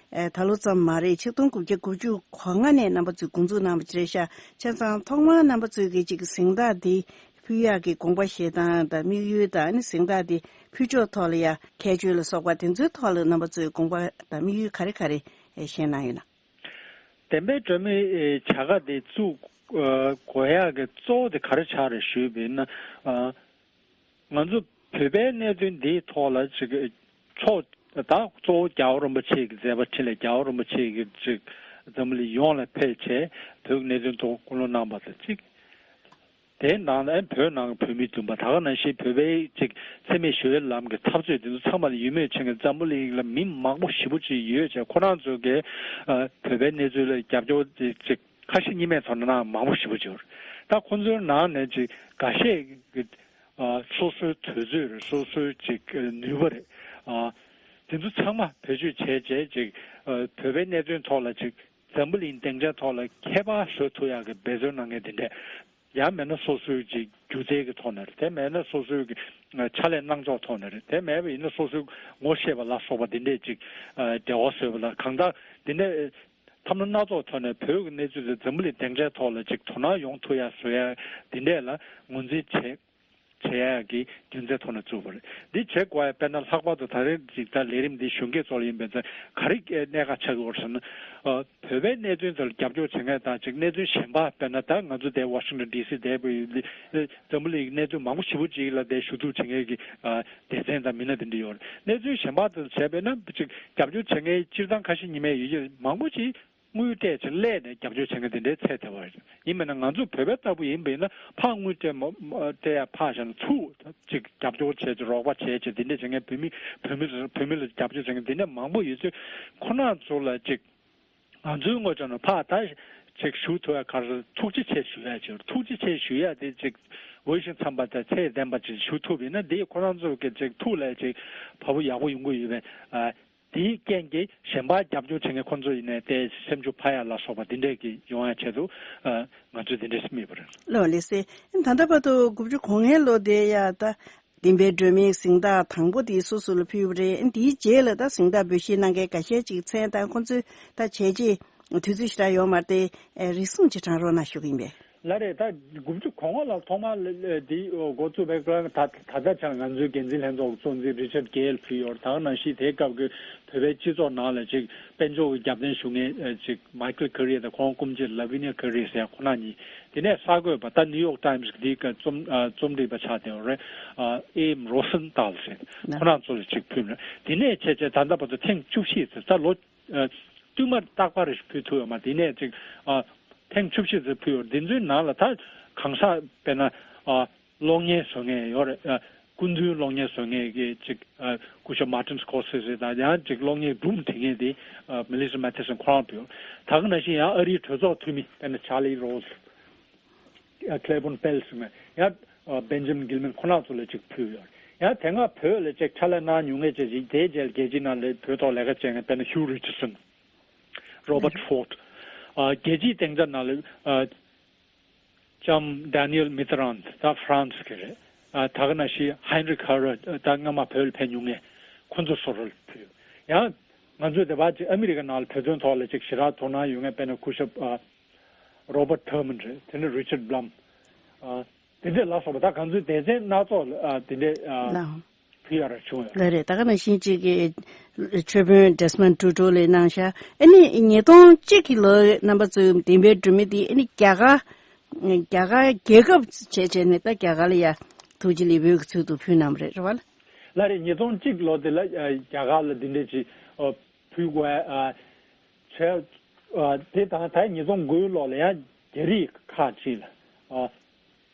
ཨ་ད་ལོ་ཙམ་མ་རེད། ཆིག་སྟོང་དགུ་བརྒྱ་དགུ་བཅུ་གོ་ལྔ་ནས་རྣམ་པ་ཚོས་འགོ་འཛུགས་གནང་བ་ཅིག་རེད་ཤག་བྱས་ཙང་ཐོག་མར་རྣམ་པ་ཚོས་ཀྱི་ཅིག་གཟེངས་རྟགས་འདི་ཕུལ་ཡག་གི་དགོངས་པ་བཞེས་སྟངས་དང་དམིགས་ཡུལ་དང་ཨ་ནི་གཟེངས་རྟགས་འདི་ཕུལ་ཕྱོགས་ཐོག་ལ་ཡ་ཁྱད་ཆོས་ལ་སོགས་པ་དེ་ཚོའི་ཐོག་ལ་རྣམ་པ་ཚོས་དགོངས་པ་དང་དམིགས་ཡུལ་ག་རེ་ག་རེ་བཞེས་གནང་ཡོད་ན། བདེན་པའི་སྒྲོན་མེ་བྱ་དགའ་དེ་བཙུགས་དགོས་ཡག་གི་གཙོ་བོ་དེ་ག་རེ་ཆགས་རེད་ཞུས་པ་ཡིན་ན། ང་ཚོ་བོད་པའི་གནད་དོན་འདིའི་ཐོག་ལ་ཅིག་ཕྱོགས་ད་གཙོ་བོ་རྒྱལ་བ་རིན་པོ་ཆེ་གི་མཛད་པ་འཕྲིན་ལས་རྒྱལ་བ་རིན་པོ་ཆེ་གི་ཅིག་འཛམ་བུ་གླིང་ཡོངས་ལ་ཕེབས་བྱས་བོད་ཀྱི་གནད་དོན་ཐོག་སྐུལ་སློང་གནང་བ་དང་གཅིག་དེའི་ནང་ལ་བོད་ནང་གི་བོད་མི་བདུན་པ་ད་ག་ནང་བཞིན་བོད་པའི་ཅིག་འཚེ་མེད་ཞི་བའི་ལམ་གྱི་འཐབ་རྩོད་དེ་ཚོ་ཚང་མ་ལ་ཡིད་མོས་བྱེད་མཁན་འཛམ་བུ་གླིང་ལ་མི་མང་པོ་ཞེ་པོ་ཅིག་ཡོད་ཅེས་ཁོ་རང་ཚོ་གིས་བོད་པའི་གནས་ཚུལ་ལ་རྒྱབ་སྐྱོར་ཅིག་ཁ་ཞེ་གཉིས་མེད་ཚོར་སྣང་མང་པོ་ཞེ་པོ་ཅིག་ཡོད། ད་ཁོང་ཚོའི་ནང་ནས་ཅིག་འགའ་ཤས་ཀྱི་ཨ་སོ་སོའི་དུས་ཚོད་རེད། སོ་སོའི་ཅིག་ནུས་པ་རེད། ཨ་དེ་ཚོ་ཚང་མ་བེད་སྤྱོད་བྱས་བྱས་ཅིག་ཨ་བོད་པའི་གནད་དོན་ཐོག་ལ་ཅིག་འཛམ་བུ་གླིང་སྡིངས་ཆའི་ཐོག་ལ་ཁྱད་པར་བཟོ་ཐུབ་ཡག་གི་འབད་བརྩོན་གནང་མཁན་དེ་འདྲས། ཡང་མེད་ན་སོ་སོའི་ཅིག་སྒྱུ་རྩལ་གྱི་ཐོག་ནས་རེད། དེ་མེད་ན་སོ་སོའི་གི་ཕྱག་ལས་གནང་ཕྱོགས་ཐོག་ནས་རེད། དེ་མེད་པ་ཡིན་ན་སོ་སོའི་ངོ་ཤེས་པ་ལ་སོགས་པ་འདི་འདྲས་ཅིག་འབྲེལ་བ་བཟོས་པ་ལ་གང་ལྟར་འདི་འདྲས་ཐབས་ལམ་སྣ་ཚོགས་ཐོག་ནས་བོད་ཀྱི་གནས་ཚུལ་དེ་འཛམ་བུ་གླིང་སྡིངས་ཆའི་ཐོག་ལ་ཅིག་དོ་སྣང་ཡོང་ཐུབ་ཡ་བཟོ་ཡ་འདི་འདྲས་ལ་ངོས་འཛིན་བྱེད་བྱེད་ཡ་གི་རྒྱུ་མཚན་ཐོག་ནས་བཙུགས་པ་རེད། འདི་བྱེད་དགོས་ཡ་དཔེར་ན་ལྷག་པར་དུ་ད་རེས་ཅིག་ད་ལས་རིམ་འདི་གཞོན་སྐྱེས་ཚོ་ལ་ཡིན་པའི་ཚེ་ག་རེ་གནད་འགག་ཆགས་ཀྱི་ཡོད་རེད་ཟེར་ན། བོད་པའི་གནད་དོན་དེར་རྒྱབ་སྐྱོར་བྱེད་མཁན་དང་ཅིག་གནད་དོན་གཞན་པ་དཔེར་ན་ད་ང་ཚོ་དེ་ཝ་ཤིང་ཊོན་ཌི་སི་བསྡད་པའི་འཛམ་བུ་གླིང་གི་གནད་དོན་མང་པོ་ཞེ་པོ་ཅིག་ལ་དེ་ཞུ་གཏུག་བྱེད་མཁན་གྱི་སྡེ་ཚན་དང་མི་སྣ་དེ་འདྲ་ཡོད་རེད། གནད་དོན་གཞན་པ་དེ་བྱས་པས་ན་ཅིག་རྒྱབ་སྐྱོར་བྱེད་མཁན་སྤྱིར་བཏང་ཁ་ཞེ་གཉིས་མེད་ཡོད་ཀྱི་མང་པོ་ཅིག་དངུལ་སྤྲད་ཅིག་སླེབས་ནས་རྒྱབ་སྐྱོར་བྱེད་མཁན་དེ་འདྲའི་ཚད་དེ་བ་རེད། ཡིན་མིན་ན་ང་ཚོ་བོད་པ་ལྟ་བུ་ཡིན་པས་ན་ཕར་དངུལ་སྤྲད་མ་སྤྲད་ཡ་ཕར་བཞག་ན་ཚུར་ཅིག་རྒྱབ་སྐྱོར་བྱས་ཅིག་རོགས་པ་བྱས་ཅིག་དེ་འདྲ་བྱེད་མཁན་བོད་མི་བོད་མི་བོད་མི་ལ་རྒྱབ་སྐྱོར་བྱེད་མཁན་དེ་འདྲ་མང་པོ་ཡོད་ཚུལ་ཁོ་རང་ཚོ་ལ་ཅིག་ང་ཚོའི་ངོས་ཀྱང་ཕར་ད་ཅིག་ཞུ་ཐུབ་ཡ་ག་རེ་ཐུགས་རྗེ་ཆེ་ཞུ་ཡ་ཅིག་ཐུགས་རྗེ་ཆེ་ཞུ་ཡ་དེ་ཅིག་འོས་ཤིང་འཚམས་པ་དང་ཚད་ལྡན་པ་ཅིག་ཞུ་ཐུབ་ཡིན་ན་དེ་ཁོ་རང་ཚོ་གི་ཅིག་ཐུགས་ལ་ཅིག་བབ་པོ་ཡག་པོ་ཡོང་གི་ཡོད་པས། དེའི་རྐྱེན་གྱིས་གཞན་པ་རྒྱབ་སྐྱོར་བྱེད་མཁན་ཁོ་ཚོ་ཡིན་ནའི་དེ་སེམས་ཤུགས་འཕར་ཡ་ལ་སོགས་པ་འདི་འདྲས་ཀྱི་ཡོང་ཡ་ཆེད་དུ་ང་ཚོས་འདི་འདྲས་སྨྲས་པ་རེད། ལགས་ལགས་སེ། ད་ལྟ་བར་དུ་དགུ་བཅུ་གོ་ལྔའི་ལོ་དེ་ཡ་ད་བདེན་པའི་སྒྲོན་མེའི་གཟེངས་རྟགས་དང་པོ་དེ་སུ་སུ་ལ་ཕུལ་བ་རེད། དེའི་རྗེས་ལ་ད་གཟེངས་རྟགས་འབུལ་བཞེས་གནང་མཁན་འགའ་ཤས་ཅིག་མཚན་དང་ཁོ་ཚོའི་ད་བྱས་རྗེས་དུས་ཚོད་ཞེ་དྲག་ཡོད་མ་རེད་དེ། རེ་ཟུང་ཅིག་དྲང་རོགས་གནང་ཞུ་གི་ཡིན་པས། ལགས་རེད། ད་དགུ་བཅུ་གོ་ལྔ་ལ་ཐོག་མར་འདི་འགོ་བཙུགས་པའི་སྐབས་ད་ད་ལྟ་ཆ་ང་ཚོའི་འགན་འཛིན་ལྷན་ཚོགས་གཙོ་འཛིན་རི་ཆར་གེལ་ཕུལ་ཡོད། ད་ག་ནང་བཞིན་དེའི་སྐབས་ཀྱི་བོད་པའི་སྤྱི་ཚོགས་ནང་ལ་ཅིག་དཔལ་འབྱོར་གྱི་རྒྱབ་རྟེན་ཞུ་མཁན་ཅིག་མའི་ཁལ་ཁེ་རི་དང་ཁོང་སྐུ་མཆེད་ལ་ཝི་ནི་ཡ་ཁེ་རི་ཟེར་ཁོ་ན་གཉིས། དེ་ནས་གསར་འགོད་པ་ད་ནིའུ་ཡོག་ཊའིམ་སི་འདིའི་རྩོམ་རྩོམ་སྒྲིག་པ་ཆགས་བསྡད་ཡོད་རེད། ཨེམ་རོ་སན་ཏཱལ་ཟེར་ཁོ་རང་ཚོ་ལ་ཅིག་ཕུལ་ནས་དེ་ནས་བྱས་བྱས་ད་ལྟ་བར་དུ་ཐེངས་བཅུ་བཞི་ཙམ་ད་ལོ། བསྟུད་མར་རྟག་པར་ཕུལ་ཐུབ་ཡོད་མ་དེ་ནས་ཅིག་ཨ་ཐེངས་བཅུ་བཞི་ཙམ་ཕུལ་ཡོད། འདི་ཚོའི་ནང་ལ་ད་གང་ཟག་དཔེར་ན་ཨ་གློག་བརྙན་བཟོ་མཁན་ཡོད་རེད། ཨ་སྐུ་མདུན་གློག་བརྙན་བཟོ་མཁན་གྱི་ཅིག་ཨ་སྐུ་ཞབས་མར་ཊིན་སི་ཀོར་སེ་སེ་དང་ཡང་ཅིག་གློག་བརྙན་སྒྲུང་འབྲི་མཁན་དེ་ཨ་མེ་ལི་ས་མེ་ཐི་སན་ཁོ་རང་ཕུལ་ཡོད། ད་ག་ནང་བཞིན་ཡང་ཨ་རིའི་གྲོས་ཚོགས་འཐུས་མི་དཔེར་ན་ཆར་ལི་རོ་སི། ཨ་ཀླེ་བོན་པེལ་སི་ང་ཡང་ཨ་བེན་ཇི་མིན་གིལ་མན་ཁོ་རང་ཚོ་ལ་ཅིག་ཕུལ་ཡོད། ཡང་དེ་སྔ་བོད་ལ་ཅིག་ཕྱག་ལས་གནང་མྱོང་མཁན་ཅིག་ཅིག་དེའི་རྗེས་ལ་རྒྱལ་སྤྱིའི་ནང་ལ་བོད་ཐོག་ལས་ཀ་བྱེད་མཁན་དཔེར་ན་ཧིའུ་རི་ཅར་སན། རོ་བར་ཕོར་ཌི། ཨ་རྒྱལ་སྤྱིའི་སྡིངས་ཆ་ནང་ལ་ཨ་ལྕམ་ཌེ་ནི་ཡལ་མི་ཏི་རན་ད་ཧྥ་རན་སི་གི་རེད། ཨ་ད་ག་ནང་བཞིན་ཧན་རི་ཁ་ར་ད་སྔ་མ་བོད་ལ་ཕེབས་མྱོང་མཁན་ཁོ་ཚོ་སོགས་ལ་ཕུལ། ཡང་ང་ཚོས་དེ་བར་ཅིག་ཨ་མི་རི་ཀ་ནང་ལ་བོད་དོན་ཐོག་ལ་ཅིག་ཞེ་དྲག་དོ་སྣང་ཡོད་མཁན་དཔེར་ན་སྐུ་ཞབས་ཨ་རོ་བར་ཐར་མན་རེད། དེ་ནས་རི་ཆར་བྷི་ལམ། ཨ་དེ་འདྲས་ལ་སོགས་པ་ད་གང་ཚོའི་སྡེ་ཚན་སྣ་ཚོགས་ལ་ཨ་དེ་འདྲས་ཨ་ལའང་ཕུལ་ཡ་ར་བྱུང་ཡོད། ལགས་རེད། ད་ག་ནང་བཞིན་ཅིག་གི་ཆོས་དཔོན་ཌེ་སི་མོན་ཊུ་ཌོ་ལས་གནང་ཤག་ཨ་ནི་ཉིས་སྟོང་གཅིག་གི་ལོ་རྣམ་པ་ཚོའི་བདེན་པའི་སྒྲོན་མེ་འདི་ཨ་ནི་རྒྱ་གར་རྒྱ་གར་རྒྱལ་ཁབ་བྱས་བྱས་ནས་ད་རྒྱ་གར་ལ་ཡ་ཐུགས་རྗེ་ལེགས་འབུལ་གྱི་ཚུལ་དུ་ཕུལ་གནང་བ་རེད། རེད་བ། ལགས་རེད། ཉིས་སྟོང་གཅིག་ལོ་དེ་ལ་ཨ་རྒྱ་གར་ལ་འདི་འདྲས་ཅིག་ཨ་ཕུལ་དགོས་ཨ་བྱས། ཨ་དེ་དང་ད་ཉིས་སྟོང་དགུའི་ལོ་ལ་ཡང་རྒྱ་རིགས་ཁག་ཅིག་ལ་ཨ་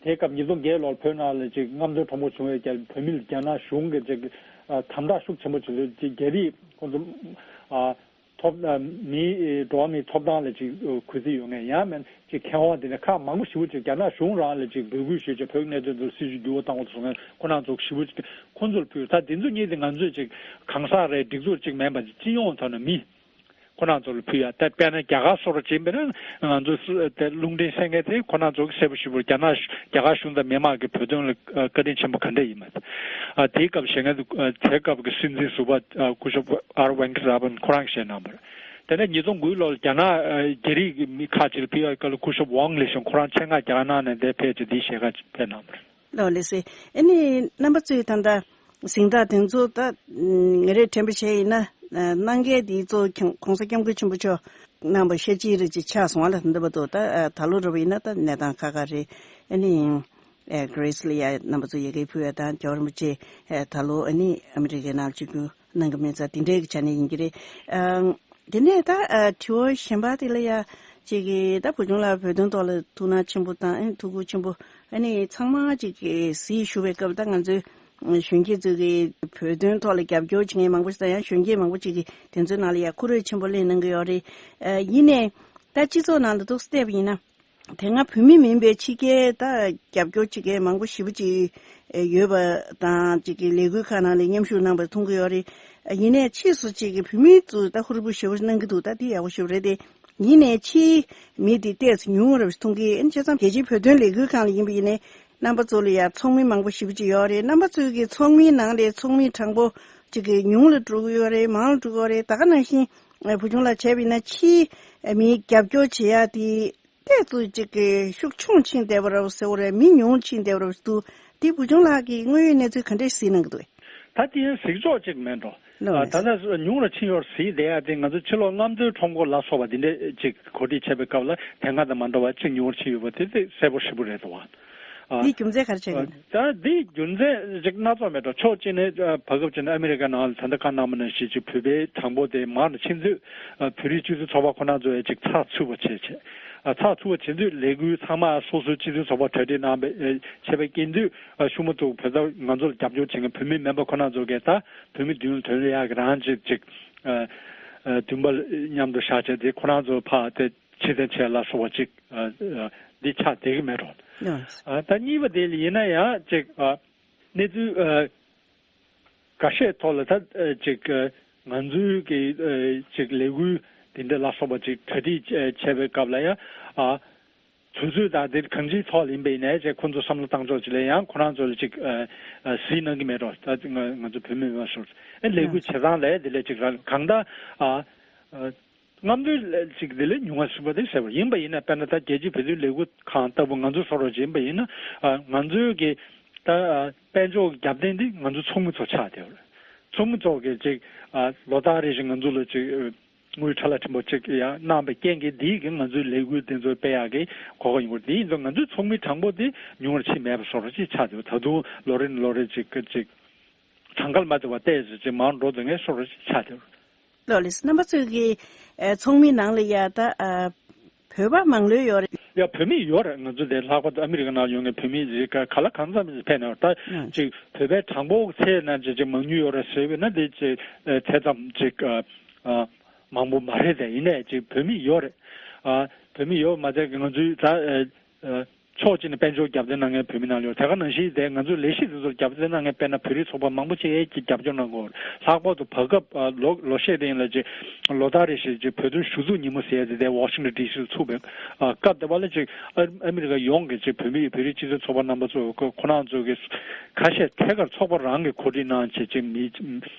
དེའི་སྐབས་ཉིས་སྟོང་བརྒྱད་ལོར་བོད་ནང་ལ་ཅིག་རྔམ་སྟོན་ཁྲོམ་སྐོར་བྱུང་བའི་རྒྱ་བོད་མི་ལ་རྒྱ་ནག་གཞུང་གིས་ཅིག་ཨ་དམ་དྲག་ཤུགས་ཆེན་པོ་བྱེད་དུས་ཅིག་རྒྱ་རིགས་ཁོང་ཚོ་ཨ་ཐོབ་ཨ་མིའི་འགྲོ་བ་མིའི་ཐོབ་ཐང་ལ་ཅིག་གུས་བརྩི་ཡོད་མཁན་ཡང་མིན་ཅིག་མཁས་དབང་དེ་འདྲ་ཁག་མང་པོ་ཞེ་པོ་ཅིག་རྒྱ་ནག་གཞུང་རང་ལ་ཅིག་འབོད་སྐུལ་ཞུས་ཅིག་བོད་ཀྱི་གནད་དོན་དུ་སྲིད་ཇུས་འགྱུར་བ་བཏང་དགོས་སོང་མཁན་ཁོ་རང་ཚོ་ཞེ་པོ་ཅིག་ཁོང་ཚོར་ཕུལ། ད་དེ་ཚོ་གཉིས་དེ་ང་ཚོས་ཅིག་གང་ཟག་རེད་སྒྲིག་འཛུགས་ཅིག་མིན་པ་སྤྱི་ཡོངས་ཐོག་ནས་མི་ཁོ་རང་ཚོ་ལ་ཕུལ་ཡ། ད་དཔེར་ན་རྒྱ་གར་སོགས་ལ་བྱེད་པ་ན་ང་ཚོ་སུ་དེ་རླུང་འཕྲིན་གསན་མཁན་དེ་ཁོ་རང་ཚོ་གི་གསལ་པོ་ཞེ་པོ་རྒྱ་ནག་རྒྱ་གར་གཞུང་དང་མི་མང་གི་བོད་དོན་ལ་བཀའ་དྲིན་ཆེན་པོ་ག་འདྲ་ཡིན་མ། ཨ་དེའི་སྐབས་བཤད་མཁན་དེ་དེའི་སྐབས་ཀྱི་སྲིད་འཛིན་ཟུར་པ་སྐུ་ཞབས་ཨར་ཝེང་ཀི་ར་པན་ཁོ་རང་བཤད་གནང་བ་རེད། དེ་ནས་ཉིས་སྟོང་དགུའི་ལོར་རྒྱ་ནག་རྒྱ་རིགས་ཀྱི་མི་ཁག་ཅིག་ལ་ཕུལ་བའི་སྐབས་ལ་སྐུ་ཞབས་ཝང་ལི་ཞང་ཁོ་རང་ཆེད་མངགས་རྒྱ་ནག་ནས་འདིར་ཕེབས་བྱས་འདིའི་ཞལ་ཁ་ཕེབས་གནང་བ་རེད། ལགས་ལགས་སེ། ཨ་ནི་རྣམ་པ་ཚོས་ད་ལྟ་གཟེངས་རྟགས་དེ་ཚོ་ད་ངས་རེ་དྲན་པ་བྱས་ཡིན་ན་གནང་མཁན་དེ་ཚོ་༸གོང་ས་༸སྐྱབས་མགོན་ཆེན་པོ་མཆོག་གནང་བ་ཤེས་ཀྱི་རེད་ཅེས་ཆགས་སོང་བ་ལ། ད་ལྟ་བར་དུ་ད་ད་ལོ་རབ་ཡིན་ན་ད་གནས་སྟངས་ཁག་ཁག་རེད། ཨ་ནི་ཨེ་གྷི་རེ་སི་ལ་ཡ་རྣམ་པ་ཚོ་ཡ་གི་ཕུལ་བ་དང་རྒྱལ་བ་རིན་པོ་ཆེ་ཨེ་ད་ལོ་ཨ་ནི་ཨ་མི་རི་ཀའི་ནང་ལ་བཅར་རྒྱུ་གནང་གི་མེད་ཙང་དེ་འདྲའི་གི་ཆ་ནས་ཡིན་གྱི་རེད། ཨ་དེ་ནས་ད་ཨ་དྲི་བ་གཞན་པ་དེ་ལ་ཡ་ཅིག་གི་ད་བུ་ཆུང་ལགས་བོད་དོན་ཐོག་ལ་ཐུགས་སྣང་ཆེན་པོ་དང་ཨ་ནི་ཐུགས་ཁུར་ཆེན་པོ་ཨ་ནི་ཚང་མ་ཅིག་གི་གཟིགས་ཞུ་བའི་སྐབས་ད་ང་ཚོའི་གཞོན་སྐྱེས་ཚོས་གི་བོད་དོན་ཐོག་ལ་རྒྱབ་སྐྱོར་བྱེད་མཁན་མང་པོ་ཞིག་དང་ཡང་གཞོན་སྐྱེས་མང་པོ་ཅིག་གི་དེ་ཚོའི་ནང་ལ་ཡ་ཁོ་རང་ཆེན་པོ་ལེན་གནང་གི་ཡོད་རེད། ཨ་ཡིན་ནའི་ད་སྤྱི་ཚོགས་ནང་ལ་འདུག་སེ་བལྟས་པ་ཡིན་ན། དེ་སྔ་བོད་མི་མིན་པའི་ཕྱི་རྒྱལ་ད་རྒྱབ་སྐྱོར་བྱེད་མཁན་མང་པོ་ཞེ་པོ་ཅིག་ཡོད་པ་དང་ཅིག་གི་ལས་འགུལ་ཁག་ནང་ལ་མཉམ་ཞུགས་གནང་པ་མཐོང་གི་ཡོད་རེད། ཡིན་ནའི་ཕྱིས་སུ་ཅིག་གི་བོད་མི་ཚོས་ད་ཧུར་པོ་ཞེ་པོ་གནང་གི་འདུག་ད་དེ་ཡག་པོ་ཞེ་པོ་རེད་དེ། ཡིན་ནའི་ཕྱིའི་མི་དེ་ཏོག་ཙམ་ཉུང་ངུ་རེད་མཐོང་གི་ཡིན། བྱས་ཙང་རྒྱལ་སྤྱིའི་བོད་དོན་ལས་འགུལ་ཁང་ལ་ཡིན་པ་ཡིན་ནའི་རྣམ་པ་ཚོ་ལ་ཡང་ཚོགས་མི་མང་པོ་ཞེ་པོ་ཅིག་ཡོད་རེད། རྣམ་པ་ཚོའི་གི་ཚོགས་མིའི་ནང་ལ་ཚོགས་མི་གྲངས་པོ་ཅིག་གི་ཉུང་ལ་འགྲོ་གི་ཡོད་རེད། མང་ལ་འགྲོ་གི་ཡོད་རེད། ད་ག་ནང་བཞིན་བུ་ཆུང་ལགས་བྱས་པ་ཡིན་ན་ཕྱིའི་མི་རྒྱབ་སྐྱོར་བྱེད་ཡ་དེ་ཏོག་ཙམ་ཅིག་གི་ཤུགས་ཆུང་ཕྱིན་བསྡད་པ་རེད་ཟེར་བ་རེད། མི་ཉུང་ཕྱིན་བསྡད་པ་རེད་འདུག་དེ་བུ་ཆུང་ལགས་ཀྱིས་དངོས་ཡོད་གནས་ཚུལ་ག་འདྲས་གཟིགས་གནང་གི་འདུག་ད་དེ་ཡང་གཟིགས་ཕྱོགས་གཅིག་མེད་འགྲོ། ལགས་ཨ། ད་ལགས། ལྟ་ཉུང་རུ་ཕྱིན་ཡོད་གཟིགས་བསྡད་ཡ་དེ་ང་ཚོ་ཕྱི་ལོ་ལྔ་བདོའི་ཁྲོམ་སྐོར་ལ་སོགས་པ་འདི་འདྲས་ཅིག་གོ་སྒྲིག་བྱས་པའི་སྐབས་ལ་དེ་སྔ་དང་མ་འདྲ་བ་ཅིག་ཉུང་རུ་ཕྱིན་ཡོད་པ་དེ་དེ་གསལ་པོ་ཞེ་པོ་རེད་འདུག་ཨ། འདིའི་རྒྱུ་མཚན་ག་རེ་བྱས་ཨ། ཡོད། ད་འདིའི་རྒྱུ་མཚན་ཅིག་སྣ་ཚོགས་མེད་འགྲོ། ཕྱོགས་གཅིག་ནས་ཨ་བར་སྐབས་ཅིག་ནས་ཨ་མི་རི་ཀ་ནང་ལ་ད་ལྟ་བཀའ་གནང་བ་ནང་བཞིན་ཅིག་བོད་པའི་གྲངས་འབོར་དེ་མང་རུ་ཕྱིན་དུས་ཨ་བོད་རིགས་སྤྱི་མཐུན་ཚོགས་པ་ཁོ་ན་ཚོ་ཡང་ཅིག་ཚགས་ཚུད་པ་བྱས་བྱས་ཨ་ཚགས་ཚུད་པ་བྱེད་དུས་ལས་འགུལ་ཚང་མ་སོ་སོའི་སྤྱི་མཐུན་ཚོགས་པ་གྲ་སྒྲིག་གནང་བའི་ཨ་བྱས་པའི་རྐྱེན་དུས། ཨ་ཤུགས་མ་ཐུག་བོད་ས་ང་ཚོར་རྒྱབ་སྐྱོར་བྱེད་མཁན་བོད་མི་མིན་པ་ཁོ་ན་ཚོ་གིས་ད་བོད་མི་མདུན་ལ་དོན་ལ་ཡག་གི་རང་ཅིག་ཅིག་ཨ་ཨ་འདུན་པ་མཉམ་དུ་བཞག་བྱས་དེ་ཁོ་རང་ཚོ་ཕར་དེ་ཕྱིར་འཐེན་བྱས་ལ་སོགས་པ་ཅིག་ཨ་ཨ་འདི་ཆགས་བསྡད་ཀྱི་མེད་འགྲོ། ཨ་ད་གཉིས་པ་དེ་ལ་ཡིན་ན་ཡང་ཅིག་ཨ་གནས་ཚུལ་ཨ་འགའ་ཤས་ཐོག་ལ་ད་ཨ་ཅིག་ཨ་ང་ཚོའི་གི་ཨ་ཅིག་ལས་འགུལ་དེ་འདྲ་ལ་སོགས་པ་ཅིག་གྲ་སྒྲིག་བྱས་པའི་སྐབས་ལ་ཡང་ཨ། དུས་ཚོད་དང་དེ་གང་ཅིའི་ཐོག་ལ་ཡིན་པ་ཡིན་ནའི་ཅིག་ཁོང་ཚོ་བསམ་བློ་བཏང་ཕྱོགས་ཅིག་ལ་ཡང་ཁོ་རང་ཚོ་ལ་ཅིག་ཨ་ཨ་གཟིགས་གནང་གི་མེད་འགྲོ། ད་ང་ང་ཚོ་བོད་མི་མང་ཤོས་ཨ་ལས་འགུལ་བྱེད་སྟངས་ལ་དེ་ལས་ཅིག་རང་གང་ལྟར་ཨ་ཨ་རྔམ་སྟོན་ལ་ཅིག་དེ་ལས་ཉུང་བ་ཞིག་པ་དེ་ཟེར་བ་ཡིན་པ་ཡིན་ན། དཔེར་ན་ད་རྒྱལ་སྤྱིའི་བོད་དོན་ལས་འགུལ་ཁང་ལྟ་བུ་ང་ཚོ་བཟོ་འདྲ་ཅིག་ཡིན་པ་ཡིན་ན་ཨ་ང་ཚོའི་གི་ད་ཨ་དཔལ་འབྱོར་རྒྱབ་རྟེན་དེ་ང་ཚོ་ཚོགས་མི་ཚོ་ཆགས་བསྡད་ཡོད་རེད། ཚོགས་མི་ཚོ་གི་ཅིག་ཨ་ལོ་ལྟར་རེ་བཞིན་ང་ཚོ་ལ་ཅིག་ཨ། དངུལ་ཁྲ་ལ་ཕྲན་བུ་གཅིག་ཡང་གནང་བའི་རྐྱེན་གྱིས་འདིས་ཀྱི་ང་ཚོའི་ལས་འགུལ་འདི་ཚོ་སྤེལ་ཡག་གི་གོ་སྐབས་ཡོང་གི་རེད། དེ་ཡིན་དུས་ང་ཚོའི་ཚོགས་མི་གྲངས་འབོར་དེ་ཉུང་རུ་ཕྱིན་མེད་པ་བཟོ་འདྲ་ཅིག་ཆགས་འདུག་ད་དུང་ལོ་རེ་ནས་ལོ་རེ་ཅིག་གི་ཅིག་གྲངས་ཀ་ལ་མ་བརྩི་བར་ཏོག་ཙམ་ཅིག་མང་འགྲོ་འདུག་ངས་བཟོ་འདྲ་ཅིག་ཆགས་འདུག་ལགས་ལགས་སོ། རྣམ་པ་ཚོས་ཀྱི་ཨ་ཚོགས་མི་ནང་ལ་ཡ་ད་ཨ་བོད་པ་མང་ལོས་ཡོད་རེད། ཡ་བོད་མི་ཡོད་རེད། ང་ཚོ་དེ་ལྷག་པར་དུ་ཨ་མི་རི་ཀ་ནང་ཡོད་མཁན་བོད་མི་ཅིག་ག་ག་ལ་གང་འཚམ་ཕེབས་ནས་ད་ཨ་ཅིག་བོད་པའི་གྲངས་འབོར་ཚད་ནང་ཅིག་ཅིག་མང་ཉུང་ཡོད་རེད་ཟེར་བས་ན་དེ་ཅིག་ཨ་དེ་ཙམ་ཅིག་ཨ། ཨ། མང་པོ་མ་རེད་དེ། ཡིན་ནའི་ཅིག་བོད་མི་ཡོད་རེད། ཨ། བོད་མི་ཡོད་མ་ཚད་ང་ཚོའི་ད་ཨ། ཨ། ཕྱོགས་གཅིག་ནས་དཔལ་འབྱོར་རྒྱབ་རྟེན་གནང་མཁན་བོད་མི་ནང་ལ་ཡོད། དེ་ག་ནང་བཞིན་དེ་ང་ཚོའི་ལས་གཞི་དེ་ཚོར་རྒྱབ་རྟེན་གནང་མཁན་དཔེར་ན་བོད་རིགས་ཚོགས་པ་མང་པོ་ཅིག་གིས་རྒྱབ་སྐྱོར་གནང་གི་ཡོད་རེད། ལྷག་པར་དུ་བར་སྐབས་ཨ། ལོ་ལོ་ཤས་རིང་ལ་ཅིག་ལོ་ལྟར་རེ་བཞིན་ཅིག་བོད་དོན་ཞུ་གཏུག་ཉིན་མོ་ཟེར་ཡ་དེ་དེ་ཝ་ཤིང་ཊོན་ཌི་སི་ལ་ཚུགས་པའི་ཨ། སྐབས་དེ་བ་ལ་ཅིག་ཨ། ཨ་མི་རི་ཀ་ཡོངས་ཀྱི་ཅིག་བོད་མི་བོད་རིགས་སྤྱི་མཐུན་ཚོགས་པ་རྣམ་པ་ཚོ་ཁོ་ཁོ་རང་ཚོ་གི་ཁ་ཤས་ཐད་ཀར་ཚོགས་པ་རང་གིས་གོ་སྒྲིག་གནང་བྱས་ཅིག་མི་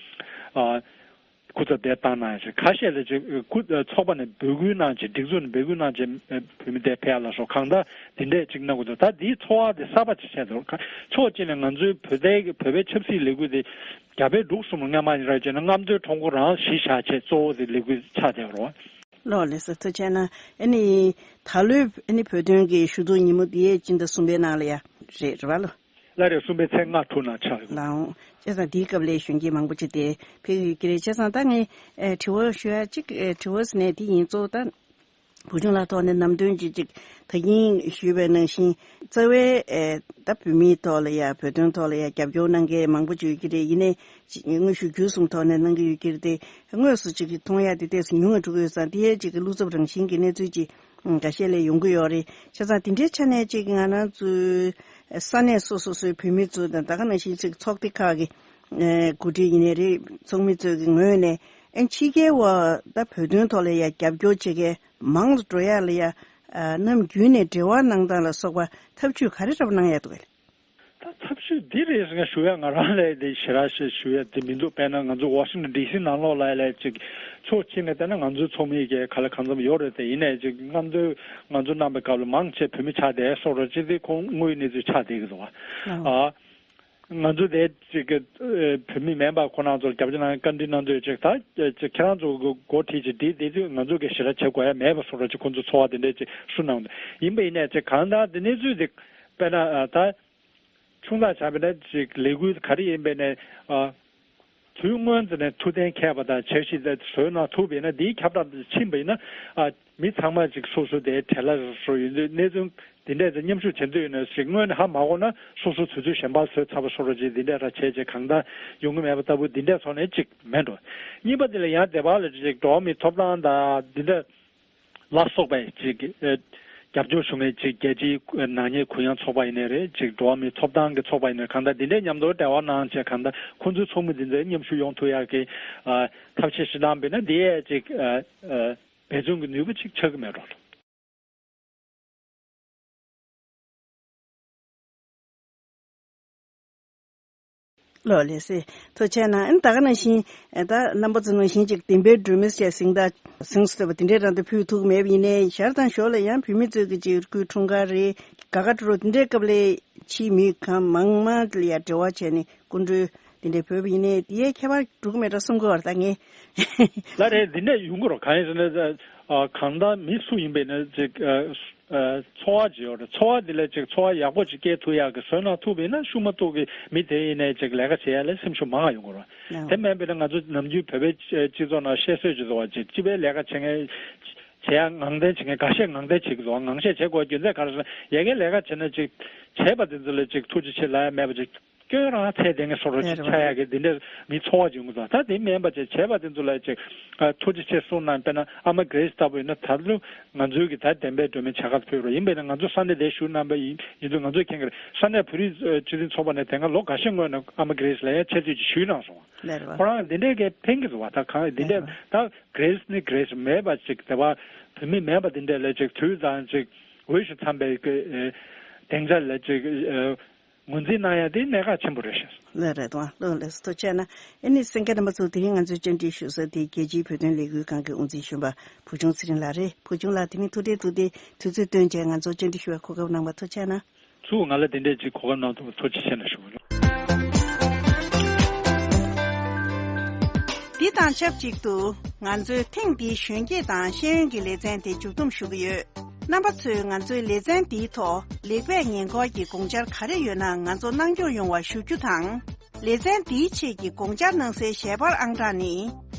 ཨ། སྐུ་ཚབ་དེ་བཏང་གནང་ཡ་ཞིག་ཁ་ཤས་ལ་ཅིག་སྐུ་ཚོགས་པ་ནས་འབོད་སྐུལ་གནང་བྱས། སྒྲིག་འཛུགས་ནས་འབོད་སྐུལ་གནང་བྱས་བོད་མི་དེ་ཕེབས་ཡ་ལ་སོགས་གང་ལྟར་འདི་འདྲས་ཅིག་གནང་དགོས་འདུག་ད་འདིའི་ཚོར་བ་དེ་གསར་པ་ཅིག་ཆགས་འདུག་ཕྱོགས་གཅིག་ནས་ང་ཚོའི་བོད་དེ་བོད་པའི་ཆབ་སྲིད་ལས་འགུལ་དེ་རྒྱ་བལ་འབྲུག་གསུམ་ལ་སྔ་མ་ཡིན་ར་བྱས་ན་རྔམ་སྟོན་ཁྲོམ་སྐོར་རང་གཞི་བཞག་བྱས་གཙོ་བོ་དེ་ལས་འགུལ་ཆགས་བསྡད་པ་རེད་བ། ལགས་ལགས་སོ། ཐུགས་རྗེ་ཆེ་གནང་། ཨ་ནི་ད་ལོའི་ཨ་ནི་བོད་དོན་གྱི་ཞུ་གཏུག་ཉིན་མོ་འདི་སྤྱི་ཟླ་གསུམ་པའི་ནང་ལ་ཡ་རེད་རེད་བ་ལོ། ལ་རེ་གསུམ་པའི་ཚེས་ལྔ་དྲུག་ནང་ཆགས་ཡོད། ལགས་འོང་། བྱས་ཙང་དེའི་སྐབས་ལ་གཞོན་སྐྱེས་མང་པོ་ཅིག་དེ་ཕེབས་ཀྱི་ཡོད་ཀྱི་རེད། བྱས་ཙང་ད་ངས་ཨེ་དྲི་བ་ཞུ་ཡ་གཅིག་ཨེ་དྲི་བ་ཟེར་ནས་དེ་ཡིན། གཙོ་བོ་ད་བུ་ཆུང་ལགས་ཐོག་ནས་ནམ་དོན་ཅིག་ཅིག་ད་གིན་ཞུས་པའི་ནང་བཞིན་རྩ་བའི་ཨེ་ད་བོད་མིའི་ཐོག་ལ་ཡ་བོད་དོན་ཐོག་ལ་ཡ་རྒྱབ་སྐྱོར་གནང་མཁན་མང་པོ་ཅིག་ཡོད་ཀྱི་རེད། ཡིན་ནའི་དངོས་ཤུགས་བརྒྱུད་གསུམ་ཐོག་ནས་གནང་གི་ཡོད་ཀྱི་རེད་དེ། དངོས་སུ་ཅིག་གི་མཐོང་ཡ་དེ་ཏོག་ཙམ་ཉུང་ངུ་འགྲོ་གི་ཡོད་ཙང་དེ་ཡ་ཅིག་གི་བློ་འཚབ་རང་བཞིན་གྱི་གནས་ཚུལ་ཅིག་འགའ་ཤས་ལ་ཡོང་གི་ཡོད་རེད། བྱས་ཙང་དེ་འདྲའི་ཆ་ནས་ཅིག་ང་རང་ཚོའི་ས་གནས་སོ་སོ་སོའི་བོད་མི་ཚོ་དང་ད་ག་ནང་བཞིན་ཅིག་ཚོགས་སྡེ་ཁག་གི་འགོ་ཁྲིད་ཡིན་ནའི་རེད། ཚོགས་མི་ཚོའི་གི་ངོས་ནས་ཨ་ཕྱི་རྒྱལ་བ་ད་བོད་དོན་ཐོག་ལ་ཡ་རྒྱབ་སྐྱོར་བྱེད་མཁན་མང་དུ་འགྲོ་ཡ་ལ་ཡ་ནམ་རྒྱུན་ནས་འབྲེལ་བ་གནང་སྟངས་ལ་སོགས་པ་ཐབས་ཇུས་ག་རེ་འདྲ་པོ་གནང་ཡ་འདུག་གས། ད་ཐབས་ཇུས་འདི་རེད་ཟེར་ན་ཞུ་ཡ་ང་རང་ལ་དེ་ཞེ་དྲག་ཞིག་ཞུ་ཡ་དེ་མི་འདུག་དཔེར་ན་ང་ཚོ་ཝ་ཤིང་ཊོན་ཌི་སི་ནང་ལོགས་ལ་ལས་ཅིག་ཕྱོགས་གཅིག་ནས་བལྟས་ན་ང་ཚོའི་ཚོགས་མི་གི་ག་ལ་གང་འཚམ་ཡོད་རེད་དེ། ཡིན་ནའི་ཅིག་རྔམ་སྟོན་ང་ཚོ་གནང་པའི་སྐབས་ལ་མང་ཆེ་བོད་མི་ཆགས་བསྡད་སོགས་རེད། ཅིག་དེ་ཁོང་དངོས་ཡོད་གནས་ཚུལ་ཆགས་བསྡད་ཀྱི་འདུག་བ། ཨ། ང་ཚོ་དེ་ཅིག་གི་བོད་མི་མིན་པ་ཁོ་རང་ཚོར་རྒྱབ་སྐྱོར་གནང་བཀའ་འདྲི་གནང་དུས་ཅིག་ད་ཅིག་ཁྱེད་རང་ཚོ་འགོ་ཁྲིད་ཅིག་འདི་དེ་དུས་ང་ཚོ་གི་ཞེ་དྲག་བྱེད་དགོས་ཡ་མེད་པ་སོགས་རེད། ཅིག་ཁོང་ཚོ་ཚོར་བ་དེ་འདྲས་ཅིག་ཞུ་གནང་འདུག་ཡིན་པ་ཡིན་ནའི་ཅིག་གང་ལྟར་དེ་གནས་ཚུལ་དེ་དཔེར་ན་ད། ཆུང་ཙག་བྱས་པ་ན་ཅིག་ལས་འགུལ་ག་རེ་ཡིན་པ་ནས་ཨ། དུས་སྔོན་དུ་ནས་ཐུགས་གཏན་འཁེལ་བ་དང་འཆར་གཞི་དེ་བཟོས་གནང་ཐུབ་པ་ཡིན་ན། དེའི་ཁྱབ་བསྒྲགས་དེ་ཕྱིན་པ་ཡིན་ན་ཨ། མི་ཚང་མ་ཅིག་སོ་སོ་དེའི་གྲལ་ལ་སོ་ཡིན་དུས་གནས་ཚུལ་དེ་འདྲས་དེ་མཉམ་ཞུགས་བྱེད་འདོད་ཡོད་ན་ཞིག་སྔོན་ནས་ཧ་མ་གོ་ན་སོ་སོ་དུས་ཚོད་གཞན་པ་བཟོས་ཚར་བ་སོགས་ར་ཅིག་དེ་འདྲས་ར་བྱས་བྱས་གང་ལྟར་ཡོང་གི་མེད་པ་ལྟ་བུ་དེ་འདྲས་ཐོག་ནས་ཅིག་མེད་འགྲོ། གཉིས་པ་དེ་ལ་ཡང་སྡེ་བ་ལ་ཅིག་འགྲོ་བ་མིའི་ཐོབ་ཐང་དང་དེ་འདྲས། ལ་སོགས་པའི་ཅིག་ཨ། རྒྱབ་སྐྱོར་ཞུ་མཁན་ཅིག་རྒྱལ་སྤྱིའི་ནག་ཉེས་གུ་ཡངས་ཚོགས་པ་ཡིན་ནའི་རེད། ཅིག་འགྲོ་བ་མིའི་ཐོབ་ཐང་གི་ཚོགས་པ་ཡིན་ནའི་རེད། གང་ལྟར་འདི་འདྲའི་མཉམ་དུ་འབྲེལ་བ་གནང་བྱས། གང་ལྟར་ཁོང་ཚོའི་ཚོགས་མི་འདི་ཚོའི་མཉམ་ཞུགས་ཡོང་ཐུབ་ཡག་གི་ཨ་ཐབས་ཤེས་ཞིག་གནང་བ་ཡིན་ན། འདི་ཡས་ཅིག་ཨ་ཨ་འབད་བརྩོན་གྱི་ནུས་པ་ཅིག་ཆགས་ཀྱི་མེད་འགྲོ། ལགས་ལགས་སེ། ཐུགས་རྗེ་གནང་། ཨ་ནི་ད་ག་ནང་བཞིན་ཨ་ད་རྣམ་པ་ཚོ་ནང་བཞིན་ཅིག་བདེན་པའི་སྒྲོན་མེ་ཞེས་ཟིན་ད་ཟིན་སོ་བ་དེ་འདྲའི་རང་དུ་ཕུལ་ཐུབ་མེད་པ་ཡིན་ནའི། ཞར་དང་ཞོར་ལ་ཡང་བོད་མི་ཚོས་ཀྱི་ཅིག་སྐུའི་འཁྲུངས་སྐར་རེད། དགའ་དགའ་སྤྲོ་སྤྲོ་དེ་འདྲའི་སྐབས་ལ་ཕྱིའི་མི་གང་མང་མང་ལ་ཡང་འབྲེལ་བ་བྱས་ནས་སྐུ་མགྲོན་དེ་འདྲའི་ཕུལ་བ་ཡིན་ནའི། དེ་ཡས་ཁྱད་པར་འགྲོ་གི་མེད་འགྲོ་བསམ་གི་ཡོད་རེད་ད་ངས། ལགས་རེད། འདི་འདྲ་ཡོང་གི་རེད། གང་ཡིན་ཟེར་ན་ཨ་གང་ལྟར་མི་སུ་ཡིན་པ་ཡིན་ན་ཅིག་ཨ་ཨ་འཚོ་བ་ཅིག་ཡོད་རེད། འཚོ་བ་འདི་ལ་ཅིག་འཚོ་བ་ཡག་པོ་ཅིག་སྐྱེལ་ཐུབ་ཡག་གི་བཟོས་གནང་ཐུབ་པ་ཡིན་ན། ཤུགས་མ་གཏོགས་ཀྱི་མི་དེ་ཡིན་ནའི་ཅིག་ལས་ཀ་བྱེད་ཡག་ལ་སེམས་ཤུགས་མང་བ་ཡོང་གི་རེད། ཨ་དེ་མིན་པ་ཡིན་ན་ང་ཚོ་ནམ་རྒྱུན་བོད་པའི་སྤྱི་ཚོགས་ནང་བཤད་སྲོལ་ཅིག་འདུག་བ། ཅིག་སྤྱི་པའི་ལས་ཀ་བྱེད་མཁན་བྱེད་ཡག་ངང་འདོན་བྱེད་མཁན། འགའ་ཤས་ངང་འདོན་བྱེད་ཀྱི་འདུག་ངང་ཤས་བྱེད་དགོས་རྒྱུ་མཚན་ག་རེ་ཟེར་ན། ཡ་གིའི་ལས་ཀ་བྱེད་ན་ཅིག་བྱས་པ་དེ་ཚོ་ལ་ཅིག་ཐུགས་རྗེ་ཆེ་ལབ་ཡག་མེད་པ་ཅིག་སྐྱོན་རང་ཚད་ལྡན་གྱི་བཟོ་འདྲ་ཅིག་ཆགས་ཡག་གི་འདི་འདྲའི་མི་ཚོར་བ་ཅིག་ཡོང་གི་འདུག་ད་དེ་མིན་པ་ཅིག་བྱས་པ་དེ་ཚོ་ལ་ཅིག་ཨ་ཐུགས་རྗེ་ཆེ་གསུངས་གནང་། དཔེར་ན་ཨ་མ་གྷི་རེ་སི་ལྟ་བུ་ཡིན་ན། ད་ལོ་ང་ཚོའི་གི་ད་བདེན་པའི་སྒྲོན་མེ་བྱ་དགའ་ཕུལ་རོགས་ཡིན་པས་ན། ང་ཚོ་ས་གནས་དེ་བཞུགས་གནང་པ་ཡིན་ཡིན་དུས། ང་ཚོས་མཁྱེན་གྱི་རེད། ས་གནས་བོད་རིགས་སྤྱི་མཐུན་ཚོགས་པ་ནས་དེ་སྔ་ལོ་འགའ་ཤས་སྔོན་ནས་ཨ་མ་གྷི་རེ་སི་ལ་ཡང་ཆེ་བསྟོད་ཅིག་ཞུས་གནང་སོང་། ལགས་རེད་པ། ཁོ་རང་འདི་འདྲའི་གི་ཕན་གྱི་རེད་པ། ད་གང་འདི་འདྲའི་ད་གྷི་རེ་སི་ནི་གྷི་རེ་སི་མེད་པ་ཅིག་དེ་བ་བོད་མི་མིན་པ་འདི་འདྲ་ལ་ཅིག་དུས་དང་ཅིག་འོས་ཤིང་འཚམས་པའི་གི་ཨེ་སྡིངས་ཆ་ལ་ཅིག་ཨེ་ངོས་འཛིན་གནང་ཡ་དེ་གནད་འགག་ཆེན་པོ་རེད་ཤག་ལགས་རེད་དོ། ལགས་ལགས་སོ། ཐུགས་རྗེ་གནང་། ཨ་ནི་གསན་མཁན་རྣམ་པ་ཚོ། དེ་རིང་ང་ཚོའི་བཅར་འདྲི་ཞུ་ས་དེ་རྒྱལ་སྤྱིའི་བོད་དོན་ལས་འགུལ་ཁང་གི་དབུ་འཛིན་གཞོན་པ་བུ་ཆུང་ཚེ་རིང་ལགས་རེད། བུ་ཆུང་ལགས་དེ་རིང་ཐུགས་ཁྲལ་འདུག་སྟེ་དུས་ཚོད་བཏོན་བྱས་ང་ཚོར་བཅར་འདྲི་ཞུ་བའི་གོ་སྐབས་གནང་བར་ཐུགས་རྗེ་གནང་། ཚུར་ང་ལ་དེ་འདྲའི་ཅིག་གོ་སྐབས་གནང་ཐུབ་པར་ཐུགས་རྗེ་ཆེ་ལ་ཞུ་གི་ཡོད། འདི་དང་ཆབས་ཅིག་ཏུ་ང་ཚོའི་ཐེངས་འདིའི་གཞོན་སྐྱེས་དང་ཤེས་ཡོན་གྱི་ལེ་ཚན་དེ་མཇུག་བསྡོམས་ཞུ་གི་ཡོད། རྣམ་པ་ཚོས་ང་ཚོའི་ལེ་ཚན་འདིའི་ཐོག་ལེགས་སྤེལ་ཉེས་འགོག་གི་དགོངས་འཆར་ག་རེ་ཡོད་ན་ང་ཚོར་གནང་སྐྱོང་ཡོང་བ་ཞུ་རྒྱུ་དང་། ལེ་ཚན་འདིའི་ཆེད་ཀྱི་དགོངས་འཆར་གནང་སའི་ཞལ་པར་ཨང་གྲངས་ནི།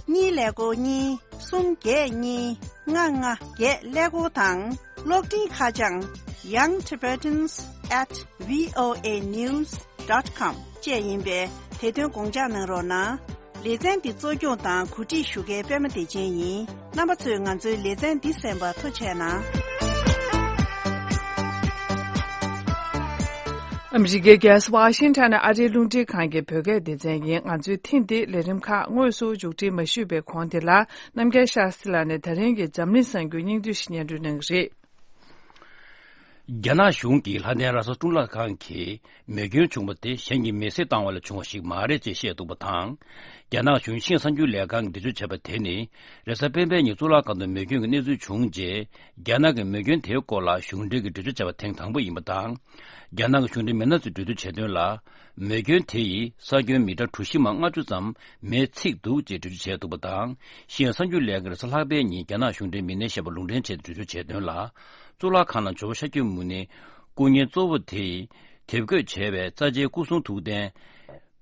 གཉིས་ཀླད་ཀོར་གཉིས། གསུམ་བརྒྱད་གཉིས། ལྔ་ལྔ་བརྒྱད་ཀླད་ཀོར་དང་། གློག་འཕྲིན་ཁ་བྱང་young tibetans at voa news dot com བཅས་ཡིན་པས། དེ་དོན་དགོངས་འཇགས་གནང་རོགས་གནང་། ལེ་ཚན་འདི་གཙོ་སྐྱོང་དང་གོ་སྒྲིག་ཞུ་མཁན་པད་མ་བདེ་ཆེན་ཡིན། རྣམ་པ་ཚོས་ང་ཚོའི་ལེ་ཚན་འདི་གསན་པར་ཐུགས་རྗེ་གནང་། ཨ་མི་རི་ཀའི་རྒྱལ་ས་ཝ་ཤིང་ཊོན་ནས་ཨ་རིའི་རླུང་འཕྲིན་ཁང་གི་བོད་སྐད་སྡེ་ཚན་ཡིན། ང་ཚོའི་ཐེངས་འདིའི་ལས་རིམ་ཁག་དངོས་སུ་མཇུག་སྒྲིལ་མ་ཞུས་པའི་གོང་དེ་ལ། རྣམ་རྒྱལ་ཤཱ་སྟི་ལགས་ནས་ད་རིང་གི་འཛམ་གླིང་གསར་འགྱུར་སྙིང་བསྡུས་ཤིག་སྙན་སྒྲོན་གནང་གི་རེད། རྒྱ་ནག་གཞུང་གིས་ལྷ་ལྡན་ར་ས་གཙུག་ལག་ཁང་གི་མེ་སྐྱོན་བྱུང་བ་དེ་གཞན་གྱིས་མེ་བསྲེགས་བཏང་བ་ལས་བྱུང་བ་ཞིག་མ་རེད་ཅེས་བཤད་འདུག་པ་དང་། རྒྱ་ནག་གཞུང་ཤིན་གསར་འགྱུར་ལས་ཁང་གིས་འགྲེལ་བརྗོད་བྱས་པ་དེ་ནི། རེས་གཟའ་སྤེན་པའི་ཉིན་གཙུག་ལག་ཁང་དུ་མེ་སྐྱོན་གྱི་གནས་ཚུལ་བྱུང་རྗེས། རྒྱ་ནག་གིས་མེ་སྐྱོན་དེའི་སྐོར་ལ་གཞུང་འབྲེལ་གྱི་འགྲེལ་བརྗོད་བྱས་པ་ཐེངས་དང་པོ་ཡིན་པ་དང་། རྒྱ་ནག་གི་གཞུང་འབྲེལ་མི་སྣ་ཚོས་གྲོས་བསྡུར་བྱས་དོན་ལ། མེ་སྐྱོན་དེ་ཡིས་ས་ཁྱོན་མི་ཊར་གྲུ་བཞི་མ་ལྔ་བཅུ་ཙམ་མེས་ཚིག་འདུག་ཅེས་འགྲེལ་བརྗོད་བྱས་འདུག་པ་དང་། ཤིན་གསར་འགྱུར་ལས་ཁང་གིས་རེས་གཟའ་ལྷག་པའི་ཉིན་རྒྱ་ནག་གཞུང་འབྲེལ་མི་སྣའི་བཤད་པ་ལུང་འདྲེན་བྱས་ཏེ་འགྲེལ་བརྗོད་བྱས་དོན་ལ། གཙུག་ལག་ཁང་ནང་ཇོ་བོ་ཤཱཀྱ་མུ་ནེ་སྐུ་བརྙན་གཙོ་བོ་དེ་ཡིས་དེབ་འགོད་བྱས་པའི་རྩ་ཆེའི་སྐུ་གསུང་ཐུགས་རྟེན་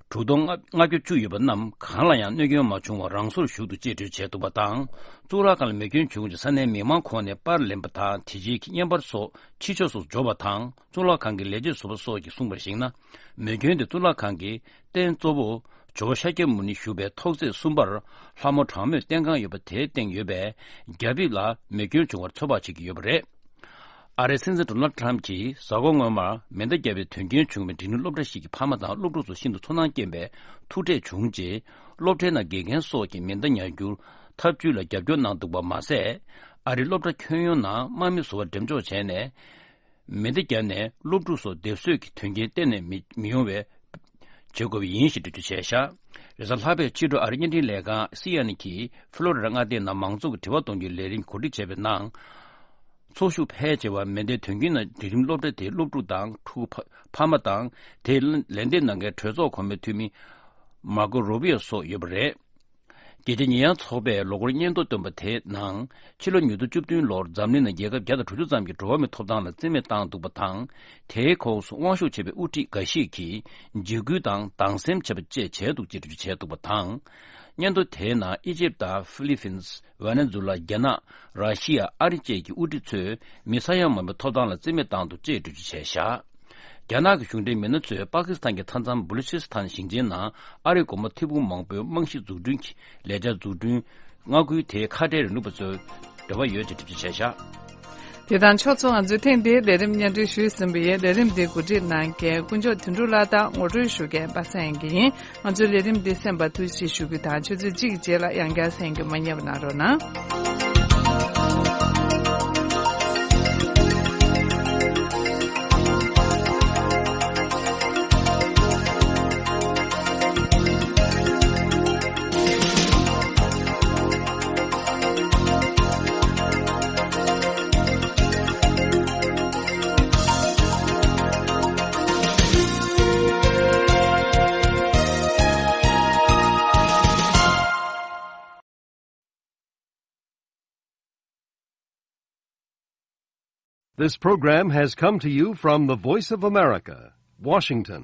དྲུག་སྟོང་ལྔ་བརྒྱ་བཅུ་ཡོད་པ་རྣམས་གང་ལ་ཡང་གནོད་སྐྱོན་མ་བྱུང་བར་རང་སོར་བཞུགས་འདུག་ཅེས་འགྲེལ་བརྗོད་བྱས་འདུག་པ་དང་། གཙུག་ལག་ཁང་ལ་མེ་སྐྱོན་བྱུང་རྗེས་ས་གནས་མི་མང་ཁོངས་ནས་པར་ལེན་པ་དང་དེ་རྗེས་ཀྱི་བརྙན་པར་སོགས་ཕྱི་ཕྱོགས་སུ་འབྱོར་བ་དང་། གཙུག་ལག་ཁང་གི་ལས་བྱེད་ཟུར་པ་སོགས་ཀྱིས་གསུངས་པར་གཞིགས་ན། མེ་སྐྱོན་དེ་གཙུག་ལག་ཁང་གི་རྟེན་གཙོ་བོ་ཇོ་བོ་ཤཱཀྱ་མུ་ནེ་བཞུགས་པའི་ཐོག་བརྩེགས་གསུམ་པར་ལྷ་མོ་གྲངས་མེད་བསྟེན་ཁང་ཡོད་པ་དེའི་སྟེང་ཡོད་པའི་རྒྱ་ཕིབས་ལ་མེ་སྐྱོན་བྱུང་བར་ཚོད་དཔག་བྱེད་ཀྱི་ཡོད་པ་རེད། ཨ་རིའི་སྲིད་འཛིན་ཌོ་ནལ་ཌི་ཊརམ་གྱིས་གཟའ་འཁོར་སྔོན་མར་མེ་མདའ་བརྒྱབ་པའི་དོན་རྐྱེན་བྱུང་བའི་འབྲིང་རིམ་སློབ་གྲྭ་ཞིག་གི་ཕ་མ་དང་སློབ་ཕྲུག་ཚོར་ཤིན་ཏུ་ཚོར་སྣང་སྐྱེན་པའི་ཐུག་འཕྲད་བྱུང་རྗེས། སློབ་གྲྭའི་ནང་དགེ་རྒན་སོགས་ཀྱིས་མེ་མདའ་ཉར་རྒྱུར་ཐབས་ཇུས་ལ་རྒྱབ་སྐྱོར་གནང་འདུག་པ་མ་ཟད། ཨ་རིའི་སློབ་གྲྭ་ཁྱོན་ཡོངས་ནང་དམག་མི་བཟོ་བར་འགྲེམས་འཇོག་བྱས་ནས། མེ་མདའ་བརྒྱབ་ནས་སློབ་ཕྲུག་སོགས་སྡེབ་གསོད་ཀྱི་དོན་རྐྱེན་གཏན་ནས་མི་མི་ཡོང་བའི་བྱེད་དགོས་པ་ཡིན་ཞེས་འགྲེལ་བརྗོད་བྱས་བཞག་རེས་གཟའ་ལྷག་པའི་ཕྱི་དྲོ་ཨ་རིའི་བརྙན་འཕྲིན་ལས་ཁང་སི་ཨེན་ཨེན་གྱིས་ཕི་ལོ་རི་ཌ་མངའ་སྡེའི་ནང་མང་ཚོགས་ཀྱི་དྲི་བ་གཏོང་རྒྱུའི་ལས་རིམ་གོ་སྒྲིག་བྱས་པའི་ནང་། ཚོགས་ཞུགས་ཕལ་ཆེ་བ་མེ་མདའི་དོན་རྐྱེན་ནང་འབྲིང་རིམ་སློབ་གྲྭ་དེའི་སློབ་ཕྲུག་དང་ཕྲུ་གུ་ཕ་ཕ་མ་དང་། དེའི་ལན་འདེབས་གནང་མཁན་གྲོས་ཚོགས་གོང་མའི་འཐུས་མི་མར་ཀོ་རུ་བྷི་ཡོ་སོགས་ཡོད་པ་རེད། རྒྱལ་སྤྱིའི་ཉེས་ཡངས་ཚོགས་པས་ལོ་འཁོར་སྙན་ཐོ་བཏོན་པ་དེའི་ནང་། ཕྱི་ལོ་ཉིས་སྟོང་བཅུ་བདུན་ལོར་འཛམ་གླིང་ནང་རྒྱལ་ཁབ་བརྒྱ་དང་དྲུག་ཅུ་ཙམ་གྱིས་འགྲོ་བ་མིའི་ཐོབ་ཐང་ལ་རྩིས་མེད་བཏང་འདུག་པ་དང་། དེའི་ཁོངས་སུ་དབང་ཤུགས་ཆེ་བའི་དབུ་ཁྲིད་འགའ་ཞིག་གིས་འཇིགས་སྐུལ་དང་སྡང་སེམས་བྱས་པ་བཅས་བྱས་འདུག་ཅེས་འགྲེལ་བརྗོད་བྱས་འདུག་པ་དང་། སྙན་ཐོ་དེའི་ནང་ཨི་ཇིབ་དང་ཧྥི་ལི་ཕིན། ཝེ་ནེ་ཛུ་ལ། རྒྱ་ནག་ར་ཤི་ཡ། ཨ་རི་བཅས་ཀྱི་དབུ་ཁྲིད་ཚོས་མི་ས་ཡ་མང་པོའི་ཐོབ་ཐང་ལ་རྩིས་མེད་བཏང་འདུག་ཅེས་འགྲེལ་བརྗོད་བྱས་བཞག་རྒྱ་ནག་གི་གཞུང་འབྲེལ་མི་སྣ་ཚོས་པ་ཀི་སི་ཐན་གྱི་མཐའ་མཚམས་བུ་ལུ་ཆི་སི་ཐན་ཞིང་ཆེན་ནང་ཨ་རིའི་སྒོར་མོ་ཐེར་འབུམ་མང་པོའི་རྨང་གཞི་འཛུགས་སྐྲུན་གྱི་ལས་འཆར་འཛུགས་སྐྲུན་མངའ་ཁུལ་དེའི་ཁ་བྲལ་རིང་ལུགས་པ་ཚོའི་འབྲེལ་བ་ཡོད་ཅེས་འགྲེལ་བརྗོད་བྱས་བཞག་དེ་དང་ཕྱོགས་མཚུངས། ང་ཚོས་ཐེངས་འདིའི་ལས་རིམ་སྙན་སྒྲོན་ཞུས་ཟིན་པ་ཡིན། ལས་རིམ་འདི་གོ་སྒྲིག་གནང་མཁན་དཀོན་མཆོག་དོན་གྲུབ་ལགས་དང་ངོ་སྤྲོད་ཞུ་མཁན་པ་སངས་དབྱངས་སྐྱིད་ཡིན། ང་ཚོའི་ལས་རིམ་འདི་གསན་པར་ཐུགས་རྗེ་ཆེ་ཞུ་རྒྱུ་དང་། ཆུ་ཚོད་གཅིག་གི་རྗེས་ལ་ཡང་བསྐྱར་གསན་རྒྱུ་མ་བསྙེལ་བ་གནང་རོགས་གནང་། This program has come to you from the Voice of America, Washington.